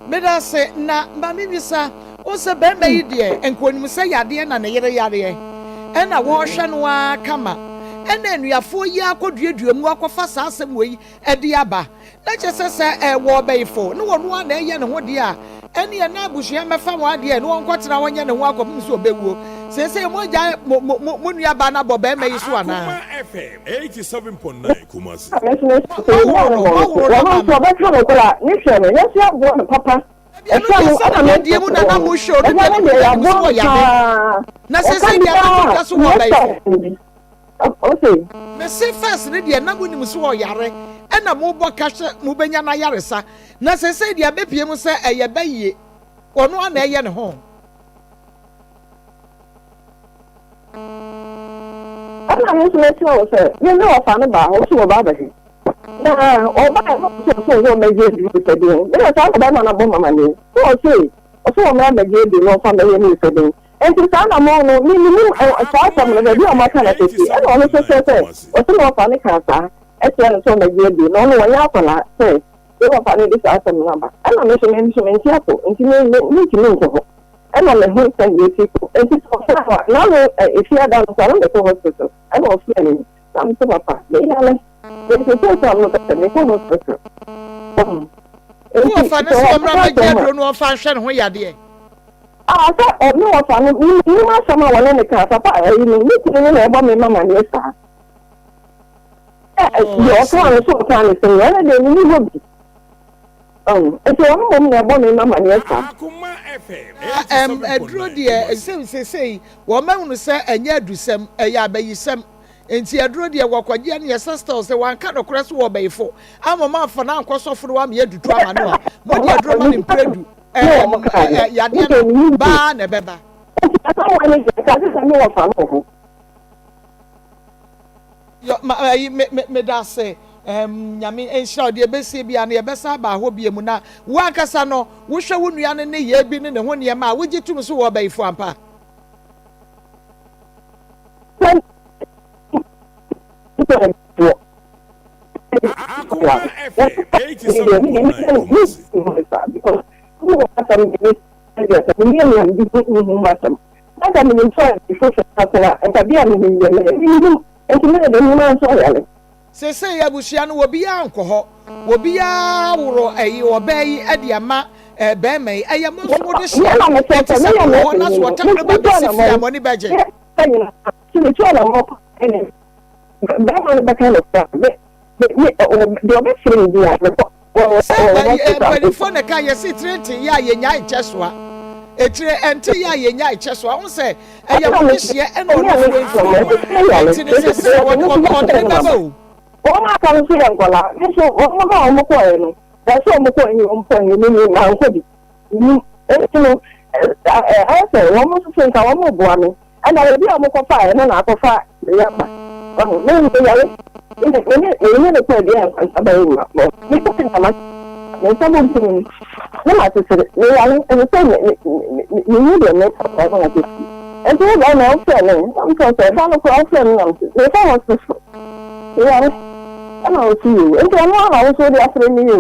Medase, na ma memmisa wo sɛ barima yi deɛ nka ɔnim sɛ yadeɛ na ne yere yareɛ ɛna wɔrehwɛ no ara kama ɛna anuafoɔ yi akɔduadua mu akɔfa saa asɛm wei de aba na kyerɛ sɛ sɛ ɛwɔ ɔbɛyifo ne ɔno ara na ɛyɛ ne ho deɛ a ɛneɛ na abusua mmɛfa wɔn adeɛ na wɔnkɔtena hɔ nyɛ ne ho akɔpem sɛ ɔbɛwuo. Seesei moagyae mo mo mo mo nuabaa no abɔ barima yi so anaa? Akoma FM 87.9 Kumasi. Me nso me Mo moahoro no moahoro no ama no. Ɔbɛka no koraa ne hwɛ no yɛn nso yɛaboa no papa. Dabi ɛno deɛ sɛ ne yadeɛ mu na na mo hwɛ ɔno deɛ ne deɛ nim sɛ ɔyare na seesei deɛ abɛto dwa so wɔ ɔbɛyifo. Mese first no deɛ na mo nim sɛ ɔyare ɛna mo bɔ ka sɛ mo bɛnya no ayaresa na seesei deɛ abɛpie mu sɛ ɛyɛ bɛyie ɔno ara na ɛyɛ ne ho. Ɛna me nso mekyerɛ wo sɛ me ne ɔfa no baa hɔ so wɔba abɛhwɛ na ɔbaeɛ no ɔsɛ ɔsɛ ɔsɛ ɔmɛgye aduro sɛdeɛ me na saa na bɛrima no abɔ mamaneɛ sɛ ɔse ɔsɛ ɔmmra mmɛgye aduro na ɔmfa mmɛyɛ ne sɛdeɛ nti saa na mo no me menim saa asɛm no baabi a ɔmaka no akɛsi ɛna ɔno nso kyerɛ sɛ ɔse na ɔfa no kaa saa ɛkyerɛ no sɛ ɔmɛgye aduro na ɔno wɔnyɛ akwadaa sɛ sɛ ɔfa no de saa asɛm no aba ɛna me nso me nso mente apo nti me me mentumi nkɔ hɔ Ɛna me ho sɛdeɛ ɛsi kɔ. Nti sɛ ɔfrɛ me a, na me Efiada no koraa na mekɔ hospital. Ɛna ɔfrɛɛ me, na me sɛ papa, me yare. Nti seesei a meka sɛ mekɔ hospital. Wahu? Wo Nti wɔfa no sɛ sɛ ɔbɛka ɔmmra mmɛgye asɛm a, aduro no ɔmfa nhwɛ ne ho yadeɛ. Ah, sɛ ɔ, me wɔfa no, me menim asɛm a wɔne no kaa, papa ayi no, me kunu no na ɛbɔ me mamaneɛ saa. Sɛ Oh, deɛ I ɔkaa see. no sɛ ɔkaa no sɛn, ɛno deɛ menni hɔ bi. Ɔn, nti ɔno mmom na ɛbɔ me m'amaneɛ saa. Na ɛm, aduro deɛ, ɛsɛ seesei wɔahunu sɛ ɛnyɛ adusɛm, ɛyɛ abayisɛm. Nti aduro deɛ wɔkɔgye ɛne ɛsɛ still sɛ wanka nokorɛ so wɔ ɔbayifo ama mo amfa no ankɔ sɔfo no wameyɛ adutu ama no a, mode aduro ma no mprɛdu, ɛm, ɛ, yadeɛ no baa na ɛbɛba. Nti asamoah no deɛ, nka gye sɛ me wɔfa no wɔ hɔ. Yɔ ma ayi me me meda ase ɛɛm Nyame nhyira wo deɛ ɛbɛsie biara no yɛbɛsan aba hɔ bio mu na wo ankasa no wohwɛ wo nua no nneyɛɛ bi ne ne ho nneɛma a wogye tom so wɔ ɔbayifo ampa? Akoma FM 87.9 Kumasi. Seesei abusua no obiara nkɔ hɔ, obiara woro ɛyi ɔbaa yi de ama ɛɛ bɛɛma yi, ɛyɛ mo nso mo de hyeɛ, enti sɛ mo wɔ hɔ na so ɔtam no ba bɛsi fie a mo ani bɛgye. Sɛ mpanimfoɔ na ɛka yɛse tire nte yɛ a yɛnyae nkyɛ soa. Etire ɛnte yɛ a yɛnyae kyɛ soa. Wohu sɛ ɛyɛ mo dehyeɛ ɛna ɔno firi mfiri mu. Enti no sɛ sɛ ɔde ne bɛba o. Wɔn a aka no nso yɛ nkwadaa. Me nso wɔn a wɔkɔeɛ no, ɛsɛ sɛ wɔkɔ he, wɔkɔ he, me me mankɔ bi. Mennim. Enti no, ayɛ sɛ wɔn nso so nka wɔreboa me. Ɛna baabi a wɔkɔfaeɛ no na akɔfa me aba. Wahu? Me meyare. Me me ne me ne no kɔɔ bia nkwanta bɛyɛ ma mɔ. Me kɔ na ma me nsa bonkum no na makyekyere. Meyare ɛsɛ sɛ me me me mehu deɛ meka koraa na makyekyere. Nti wo bɛrima wofrɛ me na meka sɛ ɛda no koraa wofrɛ me na mese mekɔ hospital. Meyare. Ɛna ɔse yoo. Nti ɔno ara na wo nso wode afrɛ me yi o.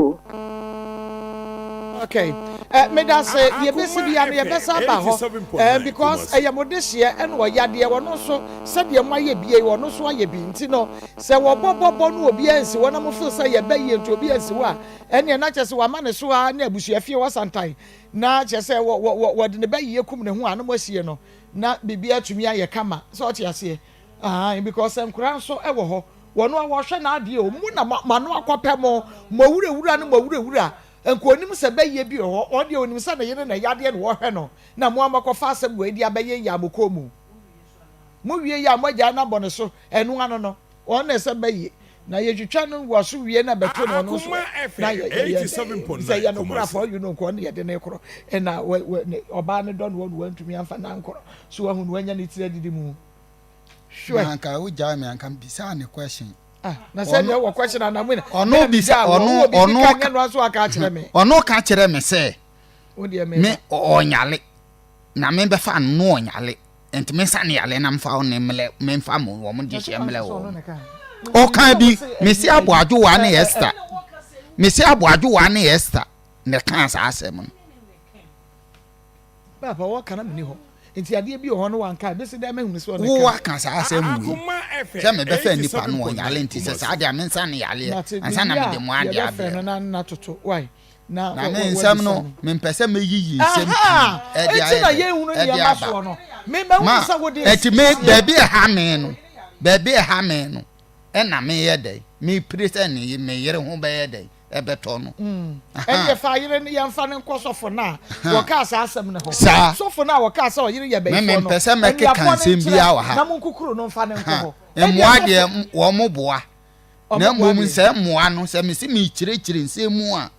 Okay eh, medase deɛ ɛbɛsi bia no yɛbɛsa aba hɔ eh, because ɛyɛ mo dehyeɛ ɛna ɔyadeɛ ɔno nso sɛdeɛ mo ayɛ bie ɔno nso ayɛ bi nti no sɛ wɔbɔ bɔbɔ no obi ansi hɔ na mo feel sɛ yɛbɛ yie nti obi ansi hɔ a ɛneɛ na kyɛ sɛ wama ne so a ne abusua fie wɔ santan na kyɛ sɛ wɔ wɔ wɔde ne bɛ yie kum ne ho a na mo asie no na biribi atumi ayɛ kama sɛ ɔte aseɛ. Aane because nkora nso wɔ hɔ wɔn a wɔhwɛ n'adeɛ o mo na mo ano akɔpɛ mo mo awurawura ne mo awurawura nka onim sɛ bɛyɛ bi wɔ hɔ ɔno deɛ onim sɛ ne yere na ɛyɛ adeɛ na wɔhwɛ no na mo a moakɔfa asɛm wei de abɛyɛ yɛ a mo kɔn mu mo wie yɛ a mo agyae no abɔ ne so ɛno ano no wɔn na ɛsɛ bɛyɛ na yɛtwitwa no wɔ so wie na bɛto no ɔno nso na yɛ yɛ sɛ yɛ no kora fɔ yi no nka ɔno yɛde ne korɔ ɛna ɔbaa no dɔ no wɔn wɔntumi amfa nankorɔ so wahu no wanya ne tiri adidi mu. Hwɛ. Na anka wo gyae me anka bisaa ne question. Ah, na sɛ deɛ wɔ question ana mu na. Ɔno bisa ɔno ɔno ka nyɛ no aso aka akyerɛ me. Ɔno ka kyerɛ me sɛ. Wo deɛ me. Me ɔnyale na me bɛfa no ɔnyale nti me nsa ne yale na mfa ne mlɛ me nfa mo wɔn de hyɛ mlɛ wɔn. Ɔka bi mesi aboadwowa ne Esther mesi aboadwowa ne Esther na ɛka saa asɛm no. Paapa wɔka na menni hɔ nti adeɛ bi wɔ hɔ no wanka a ɛbɛsi dɛn mahunu sɛ ɔne Wo ka. waka saa asɛm wei sɛ mebɛfa nnipa no wɔnyare nti sɛ saa deɛ a mensa no yareɛ Mate ansa na mewie mede a mo adeɛ yɛbɛfrɛ abrɛ no mo. na na toto wai na Na me wabisa nsɛm no no. mempɛ sɛ mɛyiyi nsɛm pii Ahaa ɛde enti ayɛ na dɛn yɛnhunu ɛde nneɛma aba. soɔ no me mahunu Ma sɛ wode ɛti me asie. baabi ɛha me no baabi ɛha me no ɛna meyɛ dɛn mepire sɛ ne me yere ho bɛyɛ dɛn ɛbɛtɔ no. Ɛndeɛ fa yere no yɛmfa no nkɔ sɔfo no a wɔkaa saa asɛm no hɔ. Saa. Sɔfo no a wɔkaa sɛ ɔyere yɛ Me bayifoɔ no, mempɛ sɛ mɛkeka anuafoɔ no nsɛm nkyerɛ biara wɔ ha. na monkukuru no mfa no nkɔ hɔ. Ɛndeɛ Mmoa sɔfo. deɛ wɔn boa. Na Wɔn boa mmom deɛ. sɛ mmoa no sɛ mese mekyerɛkyerɛ nsɛm mu a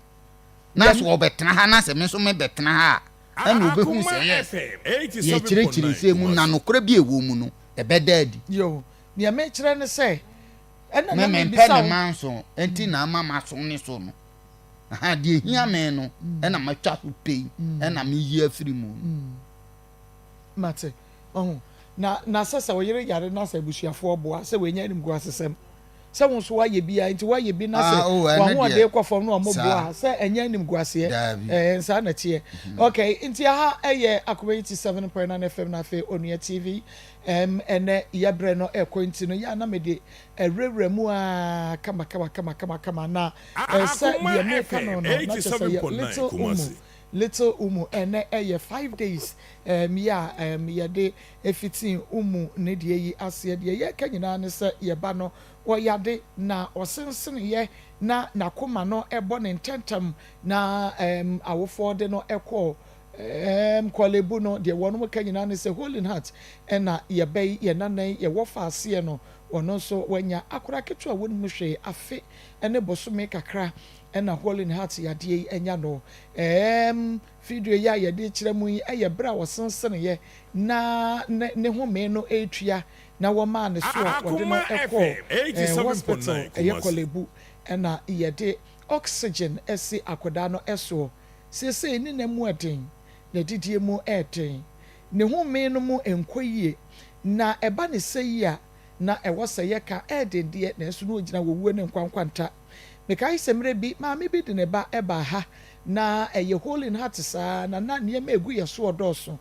na sɛ wɔbɛtena ha na sɛ me nso mebɛtena ha a ɛna wɔbɛhu sɛ yes yɛkyerɛkyerɛ nsɛm mu na nokorɛ bi a ɛwɔ mu no ɛbɛda adi. Yoo, deɛ mekyerɛ ne sɛ Ɛna Me na mempɛ mebisa ne wo. manso nti na ama maso ne so no. Aha, deɛ ehia me no ɛna matwa so pei ɛna meyi afiri mu no. Mate. Wahu? Na, na sɛ sɛ wo yere yare na sɛ abusuafoɔ boa, sɛ wɔanya animguasesɛm, sɛ wo nso woayɛ bi a, nti woayɛ bi na sɛ Ah, oh, ɛno w'ahoɔden deɛ, kɔ fam na wɔn saa. boa a, sɛ ɛnyɛ animguaseɛ. Daabi. Ɛɛ, saa na ɛteɛ. Okay, nti aha ɛyɛ Akoma 87.9 FM na afei Onua TV. Ɛm, ɛnnɛ yɛ berɛ no rekɔ nti no, yɛ a na mede awurawura mu ara kama kama kama kama kama, na sɛ deɛ mereka no no, na kyerɛ sɛ yɛ Little Umu, Little Umu, ɛnnɛ ɛyɛ 5 days ɛm, yɛ a ɛm, yɛde fitii Umu ne deɛ yi aseɛ. Deɛ yɛreka nyinaa ne sɛ yɛ ba no, ɔyade na ɔsenseneeɛ na n'akoma no bɔ ne ntɛntɛm, na ɛm, awofoɔ de no kɔɔ Ɛɛm Korle Bu no, deɛ wɔnom ka nyinaa ne sɛ Holy Heart ɛna yɛbɛyi yɛn nana yi yɛwɔ fa aseɛ no, ɔno nso wanya akwadaa ketewa a wɔnnim hwee, afe ne bosome kakra ɛna Holy Heart yadeɛ yi anya no. Ɛɛm video yi a yɛde rekyerɛ mo yi ɛyɛ berɛ a ɔsenseneeɛ na ne ne home no retua na wɔmaa ne so a wɔde no kɔɔ ɛɛ hospital ɛyɛ Korle Bu ɛna yɛde oxygen asi akwadaa no soɔ. Seesei ne nna mu yɛ den, n'adidie mu yɛ den, ne home no mu nkɔ yie, na ɛba no sɛ yi a, na ɛwɔ sɛ yɛka, ɛyɛ den deɛ, nanso na ɔgyina wɔ wuo ne nkwa nkwanta. Mekae sɛ mmerɛ bi, maame bi de ne ba baa ha, na ɛyɛ hole in heart saa, na na nneɛma a ɛgu yɛn soɔ dɔɔso,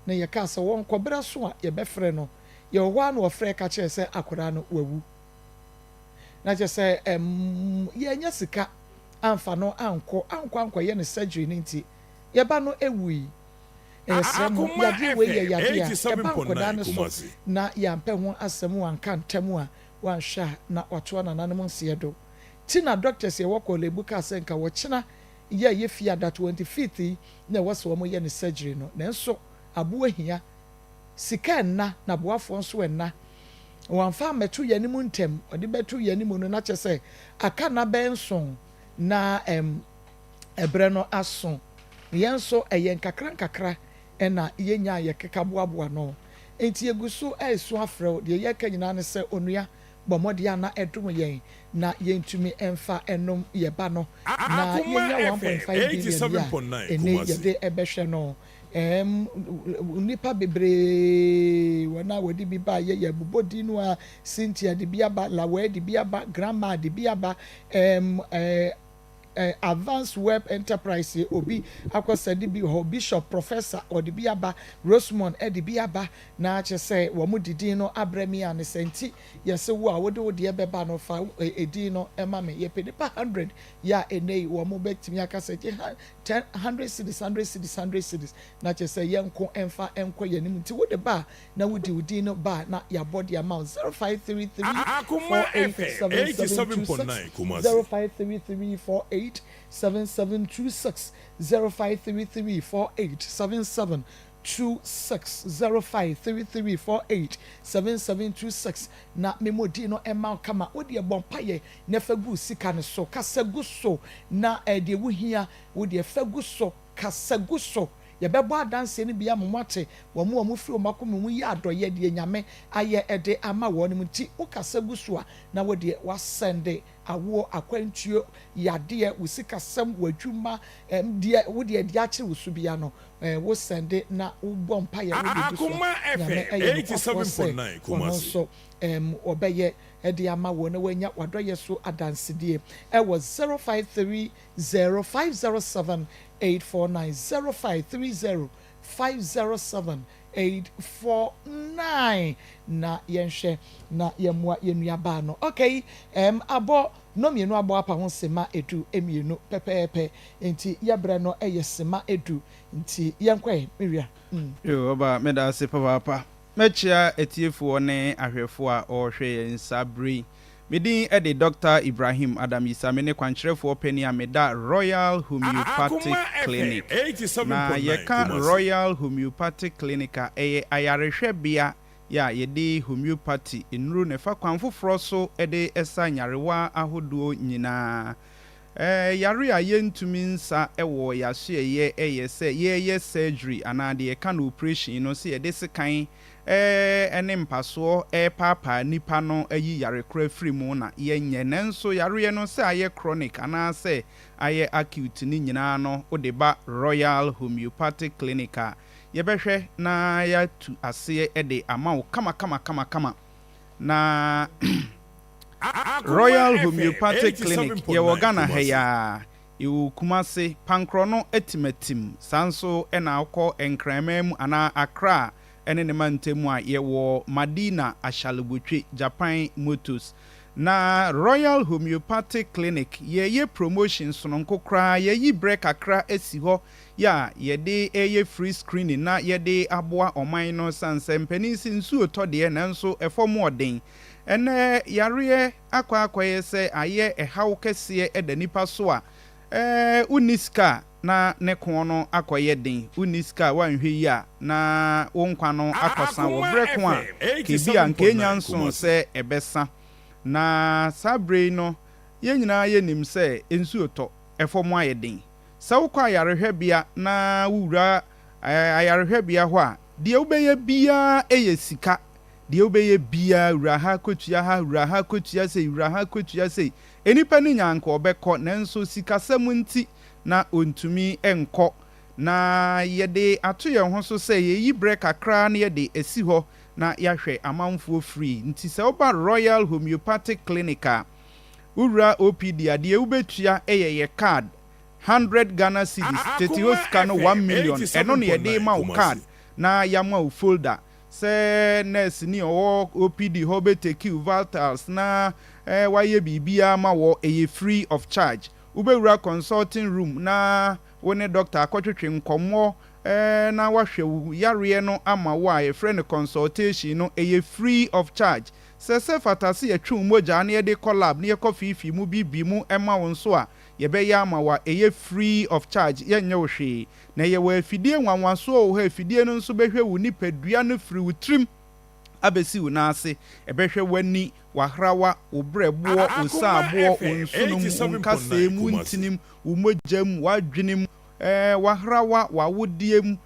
na yɛkaa sɛ wɔnkɔ, berɛ so a yɛbɛfrɛ no, yɛwɔ hɔ ara na ɔfrɛɛ ka kyerɛɛ sɛ akwadaa no wawu. Na kyerɛ sɛ ɛmm yɛannya sika amfa no ankɔ ankɔ ankɔyɛ no surgery no nti yɛn ba no wui. Na yɛsrɛ mo, yadeɛ wei yɛ yadeɛ a ɛba nkwadaa no so na yɛampɛ ho asɛm anka ntɛm a, wanhwɛ a na watoa nananom nseɛ do. Ti na doctors yɛwɔ Korle Bu kaa sɛ nka wɔkyena yɛ yɛ fiada 25th yi na ɛwɔ sɛ wɔyɛ no surgery no nanso aboa hia Sika nna, na boafoɔ nso nna. Wamfa ammɛto yɛn anim ntɛm, ɔde bɛto yɛn anim no, na kyerɛ sɛ aka nna bɛyɛ nson na ɛm, ɛberɛ no aso. Na yɛn nso, ɛyɛ nkakrankakra na yɛnya a yɛkeka boaboa ano. Enti yɛgu so resu afrɛ wo. Deɛ yɛreka nyinaa ne sɛ, onua, bɔ mmɔden a na ɛdom yɛn na yɛntumi mfa nnom yɛn ba no, na yɛnya 1.5 billion yi a ɛnnɛ yi yɛde bɛhwɛ no. Ɛɛm, nnipa bebree, wɔn a wɔde bi baeɛ, yɛbobɔ din no a, Cynthia de bi aba, Lawɛ de bi aba, Grandma de bi aba, ɛɛm, ɛɛ, Advanced Web Enterprise obi akɔ sɛde bi hɔ, Bishop Professor ɔde bi aba, Rosemond ɛde bi aba, na kyerɛ sɛ wɔn de din no abrɛ mi a ne sɛ nti yɛsɛ wo a wode wo deɛ bɛba no, fa edin no ɛma me. Yɛpɛ nipa 100 yɛ a ɛnɛ yi wɔn bɛtumi aka sɛ gye 10, 100 cedis, 100 cedis, 100 cedis, na kyerɛ sɛ yɛnko ɛmfa ɛnkɔ yɛn anim. Nti wode ba a, na wode wo din no ba a, na yɛabɔ de ama wo. 0533 487726, 0533487726, 0533487726, 0533487726, na memodi no ɛma wo kama. Wode ɛbɔ mpayɛ na fa gu sika no so, kasa gu so, na ɛdeɛ wohia wode fa gu so, kasa gu so. Yɛbɛbɔ adanseɛ no bi ama mo ate wɔn a wɔn firi wɔn akoma mu yɛ adɔyɛ deɛ Nyame ayɛ ɛde ama wɔn mu. Nti wokasa gu so a, na wodeɛ wasɛnde awoɔ, akwantuo, yadeɛ, wo sikasɛm, w'adwuma, deɛ wodeɛ deɛ akyere wo so bia no, wosɛnde na wobɔ mpayɛ wode gu so a, Nyame ɛyɛ nokwafoɔ sɛ ɔno nso ɔbɛyɛ ɛde ama wɔn na wɔanya wadɔyɛ so adansedie ɛwɔ 0530507849, 0530507849, na yɛnhwɛ na yɛmmoa yɛn nuabaa no. Okay, abɔ nnɔmmienu abɔ apa ho sema 12 pɛpɛɛpɛ, nti yɛbrɛ no ɛyɛ sema 10, nti yɛnkɔ mewia. Yo, ɔba, meda ase papaapa. Mɛkyia atiefoɔ ne ahwɛfoɔ a ɔrehwɛ yɛn saa bere yi. Me din de Dr. Ibrahim Adam Yisa. Me ne kwankyerɛfoɔ panin a meda Royal Homeopathic Clinic. Na yɛka Royal Homeopathic Clinic a, ɛyɛ ayarehwɛbea yɛ a yɛde homeopathy nnuro na ɛfa kwan foforɔ so de ɛsa nyarewa ahodoɔ nyinaa. Yare a yɛntumi nsa wɔ yɛasoɛyɛ ɛyɛ sɛ yɛreyɛ surgery anaa deɛ yɛka no operation no, sɛ yɛde sekan ɛne mpasoɔ ɛrepaapaa nipa no ayi yare korɔ afiri mu na yɛnyɛ. Nanso yareɛ no sɛ ayɛ chronic anaasɛ ayɛ acute ne nyinaa no, wode ba Royal Homeopathic Clinic a, yɛbɛhwɛ na yɛatu aseɛ de ama wo kama kama kama kama. Na Royal Homeopathic Clinic yɛwɔ Ghana ha yi a, yɛwɔ Kumase, Pankorɔ no atimatim. Saa nso ɛna wokɔ Nkranman mu anaa Accra ɛne ne mantam a, yɛwɔ Madina Ashalebotwe, Japan Motors. Na Royal Homeopathic Clinic yɛyɛ promotion sononko koraa. Yɛyi berɛ kakra asi hɔ yɛ a yɛde ɛyɛ free screening na yɛde aboa ɔman no, san sɛ mpanin si nsuo tɔ deɛ, nanso ɛfɔm ɔden. Ɛnɛ yareɛ akɔ akɔyɛ sɛ ayɛ ɛhaw kɛseɛ ɛda nipa so a, wonni sika na ne ko no akɔyɛ den. Wonni sika a, woanhwɛ yi a, na wo nkwa no akɔsa wɔ berɛ ko a kebi a nka enya nson sɛ ɛbɛsa. Na saa berɛ yi no, yɛn nyinaa yɛnim sɛ nsuo tɔ, ɛfɔm ayɛ den. Sɛ wokɔ ayarehwɛbea na wowura ayarehwɛbea hɔ a, deɛ wobɛyɛ biara yɛ sika. Deɛ wobɛyɛ biara, wura ha kɔtua ha, wura ha kɔtua sei, wura ha kɔtua sei. Nnipa no nya nka ɔbɛkɔ, nanso sikasɛm nti na ɔntumi nkɔ. Na yɛde ato yɛn ho so sɛ yɛyi berɛ kakra na yɛde asi hɔ na yɛahwɛ amanfoɔ free. Nti sɛ woba Royal Homeopathic Clinic a, wowura OPD a, deɛ wobɛtua yɛ yɛ card, 100 Ghana cedis, tete hɔ sika no 1 million. Ɛno na yɛde ma wo card na yɛama wo folder sɛ nurse ni ɔwɔ OPD hɔ bɛtake wo vitals na wayɛ biribiara ma wɔ. Ɛyɛ free of charge. Wobɛwura consulting room na wo ne doctor akɔtwetwe nkɔmmɔ na wahwɛ wo yareɛ no ama wo a yɛfrɛ no consultation no, ɛyɛ free of charge. Sɛ fata sɛ yɛtwe wo mogya na yɛde kɔ lab na yɛkɔ fiifii mu bibi mu ɛma wo nso a, yɛbɛyɛ ama wo a ɛyɛ free of charge. Yɛnyɛ wo hwee. Na yɛwɔ afidie nwanwasoɔ wɔ hɔ. Afidie no nso bɛhwɛ wo nipadua no firi wo tirim abɛsi wo nan ase. Ɛbɛhwɛ w'ani, w'ahrawa, wo brɛboɔ, wo saaboɔ, wo nsonom, wo nkasɛɛ mu, ntinim, wo mogya mu, w'adwene mu, w'ahrawa, w'awodeɛ mu,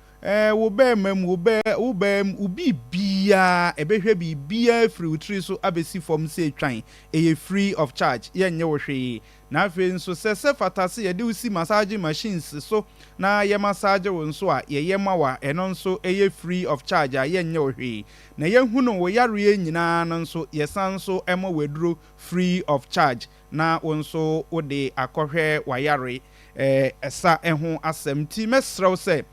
wo bɛɛma mu, wo bɛɛ mu, wo biribiara. Ɛbɛhwɛ biribiara firi wo tiri so abɛsi fam sɛ etwan. Ɛyɛ free of charge, yɛnyɛ wo hwee. Na afei nso sɛ sɛ fata sɛ yɛde wo si massaging machines so na yɛ massage wo nso a, yɛyɛ ma wo a, ɛno nso ɛyɛ free of charge a yɛnyɛ wo hwee. Na yɛhunu wo yareɛ nyinaa no nso, yɛsan nso ma wo aduro free of charge na wo nso wode akɔhwɛ w'ayare sa ho asɛm. Nti mɛsrɛ wo sɛ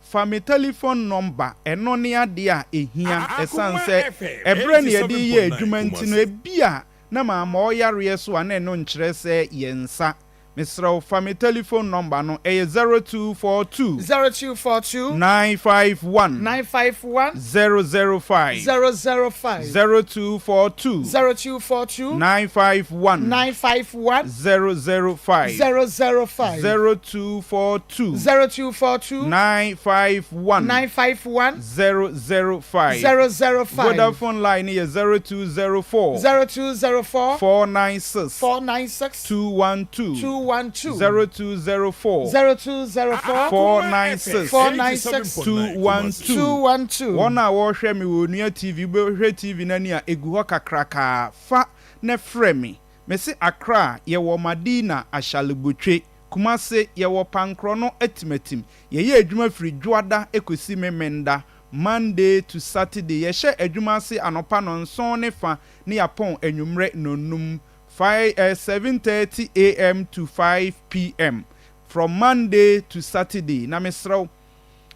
fa me telephone number, ɛno ne adeɛ a ɛhia, ɛsiane sɛ ɛberɛ na yɛde reyɛ adwuma nti no, ebia na mamma ɔyareɛ so a na ɛno nkyerɛ sɛ yɛnsa. Mesrɛ wo fa me telephone number no, ɛyɛ 0242. 0242. 951. 951. 005. 005. 0242. 0242. 951. 951. 005. 005. 0242. 0242. 951. 951. 005. 005. Vodafone line no yɛ 0204. 0204. 496. 496. 212. 212. 0204. 0204. 496. 496. 212. 212. Wɔn a wɔrehwɛ me wɔ Onua TV, wobɛhwɛ TV no ani a, ɛgu hɔ kakrakaa. Fa na frɛ me. Mese Accra, yɛwɔ Madina Ashalebotwe. Kumase, yɛwɔ Pankrɔno Atimatim. Yɛyɛ adwuma firi Dwoada kɔsi Memenda, Monday to Saturday. Yɛhyɛ adwuma ase anɔpa nnɔnson ne fa ne yɛapɔn anwummerɛ nnɔnnum, fi eh, 7:30 AM to 5 PM, from Monday to Saturday. Na mesrɛ wo,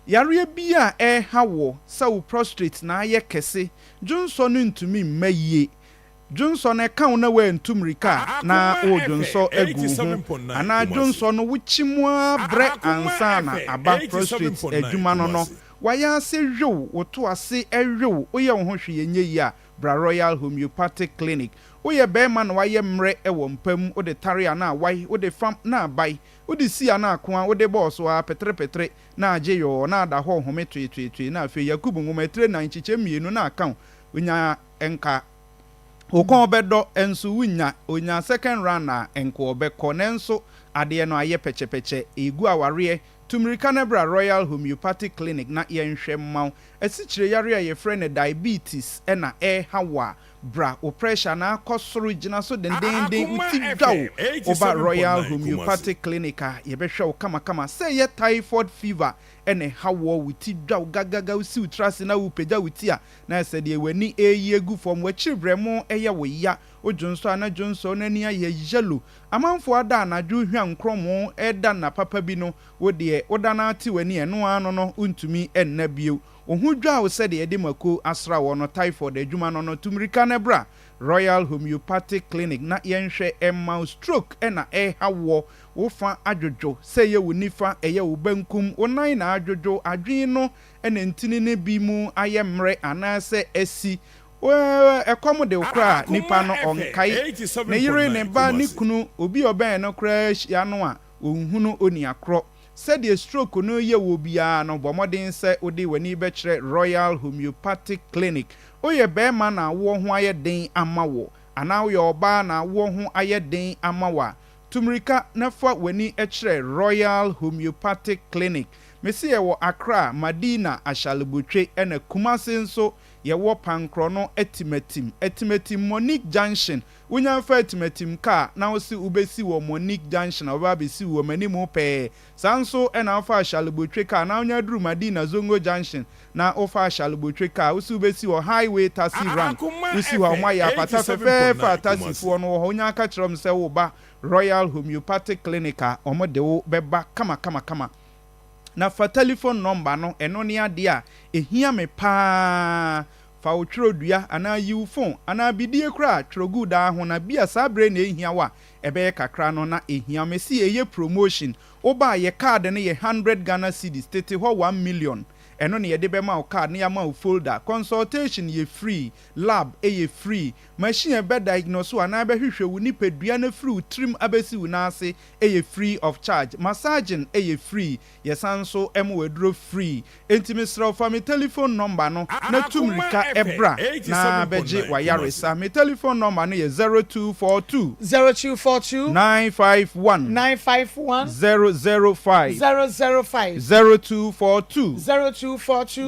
yareɛ biara a ɛreha woɔ, sɛ wo prostrate na ayɛ kɛse, dwonsɔ no ntumi mma yie, Dwonsɔ no ɛka wo na woantu mmirika a na woredwonsɔ agu wo ho anaa dwonsɔ no wokyi mu ara brɛ ansa na aba prostrate adwuma no no wayɛ ase wew wo to ase wew woyɛ wo ho hwee ɛnyɛ yie a bra Royal Homeopathic Clinic woyɛ barima na wayɛ mmerɛ wɔ mpa mu wode tare a na awae wode fam na abae wode si a na akoa wode bɔɔ so ara petere petere na agye yɔɔ na ada hɔ home toetoetoe na afei Yakubu nwoma etire nan nkyekyɛm mmienu na aka wo onya nka Wo kɔn bɛdɔ nso wonnya. Onya second round a nka ɔbɛkɔ nanso adeɛ no ayɛ pɛkyɛpɛkyɛ. Egu awareɛ. Tu mmirika na bra Royal Homeopathic Clinic na yɛnhwɛ mma wo. Asikyire yareɛ a yɛfrɛ no diabetes na ɛreha wo a, bra. Wo pressure no akɔ soro, gyina so dendeenden, wo ti dwa wo. Woba Royal Homeopathic Clinic a, yɛbɛhwɛ wo kamakama. Sɛ ɛyɛ typhoid fever na ɛha woɔ, wo ti dwa wo gagaga, wosi wo tiri ase na worepagya wo ti a, Na sɛ deɛ w'ani reyi agu fam, w'akyiri berɛmo yɛ wo ya, wo dwonsɔ a na dwonsɔ no ani ayɛ yellow, amanfoɔ ada anadwo hwa nkorɔmo reda nna papa bi no, wo deɛ woda no ara te w'ani ɛno ara no no wontumi nna bio. Wo ho dwa wo sɛdeɛ yɛde mako asra wɔ no, typhoid adwuma no no, tu mmirika na bra Royal Homeopathic Clinic na yɛnhwɛ mma wo. Stroke na ɛreha woɔ, wo fa adwodwo, sɛ ɛyɛ wo nifa, ɛyɛ wo bankum, wo nan na adwodwo, adwene no na ntini no bi mu ayɛ mmerɛ anaasɛ asi. Ɛkɔm de wo koraa a, nipa no ɔnkae. Ne yere, ne ba, ne kunu, obi a ɔbɛn no koraa hyia no a, ɔnhunu onua korɔ. Sɛdeɛ stroke no reyɛ woɔ biara no, bɔ mmɔden sɛ wode w'ani bɛkyerɛ Royal Homeopathic Clinic. Woyɛ barima na awoɔ ho ayɛ den ama wo, anaa woyɛ ɔbaa na awoɔ ho ayɛ den ama wo a, tu mmirika na fa w'ani kyerɛ Royal Homeopathic Clinic. Mese yɛwɔ Accra, Madina, Ashalebotwe ɛna Kumasi nso yɛwɔ Pankrɔno Atimatim, Atimatim Monique Junction, wonya fa Atimatim car na wose wobɛsi wɔ Monique Junction a wɔbɛba abɛsi wo wɔ m'animu pɛɛ, saa nso ɛna wofa Ashalebotwe car na wonya duru Madina Zongo Junction na wofa Ashalebotwe car wose wobɛsi wɔ Highway Taxi Rank, wosi hɔ a wɔayɛ apata fɛfɛɛfɛ a taxifoɔ no wɔ hɔ, wonya ka kyerɛ wɔn sɛ woreba Royal Homeopathic Clinic a wɔde wo bɛba kamakamakama. Na fa telefon nɔmba no, ɛno ne adeɛ a ɛhia me pa ara. Fa wo twerɛdua anaa yi wo fon anaa bidie koraa twerɛ gu daa ho na bia saa berɛ na ɛhia wo a, ɛbɛyɛ kakra no na ɛhia wo. Mese ɛyɛ promotion, woba a yɛ card no yɛ hundred Ghana cedis, tete hɔ 1,000,000. Ɛno na yɛde bɛma wo card na yɛama wo folder. Consultation yɛ free, lab yɛ free, machine a ɛbɛ diagnose wo anaa ɛbɛhwehwɛ wo nipadua no afiri wo tirim abɛsi wo nan ase yɛ free of charge, massaging yɛ free, yɛsan nso ma wo aduro free. Enti mesrɛ wo fa me telephone number no na tu mmirika bra na bɛgye w'ayaresa. Me telephone number no yɛ 0242. 0242. 951. 951. 005. 005. 0242. 0242.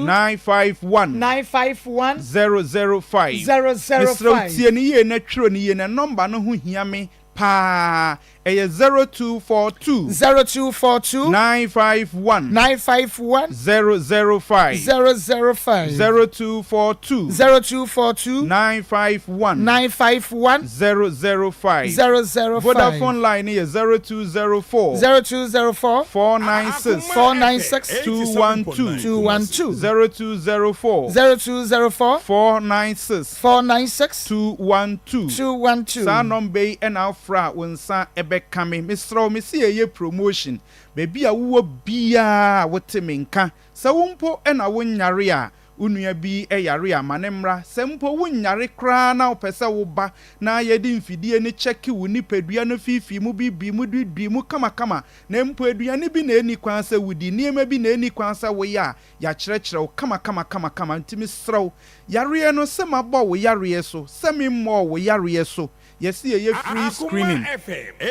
951. 951. 005. 005. Mesrɛ wo tie no yie na twerɛ no yie na number no ho hia me. paa. Ɛyɛ 0242. 0242. 951. 951. 005. 005. 0242. 0242. 951. 951. 005. 005. Vodafone line no yɛ 0204. 0204. 496. 496. 212. 212. 0204. 0204. 496. 496. 212. 212. Saa nɔmba yi na wofrɛ a wo nsa bɛka me. Mesrɛ wo, mese yɛyɛ promotion. Baabi a wowɔ biara a wote me nka, sɛ wo mpo na wonyare a, wo nua bi yare a, ma no mmra. Sɛ mpo wonyare koraa na wopɛ sɛ woba na yɛde mfidie no kyɛke wo nipadua no fiifii mu, biibii mu, duidui mu kamakama, na mpo aduane bi na ɛnni kwan sɛ wodi, nneɛma bi na ɛnni kwan sɛ woyɛ a, Yɛakyerɛkyerɛ wo kamakamakamakama, nti mesrɛ wo, yareɛ no, sɛ mabɔ wo yareɛ so, sɛ memmɔɔ wo yareɛ so, yɛse yɛyɛ free screening.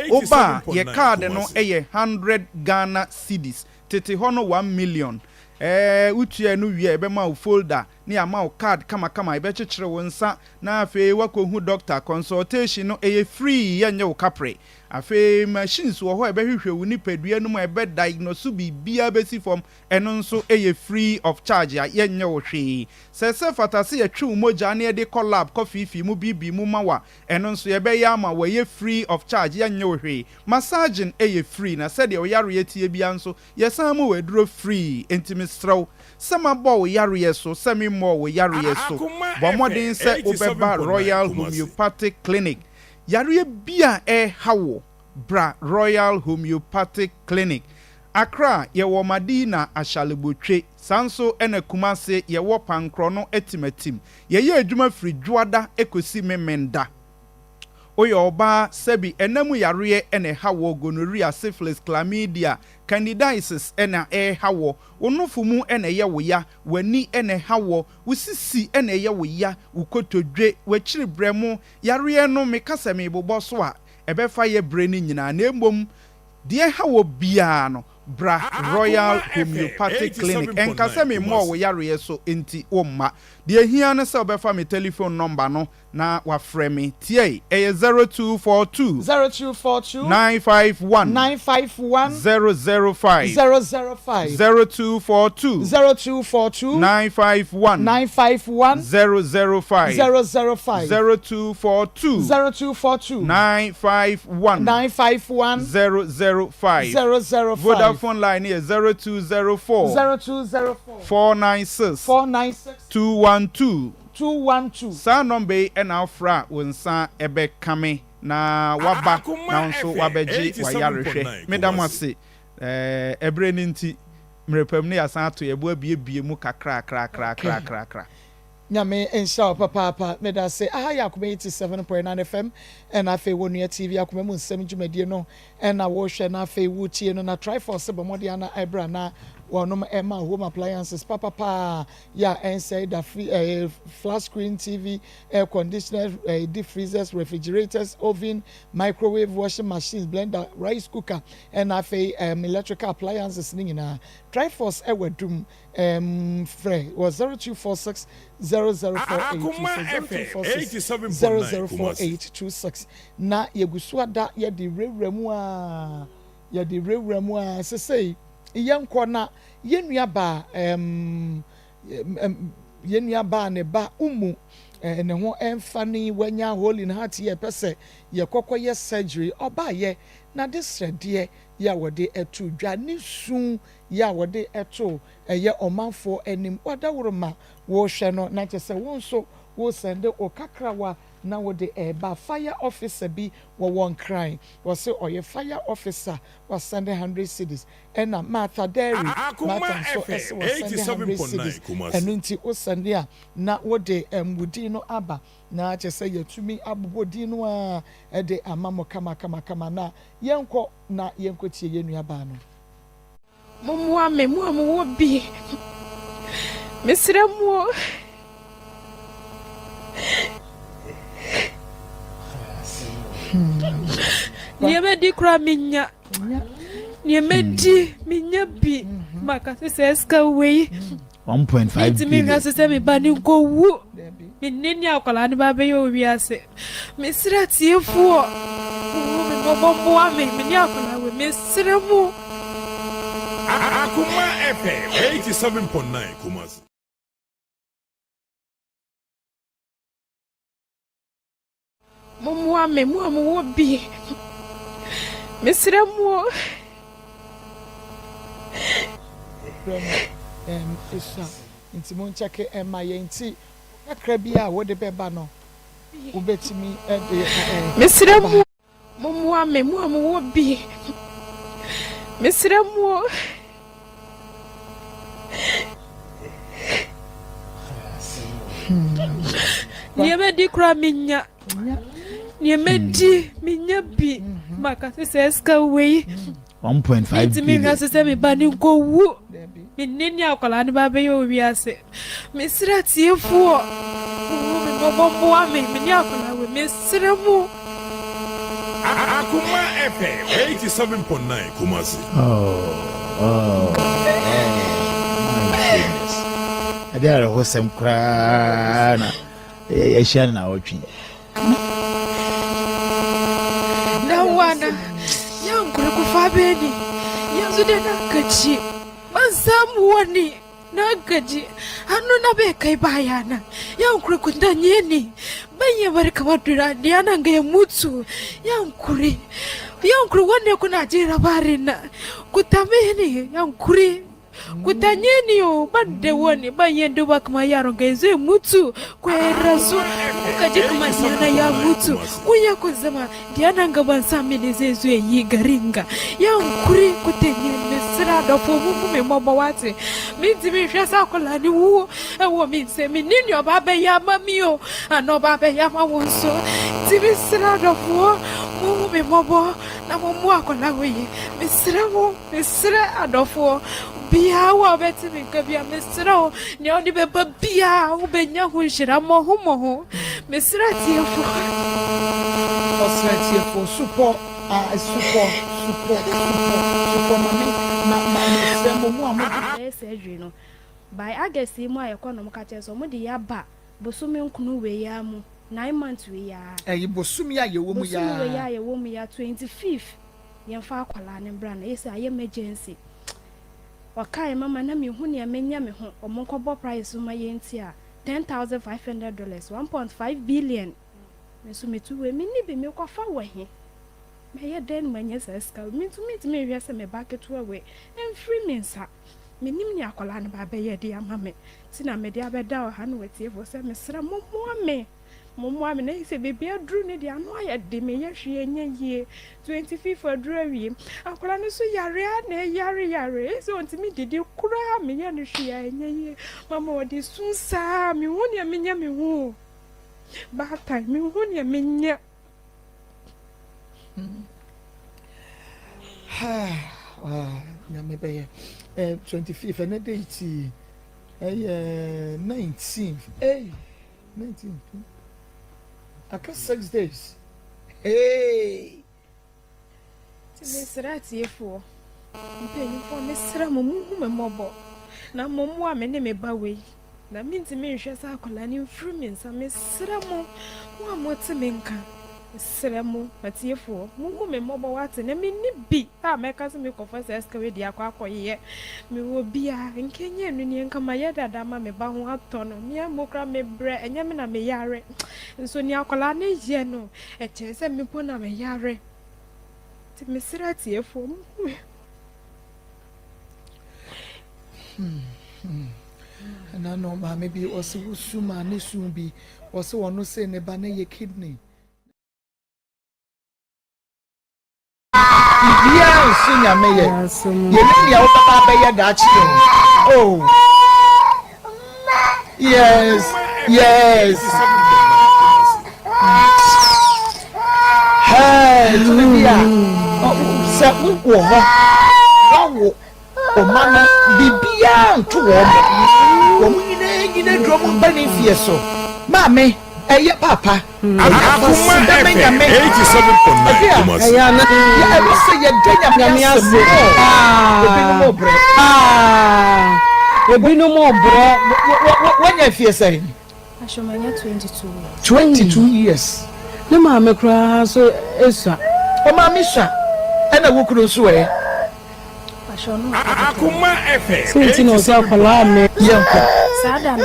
Woba a, yɛ card no yɛ hundred Ghana cedis, tete hɔ no one million. Ɛɛ, wotua ɛno wie a, yɛbɛma wo folder, na yɛama wo card kamakama, yɛbɛkyekyere wo nsa, na afei woakɔhu doctor, consultation no, ɛyɛ free, yɛnnye wo kaprɛ. Afei machines wɔ hɔ a ɛbɛhwehwɛ wo nipadua no mu a ɛbɛ diagnose biribiara bɛsi fam, Ɛno nso yɛ free of charge a yɛnyɛ wo hwee. Sɛ ɛsɛ fata sɛ yɛtwe wo mogya na yɛde kɔ lab kɔ feefee mu biibii mu ma wo a, ɛno nso yɛbɛyɛ ama wo, ɛyɛ free of charge, yɛnyɛ wo hwee. Massaging yɛ free na sɛdeɛ wo yareɛ teɛ biara nso yɛsan ma wo aduro free. Enti mesrɛ wo sɛ mabɔ wo yareɛ so, sɛ memmɔɔ wo yareɛ so, bɔ mmɔden sɛ wobɛba Royal Homeopathic Clinic. Yareɛ bi a ɛreha wo, bra Royal Homeopathic Clinic. Accra, yɛwɔ Madina Ashalebotwe, saa nso na Kumase yɛwɔ Pankrɔno Atimatim. Yɛyɛ adwuma firi Dwoada kɔsi Memenda. Woyɛ ɔbaa, sɛbi ɛna mu yareɛ na ɛha woɔ, gonorrhea, syphilis, chlamydia, candidiasis na ɛreha woɔ, wo nofo mu na ɛyɛ wo ya, w'ani na ɛha woɔ, wo sisi na ɛyɛ wo ya, wo kotodwe, w'akyiri brɛmo, yareɛ no meka sɛ merebobɔ so a, ɛbɛfa yɛ berɛ no nyinaa na mmom Deɛ ɛha wɔ biara no, bra Royal Homeopathic Clinic. Ɛnka sɛ memmɔɔ wo yareɛ so nti womma. Deɛ ɛhia ne sɛ wobɛfa me telephone nɔmba no na woafrɛ me. Tiai, ɛyɛ 0242. 0242. 951. 951. 005. 005. 0242. 0242. 951. 951. 005. 005. 0242. 0242. 951. 951. 005. 005. Vodafone line no yɛ 0204. 0204. 496. 496. 212. 212. Saa nɔmba yi na wofrɛ a wo nsa bɛka me na woaba na wo nso woabɛgye w'ayarehwɛ. Meda mo ase. Ɛberɛ no nti, mmerɛ pa mu no yɛasan ato yɛn bo abuebue mu kakrakrakrakrakra. Nyame nhyira wo papaapa medase. Aha yɛ Akoma 87.9 FM ɛna afei wɔ Nua TV Akoma mu nsɛm dwumadie no ɛna wohwɛ na afei wotie no na Triforce bɔ mmɔden ana ɛbra na wɔnom ɛma home appliances papapaa yɛ a ɛnsɛe da free ɛɛ flat screen TV air conditioners ɛɛ deep freezers refrigerators oven microwave washing machines blender rice cooker ɛna afei ɛɛm electrical appliances ne nyinaa Triforce ɛwɔ adum Ɛɛm frɛ wɔ 0246 004826 0246 004826 na yɛgu so ada yɛde wurawura mu aa yɛde wurawura mu aa sesei yɛnkɔ na yɛn nua baa ɛɛm yɛn nua baa ne ba umu ɛɛ ne ho ɛnfa ne wanya hole in heart yɛ pɛ sɛ yɛkɔkɔ yɛ surgery ɔbaa yɛ na de srɛdeɛ yɛ a wɔde ɛto dwa ne su yɛ a wɔde to ɛyɛ ɔmanfoɔ anim wadaworo ma worehwɛ no na kyerɛ sɛ wo nso wo sɛnde wo kakrawa na wode ɛreba fire officer bi wɔwɔ nkran wɔse ɔyɛ fire officer wasɛnde hundred cedis ɛna Martha Dairy Martha nso ɛse wasɛnde hundred cedis ɛno nti wo sɛnde a na wode ɛm wo din no aba na kyerɛ sɛ yɛatumi abobɔ din no ara de ama mo kama kama kama na yɛnkɔ na yɛnkɔtie yɛn nuabaa no. Mommoa me, mo a mowɔ bi. Mesrɛ mo o. Nea mɛdi koraa menya. Nea mɛdi menya bi. Maka sɛ sɛ sika wei. 1.5 billion. Mentumi nka sɛ sɛ me ba no nkɔwu. Menni ne akwadaa no ba bɛyɛ wɔ wiase. Mesrɛ atiefoɔ. mmɔbɔ mmoa me, me ne akwadaa wei, mesrɛ mo. Akoma FM 87.9 Kumasi. Mommoa me, mo a mowɔ bi. Mesrɛ mo o. Berɛ no ɛm esua nti monkyɛke ɛma yɛn nti kakra bi a wode bɛba no wobɛtumi de Mesrɛ aba mo. Mommoa me, mo a mowɔ bi. Mesrɛ mo o. Nea mɛdi koraa mennya. Nea mɛdi mennya bi. Maka sɛ sɛ sika wei. 1.5 Mentumi billion. nka sɛ sɛ me ba no nkɔwu. Menni nea akwadaa no ba bɛyɛ wɔ wiase. Mesrɛ atiefoɔ, monhu me mmɔbɔ mmoa me, me ne akwadaa wei, mesrɛ mo. Akoma FM 87.9 Kumasi. Oh, oh, oh, my goodness. Ɛde awerɛhosɛm koraa na yɛahyia no na awɔtwe. Na wana yankore kufa beni yanzu da na gaji ban samu wani Na gaji hannuna bai kai baya na yankuri ku danye ni ban ya bar kamar dura nan ga ya mutu yankuri yankuri wanne kuna jin labarin na ku tambaye ni yankuri ku tanye ni o ban da wani ban yin duba kamar yaron ga zai mutu ko ya rasu kuka ji kamar diyana ya mutu kun ya kun zama diana ga ban sa mini zai zo ya yi garin ga yankuri ku tanye ni sira da fo mu mu me mmɔbɔ wate Mentumi nhwɛ sɛ akwadaa no wu wɔ me nsam. Mennim nea ɔba abɛyɛ ama me o, anaa ɔba abɛyɛ ama wo nso. Nti mesrɛ adɔfoɔ, monhu me mmɔbɔ na mommoa akwadaa wei yi. Mesrɛ mo, mesrɛ adɔfoɔ, obiara wo a wobɛte me nka biara, mesrɛ wo, nea wode bɛba biara, wobɛnya ho nhyira mmɔho mmɔho. Mesrɛ atiefoɔ. Ɔsrɛ atiefoɔ, supɔ. Ah supɔ supɔ supɔ supɔ ma me ma ma mesrɛ mo mo a mo. Bɛyɛ surgery no by August yi mu a yɛkɔ na ɔmo ka kyerɛ sɛ ɔmo de yɛ aba bosome nkono wei ara mu nine months wei ara. Ɛyi bosome a yɛwɔ mu yi Bosome wei ara. a yɛwɔ mu yi ara 25 yɛnfa akwadaa no mbra na yɛsɛ ayɛ emergency ɔkae mama na menhu nea menyɛ me ho ɔmo nkɔbɔ price mma yɛnti a $10,500 1.5 billion. Me nso metu wei, menni bi, mekɔfa wɔ he? Mɛyɛ dɛn na manya saa sika wei? Me nso mentumi nhwɛ sɛ me ba ketewa wei mfiri me nsa. Mennim nea akwadaa no ba bɛyɛ de ama me nti na mede abɛda ɔha ne w'atiefoɔ sɛ mesrɛ mommoa me, mommoa me. Na ɛyɛ sɛ baabi aduru no deɛ ano ayɛ den, meyɛ hwee ɛnyɛ yie. 25 aduru awie, akwadaa no nso yare ara na ɛyare yare, ɛyɛ sɛ ɔntumi didi koraa, meyɛ no hwee a ɛnyɛ yie. Mama ɔde su saa, menhu nea menyɛ me ho o. Baatan, menhu nea menyɛ. Nyame bɛyɛ. Eh, 25th, ɛnɛ date yi, ɛyɛ 19th. Hey, 19th. Aka 6 days. Hey! Nti mesrɛ atiefoɔ, mpaninfoɔ, mesrɛ mo, monhu me mmɔbɔ na mommoa me ne me ba wei, na mentumi nhwɛ sɛ akwadaa no mfiri me nsa. Mesrɛ mo, mo a mote me nka, mesrɛ mo, atiefoɔ, monhu me mmɔbɔ, woate, na menni bi a mɛka sɛ mekɔfa saa sika wei de akɔ akɔyɛ. Mewɔ bi a, nka ɛnyɛ ɛno nie, nka mayɛ dada ama me ba ho atɔ no. Me ara mpo koraa mebrɛ, ɛnyɛ me na meyare, nso nea akwadaa no yɛ no, Ɛkyɛn sɛ me mpo na me yare. Nti mesrɛ atiefoɔ mo hu me. Ɛna no maame bi ɔse wosu maa ne su bi ɔse ɔno se ne ba no yɛ kidney. Biribiara nso Nyame yɛ. Yɛnim nea wobɛba abɛyɛ daakye o. Oh. Yes, yes. Hey, tumi bi a sɛ wowɔ hɔ wawo ɔma no biribiara nto wɔn mo. Wɔn nyinaa nyina duro mu mpa ne mfie so. Maame, ɛyɛ papa. Akoma FM 87.9 Kumasi. Ɛwɔ sɛ yɛda Nyame ase more. Ebinom brɛ. Ebinom brɛ. Wanya mfie sɛn? Ahyɛ manya 22 years. 22 years. Ne maame koraa so esua. Ɔmaame sua ɛna wo kunu nso ɛ? Akoma FM Sɛ nti na ɔsɛ akwadaa a me. Yɛnkɔ. Saa da no,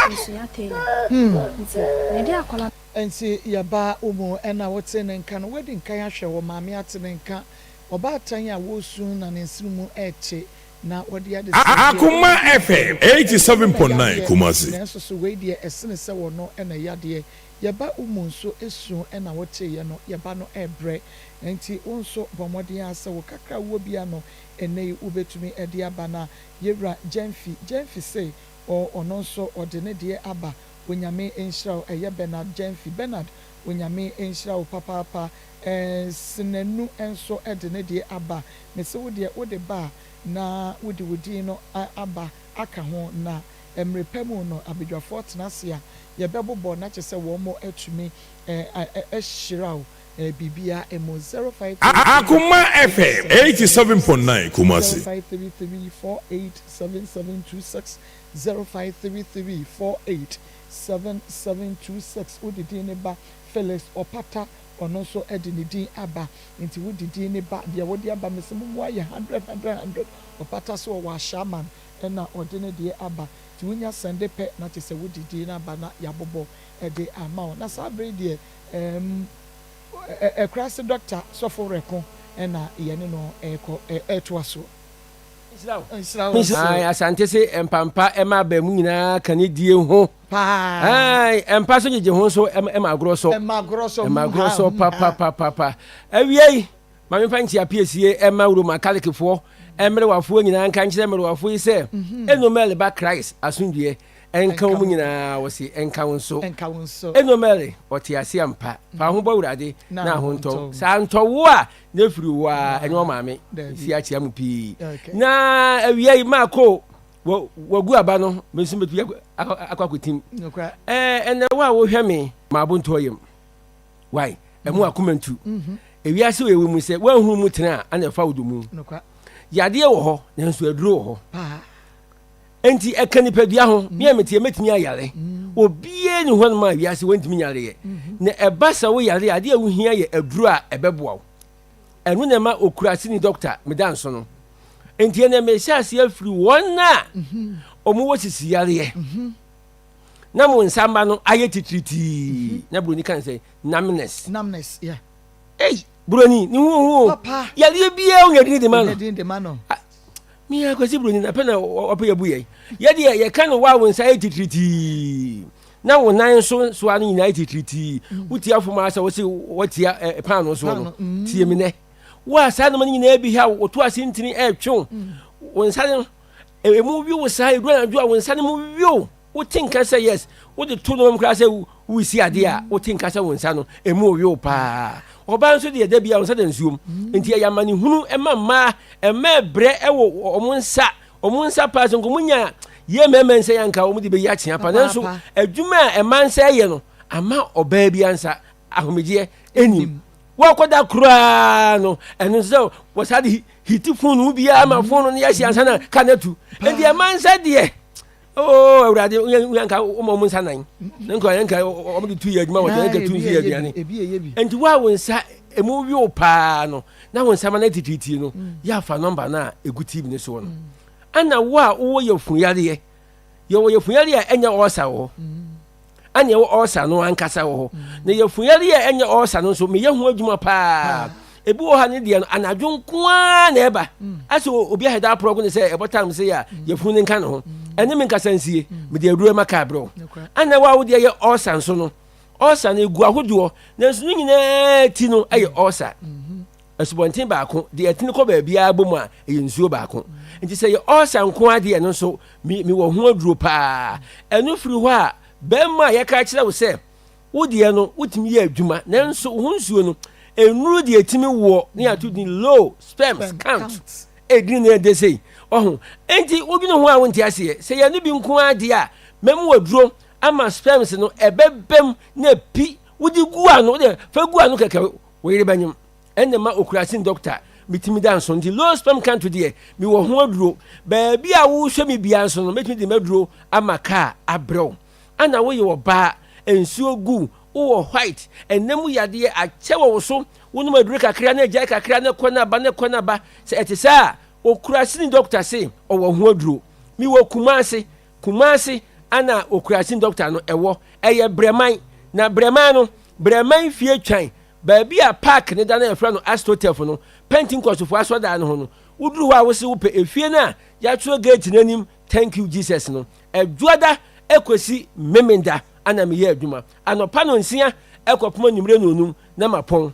mesua tailor nti mede akwadaa. Nti yɛba wo mu ɛna wote ne nka no, woadi nkan ahwɛ wɔ maame ate ne nka, ɔbaatan a wɔresu na ne nsene mu rete na wɔde adesrɛdeɛ Akoma FM 87.9 Kumasi. Nanso so wei deɛ ɛsene sɛ wɔno na ɛyadeɛ Yɛba wo mu nso su na woteeɛ no, yɛba no rebrɛ. Enti wo nso bɔ mmɔden ara sɛ wo kakra a wowɔ biara no, ɛnnɛ yi wobɛtumi de aba. Na Yɛwura Gyamfi, Gyamfi se ɔ, ɔno nso ɔde ne deɛ aba. Onyame nhyira wo. Ɛyɛ Bernard Gyamfi. Bernard, Onyame nhyira wo papaapa. Ɛɛ, Senanu nso de ne deɛ aba. Mese wo deɛ wode ba a, na wode wo din no aba aka ho, na mmere pa mu no abadwafoɔ tena ase a, yɛbɛbobɔ na kyerɛ sɛ wɔn atumi ahyira wo biribiara mu. 0533 Akoma FM 87.9 Kumasi. 0533 487726 0533 487726 Wode din no ba Phyllis Ɔpata ɔno nso de ne din aba nti wode din no ba deɛ wode aba mese mo mmoa yɛ hundred hundred hundred Ɔpata so ɔwɔ Ashaiman na ɔde ne deɛ aba nti wonya sɛnde pɛ na kyerɛ sɛ wode din no aba na yɛabobɔ de ama wo. Na saa bere yi deɛ ɛɛm Akurase Dɔkta Sɔfo Werɛko na yɛne no rekɔ retoa soɔ. Nhyira wo. Nhyira wo nso. Ae, Asante se mpampa ɛma abaamu nyinaa ka ne die ho. Paa. Ae, ɛmpa so gyegye ho nso ɛma agorɔ sɔ. Ɛma agorɔ sɔ. Ɛma agorɔ sɔ papapapapa. Awiei, Ma memfa nkyea piesie mma Roma Katolekfoɔ mmerewafoɔ nyinaa nka nkyerɛ mmerewafoɔ yi sɛ, Eno Mary ba Christ asomdwoeɛ nka wɔn nyinaa, wɔse ɛnka wo nso. Eno Mary, ɔte ase ampa. Fa wo ho bɔ Awurade na ho ntɔ wo. Sɛ antɔ wo a, na ɛfiri wo ara, ɛnyɛ wo maame. Mesi akyea mo pii. Na awia yi, Marko, wagu aba no, me nso mɛtumi akɔ akɔtim. Ɛnɛ wo a wohwɛ me, m'abontɔ yam. Why? Ɛmu mm. akoma ntu. Mm-hmm. Ewiase wɔ ewu mu sɛ woanhunu mu tena a ana ɛfa wo domu. Yadeɛ wɔ hɔ nanso aduro wɔ hɔ. Enti ɛka nipadua ho mm. me a meteɛ mɛtumi ayare. Mm. Obiara ni hɔnom a wiase wɔntumi nyareɛ. Mm-hmm. Na ɛba sɛ woyare adeɛ a wohia yɛ aduro a ɛbɛboa wo. Ɛno na ɛma okuraseni dɔkta meda nso no. Enti ɛnɛ mehyɛ aseɛ afiri wɔn a mm-hmm. wɔwɔ sisi yareɛ. na mo nsa mma no ayɛ titiritii mhm. na buroni kan sɛ numbness. Numbness, yeah. Ei, buroni ne ho ho Papa. Yareɛ biara wonya din de ma no. Din de ma no. Ah, me akwasi buroni na pɛ na ɔpɛ yɛ bu yɛn. Yɛdeɛ yɛka no wa wo nsa ayɛ titiritii na wo nan nso soa no nyinaa ayɛ titiritii. Mm. Wotia fom a sɛ wose watia eh, paano soɔ no. Mm. Tie me nɛ. Wo a saa nnoɔma no nyinaa bi ha wo to ase ntini ɛretwe mm. wo nsa no Emu we wo saa, ɛduru anadwo a wo nsa no mu we wo. Wote nka sɛ yes, wode to nneɛma mu koraa sɛ woresi adeɛ a, wote nka sɛ wo nsa no emu we wo paa. Ɔbaa nso deɛ da biara wo nsa da nsuom. Nti ɛyɛ amanehunu ɛma mmaa, ɛma ɛbrɛ ɛwɔ wɔn nsa, wɔn nsa paa sɛ nka wɔn nya yɛ mmarima nsa yɛ anka wɔn de bɛyi akyea pa. Nanso adwuma a ɛma nsa yɛ no ama ɔbaa bi ansa ahomegyeɛ ɛnim. Wɔkɔda koraa no ɛno nso sɛ wɔsaa de hiti fon mu biara ma fon no yɛhye ansa na ka no atu nti ɛma nsa deɛ oo awurade nka wɔma wɔn nsa nan ne nka nka wɔn de tu yɛ adwuma wɔde nka tu yɛ aduane nti wo a wo nsa emu wiw paa no na wo nsa ma no titiritii no mm. yɛ afa nɔmba no a egu tv no soɔ no mm. ɛna wo a wowɔ yɛ fuyareɛ yɛwɔ yɛ fuyareɛ a ɛnyɛ ɔɔsa wɔ hɔ mm. ɛna ɛwɔ ɔɔsa no ankasa wɔ hɔ na yɛfuyare a ɛnyɛ ɔɔsa no nso meyɛ ho adwuma paa ebi wɔ ha ne deɛ no anadwo nko ara na ɛba mm. asɛ obi ahɛda aporɔ ko ne sɛ ɛbɔ tam sɛ yɛ a mm. yɛfunu ne nka ne ho mm. ɛne me nkasa nsie mede aduro ma kaa berɛ ɛna wo a wodeɛ yɛ ɔɔsa nso no ɔɔsa no egu ahodoɔ nanso ne nyinaa ti no ɛyɛ ɔɔsa mm-hmm. asubɔnten baako deɛ ɛtene kɔ baabiara bɔ mu a ɛyɛ nsuo baako nti sɛ yɛ ɔɔsa nko adeɛ no nso mewɔ ho aduro paa ɛno firi hɔ a bɛrima a yɛka kyerɛ wo sɛ wo deɛ no wotumi yɛ adwuma nanso wo ho nsuo no nnuru deɛ ɛtumi woɔ ne yɛato din low sperms count ɛdini na ɛde sei ɔho enti wodwene ho a wonte aseɛ sɛ yɛno bi nko adeɛ a mɛmu aduro ama sperms no ɛbɛbɛm na pi wode gu ano wode fa gu ano kɛkɛ wo yere bɛnyem ɛna ma okurasin dɔkta metumi da nso nti low sperm count deɛ mewɔ ho aduro baabi a wohwɛ me bia nso no mɛtumi de m'aduro ama kaa abrɛw ana woyɛ ɔbaa nsuo gu. Wowɔ white, ɛnna mu yadeɛ akyɛ wɔ wo so, wonom aduro kakra na agyae kakra na ɛkɔ na aba na ɛkɔ na aba. Sɛ ɛte saa a, Okuraseni dɔkta se ɔwɔ ho aduro. Mewɔ Kumasi, Kumasi ana Okuraseni dɔkta no ɛwɔ. Ɛyɛ Brɛman. Na Brɛman no, Brɛman fie twan, baabi a park no da no a yɛfrɛ no Astroturf no, Pentenkɔstfoɔ asɔrdan no ho no, woduru hɔ a wose wopɛ efie no a yɛatwerɛ gate no anim Thank you Jesus no. Ɛdwoada kɔsi Memenda ana meyɛ adwuma. Anɔpa nɔnsia kɔpem anwummerɛ nɔnum na mapɔn.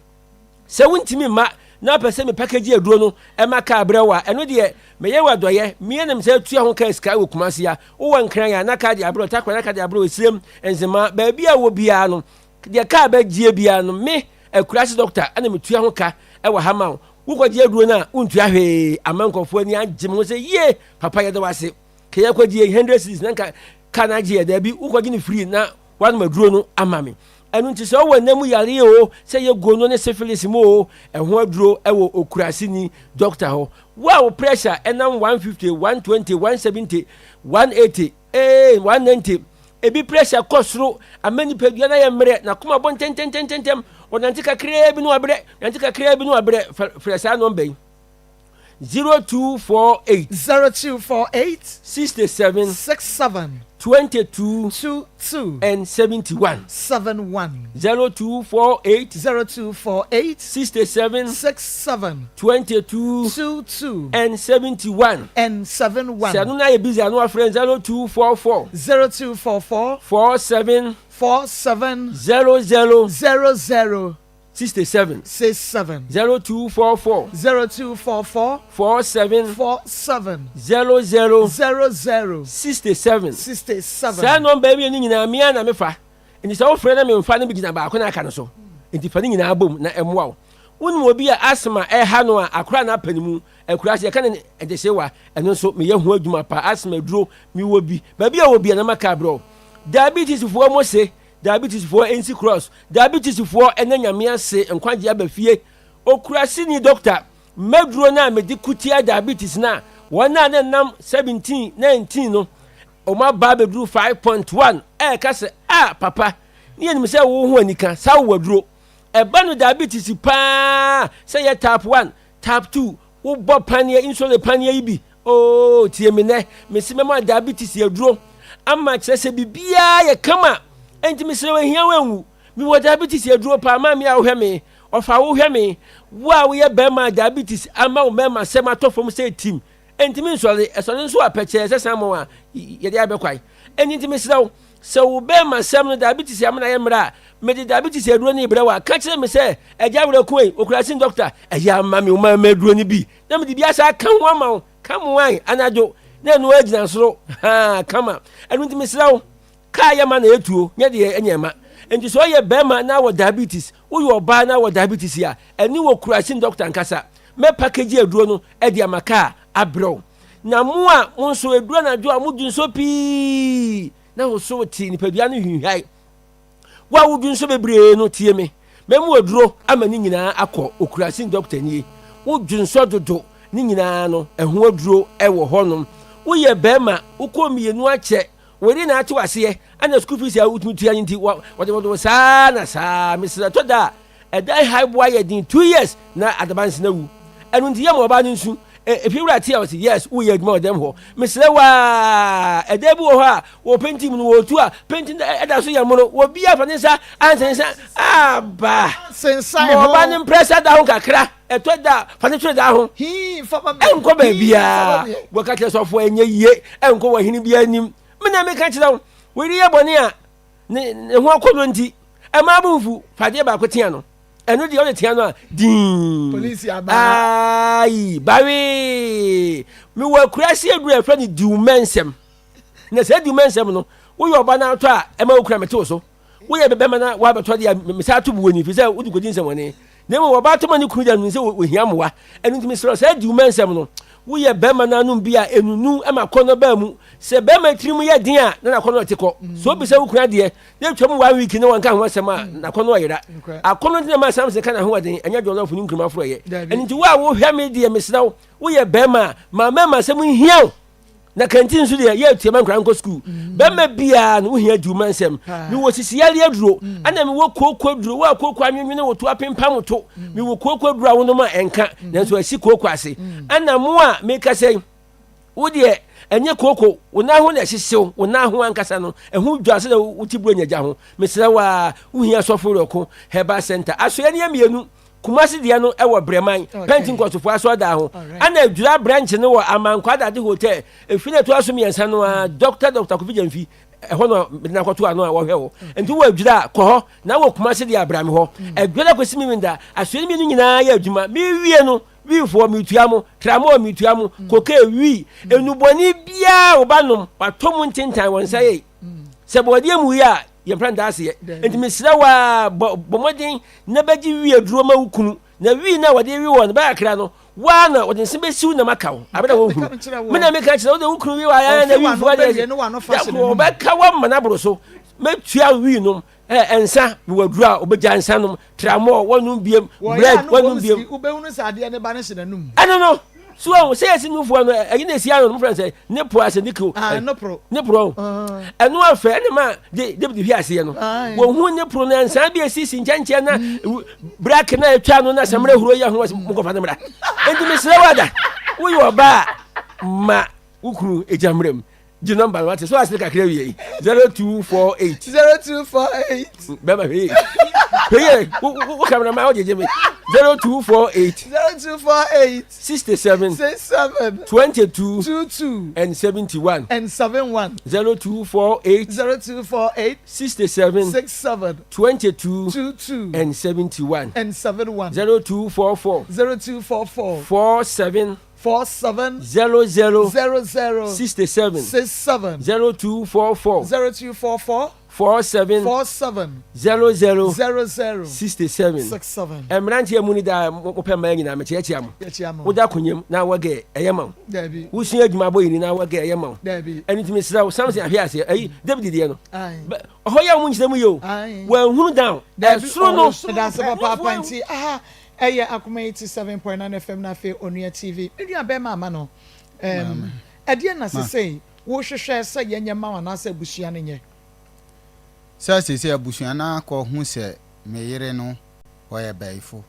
Sɛ wontumi mma na wopɛ sɛ me package aduro no ma kaa brɛ wo a, ɛno deɛ mɛyɛ wo adɔeɛ. Me na mesan tua ho kaa sika wɔ Kumasi a. Wowɔ Nkran a, na kaa de abrɛ wo, Tarkwa na kaa de abrɛ wo, Esirem, Nzema, baabi a wowɔ biara no, deɛ kaa bɛgyeɛ biara no, me, Akurase dɔkta, na metua ho ka wɔ ha ma wo. Wokɔgye aduro no a, wontua hwee. Ama nkurɔfoɔ ani agye me ho sɛ, yie, papa yɛda wo ase. Ka yɛkɔgye yɛ 100 cedis na nka kaa no agye yɛ. Daabi, wokɔgye no free na woanom aduro no ama me. Ɛno nti sɛ wowɔ nna mu yareɛ oo, sɛ ɛyɛ gono ne syphilis mu oo, ɛho aduro wɔ okuraseni dɔkta hɔ. Wo a wo pressure ɛnam 150, 120, 170, 180, ee, 190, ebi pressure kɔ soro ama nipadua no ayɛ mmerɛ, n'akoma bɔ ntɛntɛntɛntɛm, ɔnante kakraa bi na wabrɛ, nante kakraa bi na wabrɛ, frɛ saa nɔmba yi. 0248. 0248. 67. 67. 22. 22. And 71. 71. 0248. 0248. 67. 67. 22. 22. And 71. And 71. Sɛ ɛno na yɛ busy ano afrɛ 0244. 0244. 47. 47. 00. 00. 67. 67. 0244. 0244. 47. 47. 00. 00. 67. 67. Saa nɔmba yi mmienu nyinaa me ara na mefa. Nti sɛ wofrɛ na memfa no bɛgyina baako na aka no so. Nti fa ne nyinaa bom na ɛmmoa wo. Wonim obi a asthma ɛha no a akora no apɛ ne mu. Akuraase yɛka no ɛdehyewa. Ɛno nso meyɛ ho adwuma paa. Asthma aduro mewɔ bi. Baabi a wɔ bi a na maka abrɛ wo. Diabetes foɔ mo se Diabetes foɔ nsi cross. Diabetes foɔ ɛnɛ nyame ase nkwagye aba fie. Okuraseni doctor maduro no a mede ko tia diabetes no a wɔn a na nam 17, 19 no wɔn aba abɛduru 5.1 ɛɛka sɛ ah papa ne yɛnim sɛ wo ho anika saa wowɔ aduro. Ɛba no diabetes paa sɛ yɛ type 1, type 2 Wobɔ paneɛ, insulin paneɛ yi bi. Oo, tie me nɛ. Mese mɛma diabetes aduro ama kyerɛ sɛ biribiara yɛ kama. Enti mesrɛ wo, ahia wo anwu. Mewɔ diabetes aduro paa, maame a wohwɛ me, ɔfa wohwɛ me. Wo a woyɛ bɛrima a diabetes ama wo mmarima sɛm atɔ fam sɛ tim. Ɛntumi nsɔre, ɛsɔre nso a pɛkyɛɛ sɛ salmon a yɛde abɛ kwae. Ɛno nti mesrɛ wo, sɛ wo bɛrima sɛm no diabetes ama no ayɛ mmerɛ a, mede diabetes aduro no rebrɛ wo a, ka kyerɛ me sɛ, Agya Werɛko ei, Okurasin dɔkta, ɛyɛ ama me wo ma aduro no bi na mede bi asa aka ho ama wo, come wine, anadwo, na ɛno agyina soro, haa, kama. Ɛno nti mesrɛ wo, kaa yɛ ma na ɛtuo, nyɛ deɛ ɛnyɛ ma. Nti sɛ ɔyɛ bɛrima na wɔ diabetes, woyɛ ɔbaa na wɔ diabetes a, ɛne wɔ kurasin dɔkta nkasa. Mɛ package aduro no de ama kaa abrɛ wo. Na mo a mo nso ɛduru anadwo a modwu nso pii na wo so te nipadua no hwinhwae. Wo a wodwu nso bebree no tie me. Mɛmu aduro ama ne nyinaa akɔ okurasin dɔkta nie. Wodwu nso dodo ne nyinaa no ɛho aduro ɛwɔ hɔnom. Woyɛ bɛrima wokɔ mmienu akyɛ wo yere na ate waseɛ ɛna school fees a wotumi tua no nti wɔde wɔde wo saa na saa mesrɛ tɔ da a Ɛdan hae boa yɛ den 2 years na adabanse no awu ɛno nti yɛ ma ɔbaa no nsu efie wura te a ɔse yes woyɛ adwuma wɔ dɛm hɔ mesrɛ wo aa ɛdan bi wɔ hɔ a wɔ penti mu no wɔtu a penti no ɛda so yɛ mono wɔ bi afa ne nsa ansensa aba ma ɔbaa no mprɛsa da ho kakra ɛtɔ da fa ne twere da ho ɛnkɔ baabiaa wɔka kyerɛ sɔfoɔ ɛnyɛ yie ɛnkɔ wɔ hene bi anim me na meka kyerɛ wo wei yɛ bɔne a ne ne ho akɔnnɔ nti ɛma bo mfu fa adeɛ baako tea no ɛno deɛ ɔde tea no a dinn Polisi aba. ayi bawee mewɔ akuraase aduru a ɛfrɛ no diwumɛnsɛm na saa diwumɛnsɛm no woyɛ ɔba no atɔ a ɛma wo kura mete wo so woyɛ bɛbɛma na woabɛtɔ deɛ a mesa ato bu wɔ ni fi sɛ wode kɔdi nsɛmɔne Na mmom ɔbaa toma ne kunu deɛ no sɛ ohia mmoa. Ɛno nti mesrɛ wo, saa diwuma nsɛm no, woyɛ barima no anom bi a, ɛnunu ma akɔnnɔ baa mu. Sɛ barima tirim yɛ den a, na n'akɔnnɔ te kɔ. Sɛ obisa wo kunu adeɛ, na atwam one week na wanka ho asɛm a, n'akɔnnɔ ayera. Akɔnnɔ nti na ɛmaa Samson ka n'ahoɔden, ɛnyɛ jollof ne nkruma forɔeɛ. Ɛno nti wo a wohwɛ me deɛ, mesrɛ wo, woyɛ barima a, ma mmarima asɛm nhia wo. Na kantin nso deɛ yɛ atua ma nkwadaa nkɔ sukuu. Mm. Bɛrima biara no wohia adwuma nsɛm. Mewɔ sisi yareɛ aduro. Mm. Ɛna mewɔ kooko aduro. Wo a kooko anwenwene wo to apempam wo to. Mm. Mewɔ kooko aduro a wonom a ɛnka. Nanso asi kooko ase. Ɛna mo a meka sɛ wo deɛ ɛnyɛ kooko wo nan ho na ɛhyehyew wo nan ho ankasa no ɛho dwa sɛ wote buro nyagya ho mesrɛ wo a wohia sɔfo rɔko herbal center asoɛ ne mmienu Kumasi deɛ no wɔ Brɛman, Pentenkɔstfoɔ asɔredan ho, ɛna Adwira branch no wɔ Amankwa Dade Hotel, efi na ɛtoa so mmiɛnsa no ara, Dɔkta Dɔkta Kofi Gyamfi, ɛhɔ na mede no akɔto ano a wɔhwɛ hɔ. Nti wɔ Adwira a, kɔ hɔ, na wɔ Kumasi deɛ a, bra me hɔ. Adwira da kɔsi Memenda, asoɛe mmienu nyinaa yɛ adwuma. Mewie no, Wiifoɔ, metua mo, Tramɔɔ, metua mo, Kokee, wii, nnubɔne biara a wo ba nom, watɔ mu ntentan wɔ nsa yei. Sɛ bɔɔdeɛ mu yɛ a, yɛmpra nda aseɛ. Nti mesrɛ wo ara, bɔ bɔ mmɔden na bɛgye wii aduro ma wo kunu, na wii no a wɔde we wɔ no bɛakra no, wo ara na wɔde nse bɛsiw nam aka wo, abere a wɔnhunu. Me na meka kyerɛ wo de wo kunu we wɔ ayɛ na wii foɔ deɛ, da koro wɔbɛka wo ama no aboro so. Mɛtua wii nom, ɛ nsa, mewɔ aduro a wɔbɛgya nsa nom, tramɔɔ, wɔnom biem, bread, wɔnom biem. Ɛno no, so wɔn sɛ yɛsi nufoɔ no, ɛyi na esi ano no, mo fɛn sɛ ne po ase ne kio, ne poro, ɛno afɛ ɛna ma de David hwi aseɛ no, wɔn hu ne poro na nsan bi esisi nkyɛnkyɛn na brake na atwa no na samina huro yɛ ho wɔsi mo kɔfa ne mra, nti mesrɛ wo ada, woyɛ ɔbaa ma wo kunu egya mmerɛ mu. Gye nɔmba no wate so asene kakra wie yi 0248 0248 bɛma hwɛ yie hwɛ yie wo kamera ma wogyegye me 0248 0248 67 67 22 22 and 71 and 71 0248 0248 67 67 22 22 and 71 and 71 0244 0244 47 47 00 00 67 67 0244 0244 47 47 00 00 67 67. Mmeranteɛ mu ni daa mopɛ mmaa nyinaa mekyerɛkyerɛ mo. Yɛkyia mo. Woda akonnwa mu na wɔgɛ ɛyɛ ma wo. Dabi. Wosua adwuma abɔ yini na wɔgɛ ɛyɛ ma wo. Dabi. Ɛno nti mesrɛ wo Samson ahwe aseɛ ayi David deɛ no. Aye. Ɔhɔ yɛ wɔn nkyerɛ mu yɛ o. Aye. Wɔanhunu down. Dabi Ɛsoro no. Ɛda ase papaapa nti aha Ɛyɛ Akoma 87.9 FM na afei Onua TV. Me nua bɛɛma ama no ɛɛm ɛdeɛn na sesei wo hwehwɛ sɛ yɛnyɛ ma wo anaasɛ abusua no nyɛ? Sɛ sesei abusua no akɔ hu sɛ me yere no ɔyɛ bɛyifo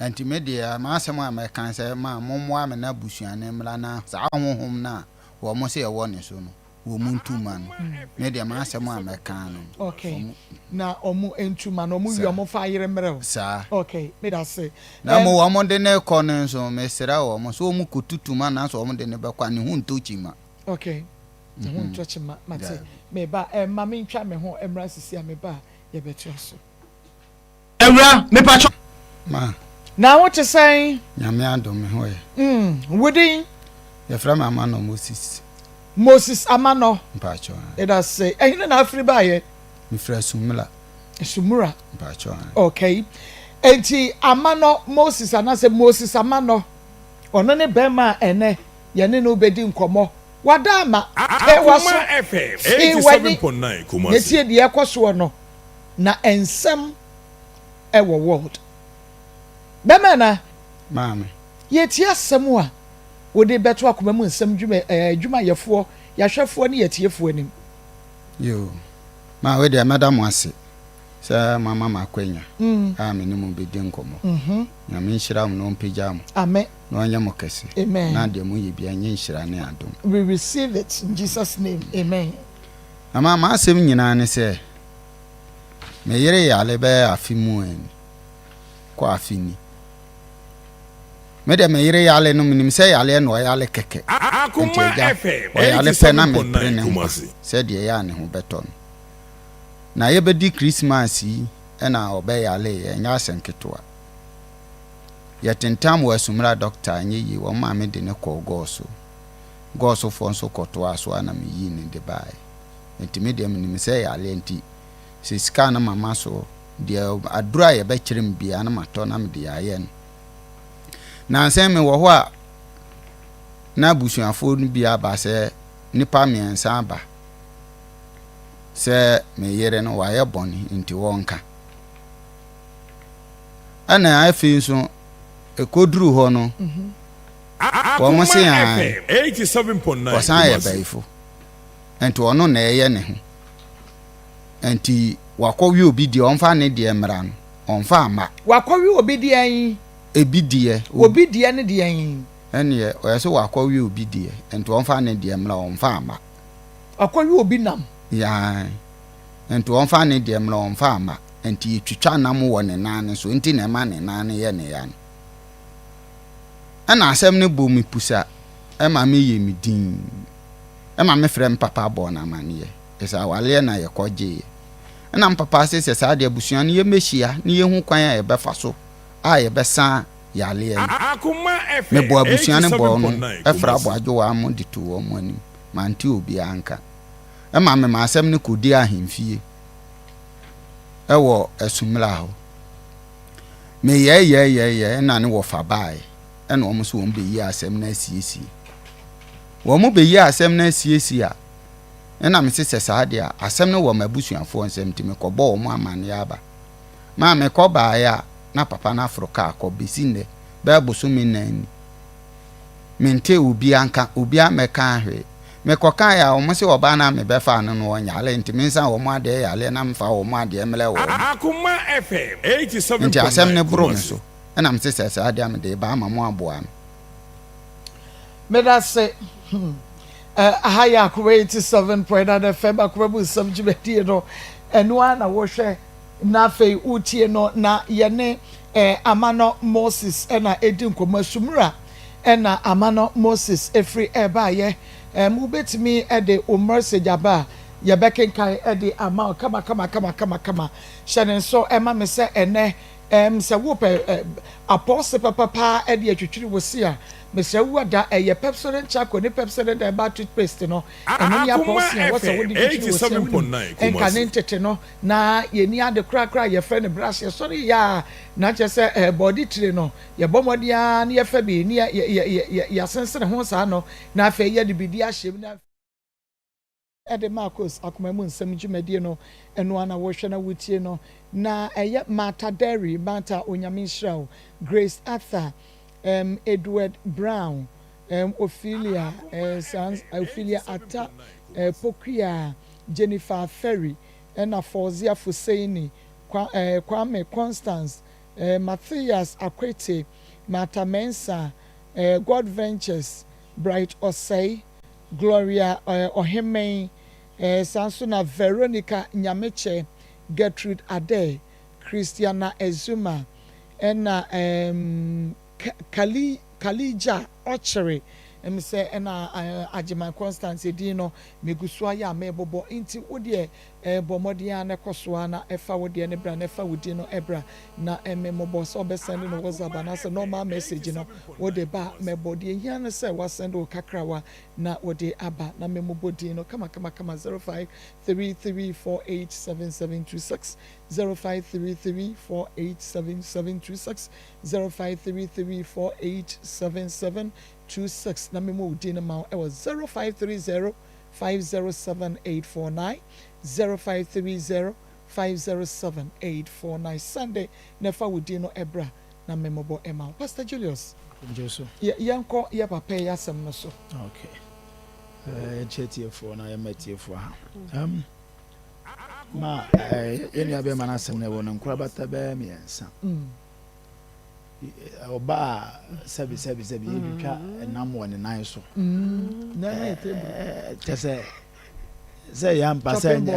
nti me deɛ m'asɛm a mɛka ne sɛ ma mommoa me na abusua no mmra na saa honhom no a wɔn se ɛwɔ ne so no wɔn ntu ma no me deɛ m'asɛm a mɛka no no. Okay na wɔn ntu ma no wɔn wie wɔn fa ayere mmerɛ o. Saa. Okay meda ase. Na mo wɔn de no rekɔ no nso mesrɛ wɔn sɛ wɔn kɔ tutu ma na sɛ wɔn de no bɛkɔ a ne ho ntɔ kyima. Okay ne ho ntɔ kyima mate meba eh, ma mentwa me ho mmra sisi a meba a yɛbɛtoa so. Awura, mepakyɛw. Ma. Na wo te sɛn? Nyame adom, me ho yɛ. Mm, wo din? Yɛfrɛ me Amanɔ Moses. Moses Amanɔ. Mpakyɛw ae. Yɛda se. Ɛhene na afiri baayɛ? Mefiri Asumura. Asumura. Mpakyɛw ae. Okay. Enti Amanɔ Moses anaasɛ Moses Amanɔ, ɔno ne bɛrima a ɛnɛ yɛne no bɛdi nkɔmmɔ. Wada ama. Tɛ w'aso, fee w'ani, na tie deɛ ɛkɔ soɔ no. Na nsɛm ɛwɔ world. Bɛma na. Maame. Yɛtie asɛm a wode bɛto akoma mu nsɛm dwuma ɛɛ adwumayɛfoɔ, yɛahwɛfoɔ ne yɛatiefoɔ anim. Yoo. Maa wei deɛ mɛda mo ase sɛ moama me akwanya a me ne mo bɛdi nkɔmmɔ. Nyame nhyira mo na ɔmpagya mo. Amen. Na ɔnyɛ mo kɛse. Amen. Na deɛ moyɛ biara nyɛ nhyira ne adom. We receive it in Jesus name. Amen. Na maa m'asɛm nyinaa ne sɛ. Me yere yare bɛyɛ afe mu ni kɔ afe ni. Me deɛ me yere yare no menim sɛ yareɛ na ɔyare kɛkɛ. Nti agya ɔyare pɛ na mepere ne nkwa sɛ deɛ ɛyɛ a ne ho bɛtɔ no. Na yɛbɛdi Christmas yi na ɔbɛyareeɛ ɛnyɛ asɛm ketewa. Yɛtentam wɔ Asumra dɔkta anyɛ yie wɔn maame de no kɔɔ Gɔɔso. Gɔɔsofoɔ nso kɔtoaa so ara na meyii no de baeɛ. Nti me deɛ menim sɛ yareɛ nti sɛ sika no mama so deɛ aduro a yɛbɛkyerɛ me biara no matɔ na mede ayɛ no. Nansa yi mewɔ hɔ a na abusuafoɔ no bi aba sɛ nnipa mmiɛnsa aba sɛ me yere no wayɛ bɔne nti wɔnka. Ɛna afei nso ɛkɔduru hɔ no mhm. Wɔn se aane. FM 87.9 Ɔsan yɛ Kumasi. bayifo. Nti ɔno na ɛyɛ ne ho. Nti wakɔwe obi deɛ ɔmfa ne deɛ mmra no, ɔmfa mma. Wakɔwe obi deɛn? Ebi deɛ. Obi deɛ ne deɛn? Ɛneɛ ɔyɛ sɛ wakɔwe obi deɛ, nti ɔmfa ne deɛ mmra, ɔmfa mma. Wakɔwe obi nam. Aane. Nti ɔmfa ne deɛ mmra, ɔmfa mma. Nti yɛtwitwa nam wɔ ne nan no so, nti na ɛma ne nan no yɛ ne ya no. Ɛna asɛm no bɔ me pusa ma me yɛ me dinn. Ɛma me frɛ me papa bɔɔ no amaneɛ. Ɛsɛ awareɛ na yɛkɔ gyeeɛ. Ɛna me papa se sɛ saa deɛ abusua no yɛmmɛhyia na yɛhu kwan a yɛbɛfa so a yɛbɛsa yareɛ no. Mebɔɔ abusua no bɔɔ no frɛ aboadwowaa mo de too wɔn anim. Mante obiara nka. Ɛma me ma asɛm no kɔdii ahemfie wɔ Asumla hɔ. Meyɛɛyɛɛyɛɛyɛ ɛna ne wɔfa baeɛ ɛna wɔn nso wɔn bɛyi asɛm no asiesie. Wɔn bɛyi asɛm no asiesie a, ɛna mese sɛ saa deɛ a, asɛm no wɔ m'abusuafoɔ nsam nti mekɔbɔ wɔn amanneɛ aba. Maa mekɔ baeɛ a, na papa no aforo kaa kɔ bɛsi nnɛ, bɛyɛ bosome nnan ni. Mentee obiara nka, obiara mmɛkaa hwee. Mekɔkaeɛ a, wɔn se ɔbaa no a mebɛfaa no no ɔnyare nti mensan wɔn adeɛ yareɛ na memfa wɔn adeɛ mmrɛ wɔn. Akoma FM Nti asɛm 87.9 no boro me Kumasi. so, ɛna mese sɛ saa deɛ a mede reba ama mo aboa me. Medase hmm eh, aha yɛ Akoma 87.9 FM Akoma mu nsɛm dwumadie no, ɛno ara na wohwɛ na afei wotie no na yɛne eh, Amanɔ Moses na ɛdi nkɔmmɔ, Asumura na Amanɔ Moses ɛfiri ɛbaayɛ, eh, wobɛtumi de wo message aba a yɛbɛkenkan de ama wo kama kama kama kama kama, hyɛ ne nso ɛma me sɛ ɛnɛ Ɛɛm sɛ wopɛ ɛ apɔɔse papapa de atwitwiri wo se a, mesrɛ wo da ɛyɛ Pepsodent Charcoal ne Pepsodent Herbal Toothpaste no. Ɛno ne Akoma apɔɔse a ɛwɔ sɛ FM wode twitwiri wo se a wonim. 87.9 Ɛnka ne Kumasi. ntete no na yɛnni ade korakora a yɛfrɛ no brush. Yɛsɔre yɛ a na kyerɛ sɛ ɛ bɔɔde tire no yɛbɔ mmɔden ara na yɛfa bi na yɛ yɛ yɛ yɛ yɛasensene ho saa no na afei yɛde biribi ahyɛ mu na de Marcos akoma mu nsɛm dwumadie no, ɛno ara na wohwɛ na wotie no, na ɛyɛ Martha Derry, Martha Onyame nhyira wo, Grace Arthur, um, Edward Brown, um, Ophelia, eh, saa, Ophelia Atta, eh, Pokuya, Jennifer Ferry, ɛna Fauzia Fuseini, Kwa, eh, Kwame Constance, eh, Matthias Akwete, Martha Mensah, eh, God Ventures, Bright Osei, Gloria Ɔhemmen, saa nso na Veronica Nyamekyɛ, Gertrude Adair, Christiana Azuma, ɛna Kali Kalija Ɔkyere, ɛm sɛ ɛna Agyeman Constance edin no megu so ayɛ a merebobɔ nti wo deɛ bɔ mmɔden ara na kɔ so ara na fa wo deɛ no bra na fa wo din no bra na me mmɔbɔ sɛ wobɛsɛnde no WhatsApp anaasɛ normal message no wode ba a mɛbɔ. Deɛ ɛhia ne sɛ woasɛnde wo kakrawa na wode aba na me mmobɔ din no kamakamakama 0533487726 0533487726 0533487726 na me mmɔ wo din no ma wo ɛwɔ 0530 507849 0530 507849 Sunday na fa wo din no bra na me mmɔbɔ ma wo. Pastor Julius, yɛnkɔ yɛ papa yi asɛm no so. Okay. Yɛnkyɛ atiefoɔ na yɛma atiefoɔ ha. Um, ma eh, yɛn nua bɛrima no asɛm no ɛwɔ no nkorabata bɛyɛ mmiɛnsa. Mm. Ɔba a sɛbi sɛbi sɛbi yɛtwitwa nam wɔ ne nan so. Kyɛ sɛ sɛ yɛ ampa sɛ nyɛ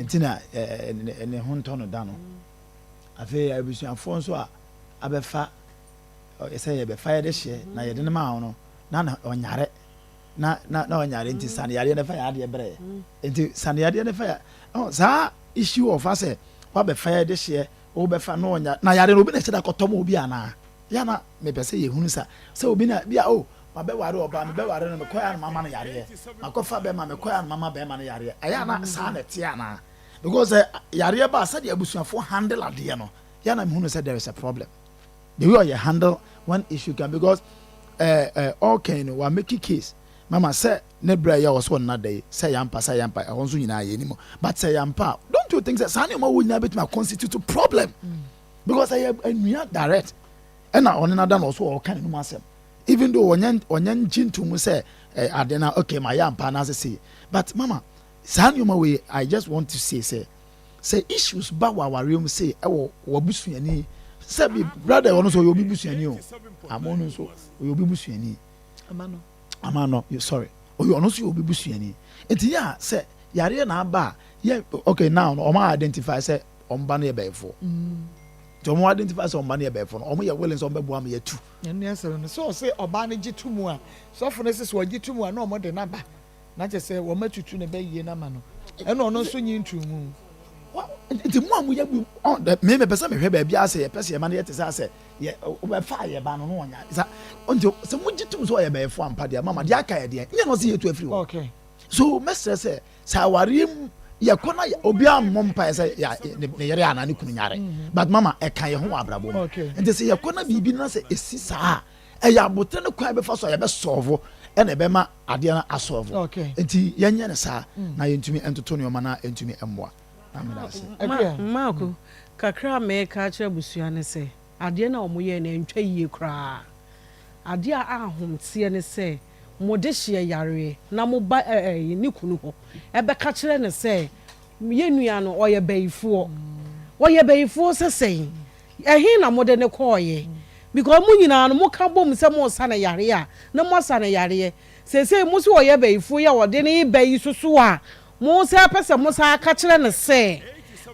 nti na ne ho ntɔ no da no. Afei abusuafoɔ nso a abɛfa sɛ yɛbɛfa yɛde hyeɛ na yɛde no maa no na ɔnyare na na na ɔnyare nti sane yareɛ no fa yɛ adeɛ brɛ nti sane yareɛ no fa yɛ saa issue of asɛ wabɛfa yɛde hyeɛ Wobɛfa na ɔnya na yare no obi na ɛhyɛ da kɔtɔ ma obi anaa? Yɛ na mepɛ sɛ yɛhunu sa sɛ obi na bi a o mabɛware ɔbaa mebɛware no mekɔɛ a na mama no yareɛ makɔfa bɛrima mekɔɛ a na mama bɛrima no yareɛ ɛyɛ ana saa na ɛteɛ anaa because sɛ yareɛ ba a sɛdeɛ abusuafoɔ handle adeɛ no yɛ na mehunu sɛ there is a problem the way ɔyɛ handle when issue come because ɛɛ ɛɛ ɔkɛn no wa make case Mama sɛ ne berɛ a ɛyɛ a ɔsɛ ɔnna da yi, sɛ ɛyɛ ampa sɛ ɛyɛ ampa, ɛhɔ nso nyinaa yɛnim. But sɛ ɛyɛ ampa a, don't you think sɛ saa nneɛma wɔ nyinaa bɛtumi a constitute problem? Because ɛyɛ anua direct ɛna ɔne no ada na ɔso ɔka n'anum asɛm. Even though ɔnyɛ ɔnyɛ ngye nto mu sɛ eh, ade na okay ma yɛ ampa anaasɛ sei but mama saa nneɛma wei I just want to say sɛ sɛ issues ba wɔ awareɛ mu sei ɛwɔ w'abusuani sɛ bi brother ɔno nso ɔyɛ obi busuani o ama ɔno nso ɔyɛ obi busuani ama no sorry ɔyɛ ɔno nso yɛ obi busuani nti yɛ a sɛ yareɛ na aba a yɛ okay now no ɔmo identify sɛ ɔmo ba no yɛ bɛyifoɔ nti ɔmo identify sɛ ɔmo ba no yɛ bɛyifoɔ no ɔmo yɛ willing sɛ ɔmo bɛboa ama yɛatu. Ɛno asɛm no sɛ ɔse ɔbaa no gye to mu a sɔfo no se sɛ ɔgye to mu a na ɔmo de no aba na kyerɛ sɛ wɔn atutu ne bɛ yie no ama no ɛna ɔno nso nyi ntuu mu. Nti mo a mo yɛ bu ɔn dɛ me mepɛ sɛ mehwɛ baabi a sɛ yɛpɛ sɛ yɛma no yɛ te sɛ asɛ yɛ wobɛfa yɛ ba no no ɔnya sa nti sɛ mo gye tom sɛ ɔyɛ bɛyɛfo ampa deɛ mama deɛ aka yɛ deɛ nyɛ na ɔsɛ yɛtu afiri hɔ okay. So mɛsrɛ sɛ sɛ awareɛ mu yɛkɔ na obiara mmɔ mpaeɛ sɛ yɛ ne yere anaa ne kunu nyare mm-hmm. but mama ɛka yɛ ho wɔ abrabɔ mu nti sɛ yɛkɔ na biribi na sɛ ɛsi saa ɛyɛ abotere ne kwan bɛfa so a yɛbɛsɔɔvo ɛna ɛbɛma adeɛ no asɔɔvo nti yɛnyɛ no saa mm. na yɛntumi ntoto nneɛma na ɛntumi mmoa na meda ase. Maako kakra a mɛka akyerɛ abusua ne sɛ adeɛ no a wɔyɛɛ no ɛntwa yie koraa adeɛ a ahomteɛ ne sɛ mo dehyeɛ yareɛ na mo ba ɛɛ ne kunu hɔ ɛbɛka kyerɛ no sɛ yɛn nua no ɔyɛ bayifoɔ ɔyɛ bayifoɔ sɛ sɛn ɛhe na mode no kɔɔeɛ because mo nyinaa no moka bom sɛ moresa no yareɛ a na moasa no yareɛ seesei mo se ɔyɛ bayifoɔ yi a ɔde no reba yi soso a mo sɛ pɛ sɛ mo san ka kyerɛ no sɛ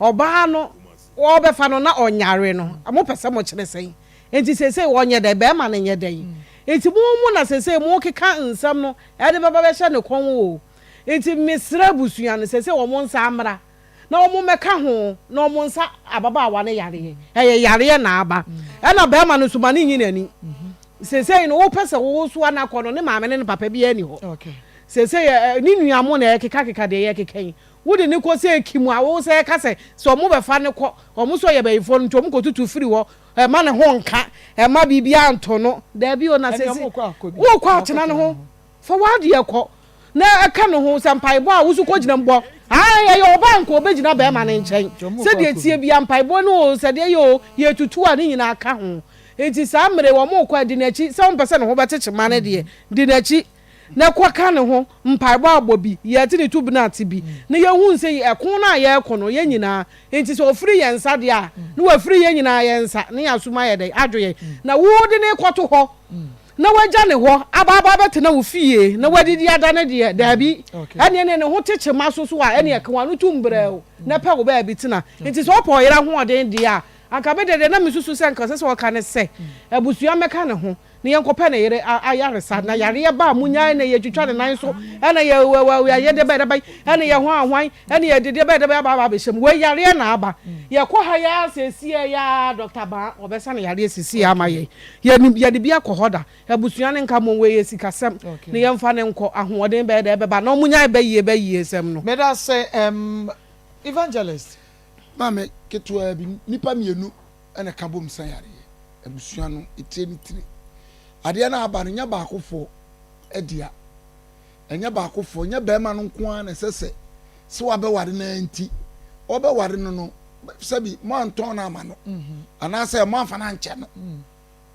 ɔbaa no ɔrebɛfa no na ɔnyare no mopɛ sɛ mokyerɛ sɛn Enti seesei ɔnyɛ dɛn? Barima no nyɛ dɛn? Enti mo mo na seesei morekeka nsɛm no de bɛba bɛhyɛ ne kɔn o. Enti mesrɛ abusua no seesei wɔn nsa mmra na wɔn mmɛka ho na wɔn nsa ababaawa no yareɛ. Ɛyɛ yareɛ na aba. Ɛna barima no nso ma no nyi n'ani. Seesei no wopɛ sɛ wosoa no akɔ no ne maame ne ne papa biara nni hɔ. Seesei ne nua mo na ɛrekekakeka deɛ yɛrekeka yi. Wode no kɔ sɛ kim a wo sɛ ɛka sɛ sɛ wɔn bɛfa no kɔ wɔn nso yɛ bayifoɔ no nti wɔn kɔtutu firi hɔ Ɛmma ne ho nka, ɛmma biribiara nto no. Dabi o, na sɛ wokɔ atena ne ho, fa w'adeɛ kɔ na ɛka ne ho. Sɛ mpaebɔ a, wo nso kɔgyina mu bɔ. Ae, ɛyɛ ɔbaa nka ɔbɛgyina barima no nkyɛn. Sɛdeɛ ɛteɛ biara, mpaebɔ no o, sɛ deɛ ɛyɛ o, yɛtutu a, ne nyinaa ka ho. Enti saa mmerɛ yi, wɔrekɔ a, di n'akyi. Sɛ wompɛ sɛ ne ho bɛkyekye ma no deɛ, di n'akyi. Na kɔ ka ne ho mpaebɔ abɔ bi, yɛte ne tubena ate bi, na yɛhu sɛ ɛko no a yɛreko no, yɛn nyinaa nti, sɛ ɔfiri yɛn nsa deɛ a, na wafiri yɛn nyinaa yɛn nsa, na yɛn asom ayɛ dɛn? Adwo yɛn. Na wode no rekɔto hɔ, na wagya ne hɔ aba aba abɛtena wo fie, na wadidi ada no deɛ, daabi. Ɛnneɛ ne ne ho te kyema so so a, ɛnneɛ ka w'ano tom brɛoo, na pɛ wo baabi tena. Nti sɛ ɔpɛ ɔyere ahoɔden deɛ a, anka me deɛ, deɛ na mesusu sɛ anka ɛsɛ sɛ ɔka ne sɛ, abusua mmɛka ne ho, na yɛnkɔpɛ ne yere ayaresa, na yareɛ ba a monyae na yɛtwitwa ne nan so, ɛna yɛyɛ deɛ bɛyɛ dɛbɛn, ɛna yɛ hwan hwan, ɛna yɛde deɛ bɛyɛ dɛbɛn aba aba abɛhyɛ mu. Wei yareɛ na aba. Yɛkɔ ha yi ara seesei yi ara Dɔkta Baa ɔbɛsa no yareɛ seesei ama yɛn. Yɛnim yɛde bi akɔ hɔ da. Abusua no nka mmom wei yɛ sikasɛm na yɛmfa no nkɔ. Ahoɔden bɛyɛ dɛ ɛbɛba na wɔnyae bɛyie bɛyie sɛm no. Medase ehm Evangelist. Maame ketewaa bi, nnipa mienu na ɛka bom sa yareɛ. Abusua no, etire ne tire. Adeɛ no a aba no, nyɛ baakofoɔ dea. Ɛnyɛ baakofoɔ, nyɛ barima no nko ara na ɛsɛ sɛ sɛ wabɛware no ara nti, ɔbɛware no no, sɛbi moantɔn no ama no, anaasɛ moamfa no ankyɛ no.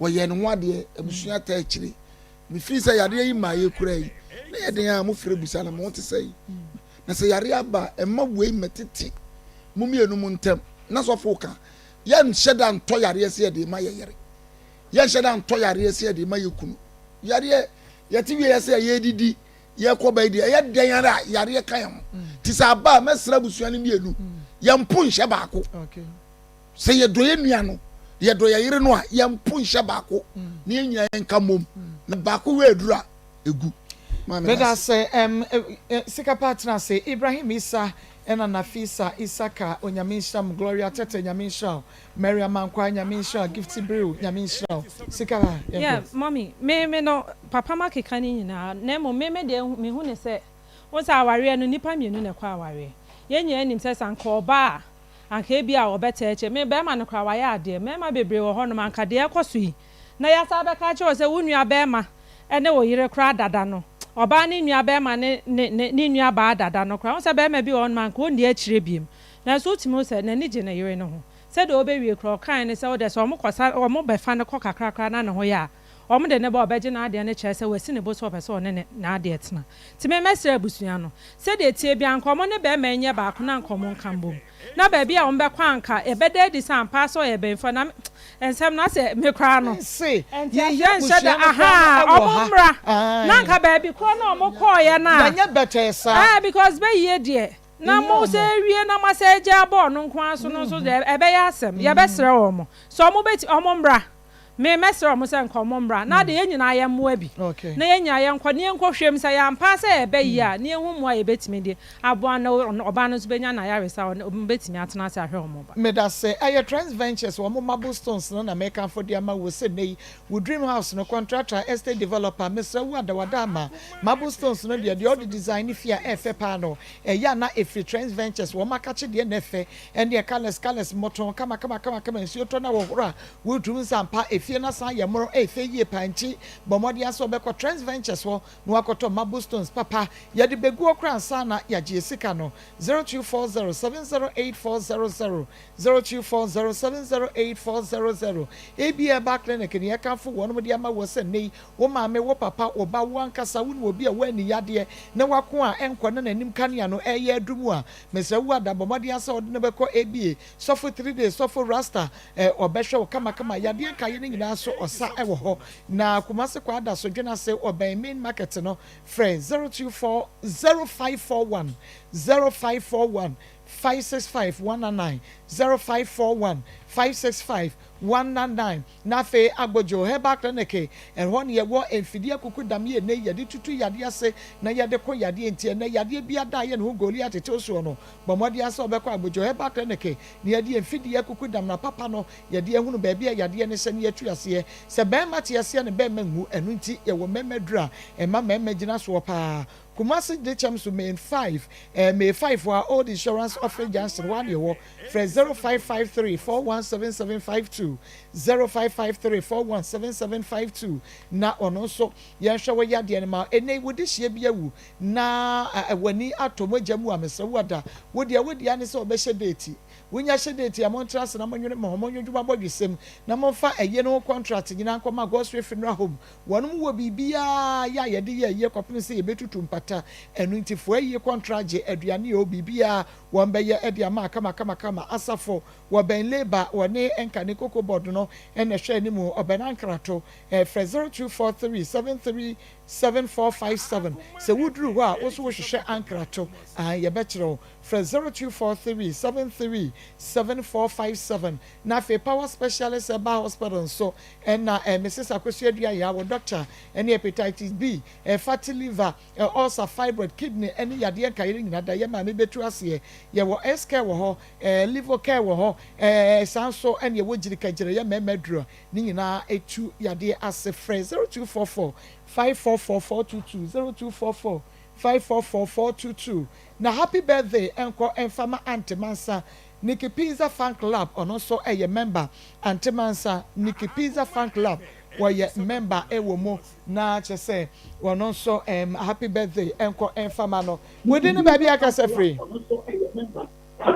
Wɔyɛɛ ne ho adeɛ, abusua taa akyire. Mefiri sɛ yareɛ yi mmaeɛ koraa yi, na ɛyɛ den a mofrɛ bisa no, mo ho te sɛn? Na sɛ yareɛ aba a, mma wei mmɛtete mo mmienu mo ntam. Na sɔfo ka, yɛnhyɛ da ntɔ yareɛ sɛ yɛde rema yɛ yere. Yɛnhyɛ da ntɔ yareɛ sɛ yɛde rema yɛ kunu. Yareɛ, yɛte wie yɛ sɛ yɛredidi, yɛrekɔ ba yi deɛ, ɛyɛ dɛn ara a yareɛ ka yɛn ho. Nti sɛ aba a, mɛsrɛ abusua no mmienu, yɛmpo nhyɛ baako. Sɛ yɛdɔ yɛn nua no, yɛdɔ yɛn yere no a, yɛmpo nhyɛ baako na yɛn nyinaa yɛnka mmom. Na baako wɔ aduru a, egu. Maame Meda dase. ase ɛm sika pa tena ase Ibrahim Isa ɛna Nafisa Isaka Onyame nhyira mo Gloria Tete Nyame nhyira wo Mary Amankwaa Nyame nhyira wo Gifty Brew Nyame nhyira wo Sika pa yɛnkɔ. Yeah mummy me me no papa ma keka ne nyinaa na mmom me me deɛ me hu ne sɛ wohu sɛ awareɛ no nnipa mienu na ɛkɔ awareɛ yɛn nyinaa nim sɛ sɛ anka ɔbaa a anka ebia ɔbɛkyɛɛkyɛ me barima no koraa wayɛ adeɛ mmarima bebree wɔ hɔnom anka deɛ ɛrekɔ so yi na yɛasan abɛka akyerɛ wo sɛ wo nua barima ne wo yere koraa dada no ɔbaa ne nua barima ne ne ne ne nua baa dada no koraa wohu sɛ barima bi wɔ hɔnom anka ɔnni akyire biom nanso wotumi hu sɛ n'ani gye ne yere no ho sɛdeɛ ɔbɛwie koraa ɔkae ne sɛ wodeɛ sɛ wɔn kɔsa wɔn bɛfa no kɔ kakra koraa na ne ho yɛ a. Wɔde no ba a ɔbɛgye n'adeɛ no kyerɛ sɛ wasi ne bo sɛ ɔpɛ sɛ ɔne ne n'adeɛ tena. Nti me mɛsrɛ abusua no, sɛdeɛ ɛteɛ biara anka wɔn ne barima yi nyɛ baako na anka wɔn nka mbom. Na baabi a wɔbɛkɔ anka ɛbɛda adi sɛ ampa ara sɛ ɔyɛ banyinfoɔ na me nsɛm no asɛ me koraa no. Se Nteaseɛ yɛhia nhyɛ abusua da no koraa no ahaa wɔ wɔn ha. mmra na Ae. anka baabi korɔ no a wɔkɔeɛ no a. Yɛnyɛ bɛtɛɛ saa. Ɛɛ because bɛyie deɛ na Yɛhia mo wɔn. sɛ wie na moasɛ agya abɔ ɔno nko ara so no nso deɛ ɛbɛyɛ asɛm. Yɛbɛsrɛ wɔn sɛ wɔbɛti wɔn mmra. Me mɛsrɛ wɔn sɛ nka wɔn mmra na ade yɛn nyinaa yɛn mmoa bi na yɛn nyinaa yɛn kɔ na yɛn kɔ hwɛ mu sɛ ɛyɛ ampa sɛ ɛbɛ yie a na yɛn hu mmoa a yɛbɛtumi de aboa na ɔbaa no nso bɛnya n'ayaresa a wɔn bɛtumi atena ase ahwɛ wɔn ba. Medase, ɛyɛ Trends Ventures wɔn marble stones no na mekamfo de ama wo sɛ nnɛ yi wo dream house no contractor, estate developer, mesrɛ wo adawada ama marble stones no deɛ deɛ ɔde design fie a ɛɛfɛ paa no ɛyɛ a na ɛfiri Trends Ventures wɔn akakye deɛ na ɛfɛ ɛneɛ colours colours mmɔtɔn kama kama kama kama nsuo tɔ na wɔhoro a Woretum nsa ampa efie no asan ayɛ moro ɛyɛ fɛ yie paa nti bɔ mmɔden ara sɛ wobɛkɔ Trends Ventures hɔ na woakɔtɔ marble stones papa. Yɛde bɛgu hɔ koraa ansa na yɛagye yɛn sika no. 0240 708 400 0240 708 400 AB Herbal Clinic na yɛkamfo wɔnom de ama woɔ sɛ nnɛ yi wo maame, wo papa, wo ba, wo ankasa wo ne obi a woanni yadeɛ na wako a ɛnkɔ na n'anim kanea no ɛreyɛ adu mu a, mesrɛ wo ada bɔ mmɔden ara sɛ wode no bɛkɔ ABA Sɔfo three days sɔfo rasta eh ɔbɛhwɛ wo kama kama yadeɛ nkaeɛ no nyinaa so ɔsa wɔ hɔ na Kumasi Kwadaso Dwenase ɔbɛn main market no frɛ 024 0541 0541 565 199 0541 565 199 na afei Agbodjo Herbal Clinic ɛhɔ na yɛwɔ mfidie akuku dam yɛ ɛnɛ yi yɛde tutu yadeɛ ase na yɛde ko yadeɛ nti ɛnɛ yadeɛ bi ada a yɛ ne ho Goliath tew soɔ no Bɔ mmɔden ara sɛ wobɛkɔ Agbodjo Herbal Clinic na yɛde yɛn mfidie akuku damena papa no yɛde ahunu baabi a yadeɛ no hyɛ na yɛatu aseɛ. Sɛ barima te aseɛ no barima nwu, ɛno nti yɛwɔ mmarima aduro a ɛma mmarima gyina soɔ pa ara. Kumasi Dekyɛm so Main 5, eh, May 5 hɔ a Old Insurance Office Junction hɔ ara na yɛwɔ. Frɛ 0553 417752, 0553 417752 na ɔno nso yɛnhwɛ wo yadeɛ no ma wo. Ɛnnɛ yi wo dehyeɛ bi awu na w'ani atɔ mogya mu a, mesrɛ wo ada. Wo deɛ, wo dea ne sɛ wɔbɛhyɛ deeti. Wonya hyɛ deeti a, montra ase na monwene mo ho, monnwodwo mo abɔdwesɛm, na momfa ayie no ho kɔntrat nyinaa nkɔma Godswill Funeral Home. Wɔnom wɔ biribiara yɛ a yɛde yɛ ayie kɔpem sɛ yɛbɛtutu mpata. Ɛno nti, foa ayie kɔntra gye, aduane oo, biribiara wɔn bɛyɛ de ama kamakamakama. Asafo, wɔbɛn Labour, wɔne Nkane Cocoa Board no na ɛhwɛ anim, ɔbɛn Ankrato. Frɛ 0243 73 7457 Sɛ woduru hɔ a, wo nso wohwehwɛ ankrato? Aane, yɛbɛkyerɛ wo. Frɛ 0243 73 7457 Na afei Power Specialist Herbal Hospital nso na eh, Mrs. Akosua Aduah wɔ dɔkta ne Hepatitis B, eh, fatty liver, eh, ulcer, fibroid, kidney ne yadeɛ nkaeɛ no nyinaa da yɛn maame bɛtu aseɛ. Yɛwɔ S-Care wɔ hɔ, eh, Livo-Care wɔ hɔ, eh, saa nso na yɛwɔ Gyirikagyira, yɛ mmarima aduro. Ne nyinaa tu yadeɛ ase. Frɛ 0244 544 422, 0244 544 422. Na happy birthday nkɔ mfa ma Aunty Mansa, Nikki Pizza Fan Club, ɔno nso yɛ member. Aunty Mansa, Nikki Pizza Fan Club, wɔyɛ member wɔ mu. Na kyerɛ sɛ ɔno nso ɛɛm happy birthday nkɔ mfa ma no. Wo din ne baabi a kasa firi?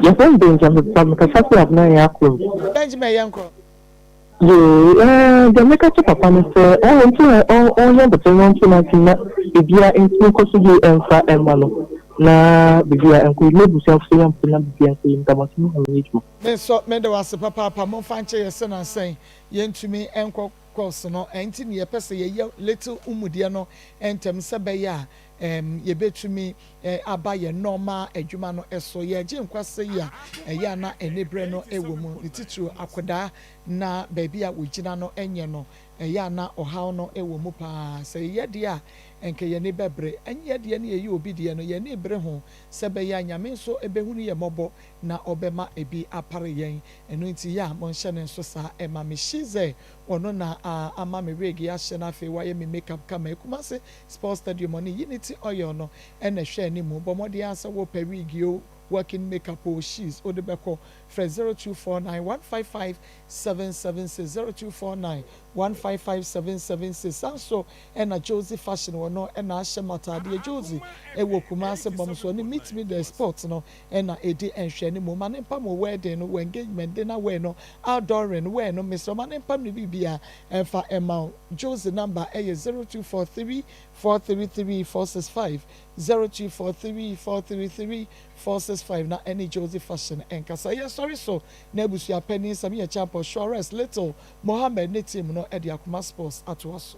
Yɛfrɛ me Benjamin pa mekasa firi Abena Yakurom. Benjamin yɛnkɔ. Yoo eh deɛ mɛka kyerɛ papa ne sɛ ɔnto ɔnyɛ abotire na ɔnto n'adwene na biribiara ntumi nkɔ so yie ɛmfa ɛmma no na biribiara nkɔ yie n'abusuafo nso nyɛ abotire na biribiara nkɔ yie meda mo ase mo nyame adwuma. Me nso meda wo ase papaapa momfa nkyɛ yɛ sɛ nansa yi yɛntumi nkɔ course no ɛnti ne yɛpɛ sɛ yɛyɛ little umu deɛ no ntɛm sɛ bɛyɛ a ɛɛm yɛbɛtumi aba yɛn nɔɔma adwuma no so. Yɛregye nkwa sɛ yi a, ɛyɛ a na aniberɛ no wɔ mu, ne titiriw akwadaa na baabi a wɔgyina no nyɛ no, ɛyɛ a na ɔhaw no wɔ mu pa ara. Sɛ yɛyɛ deɛ a, ɛnka yɛn ani bɛbere. Ɛnyɛ deɛ na yɛyɛ obi deɛ no, yɛn ani rebere ho sɛ ɛbɛyɛ a Nyame nso bɛhunu yɛn mmɔbɔ na ɔbɛma ebi apare yɛn. Ɛno nti yɛ a monhyɛ no nso saa ɛma me. Shizɛ, ɔno na ama me wig yi ahyɛ na afei wayɛ me makeup kama yi. Kumasi Sports Stadium ɔne Unity Oil no na ɛhwɛ anim. Bɔ mmɔden ara sɛ wopɛ wig o, working makeup o, she's wode bɛkɔ. Frɛ 0249 155 776, 0249 155 776. Saa nso na Josie Fashion wɔ no na ahyɛ mo ataadeɛ. Josie wɔ Kumasi bɔm so. Ɔne Meet Me The Sport no na ɛdi nhwɛanimu. Ma no mpam wo wedding no, wo engagement, dinner wear no, outdooring wear no. Mesrɛ wo ma no mpam ne biribiara mfa mma wo. Josie number yɛ 0243 433 465, 0243 433 465 na ɛne Josie Fashion nkasa. Yɛsɔre so na abusua panin Samia Acheampong, Suarez, Little, Mohammed ne team no de Akoma Sports atoa so.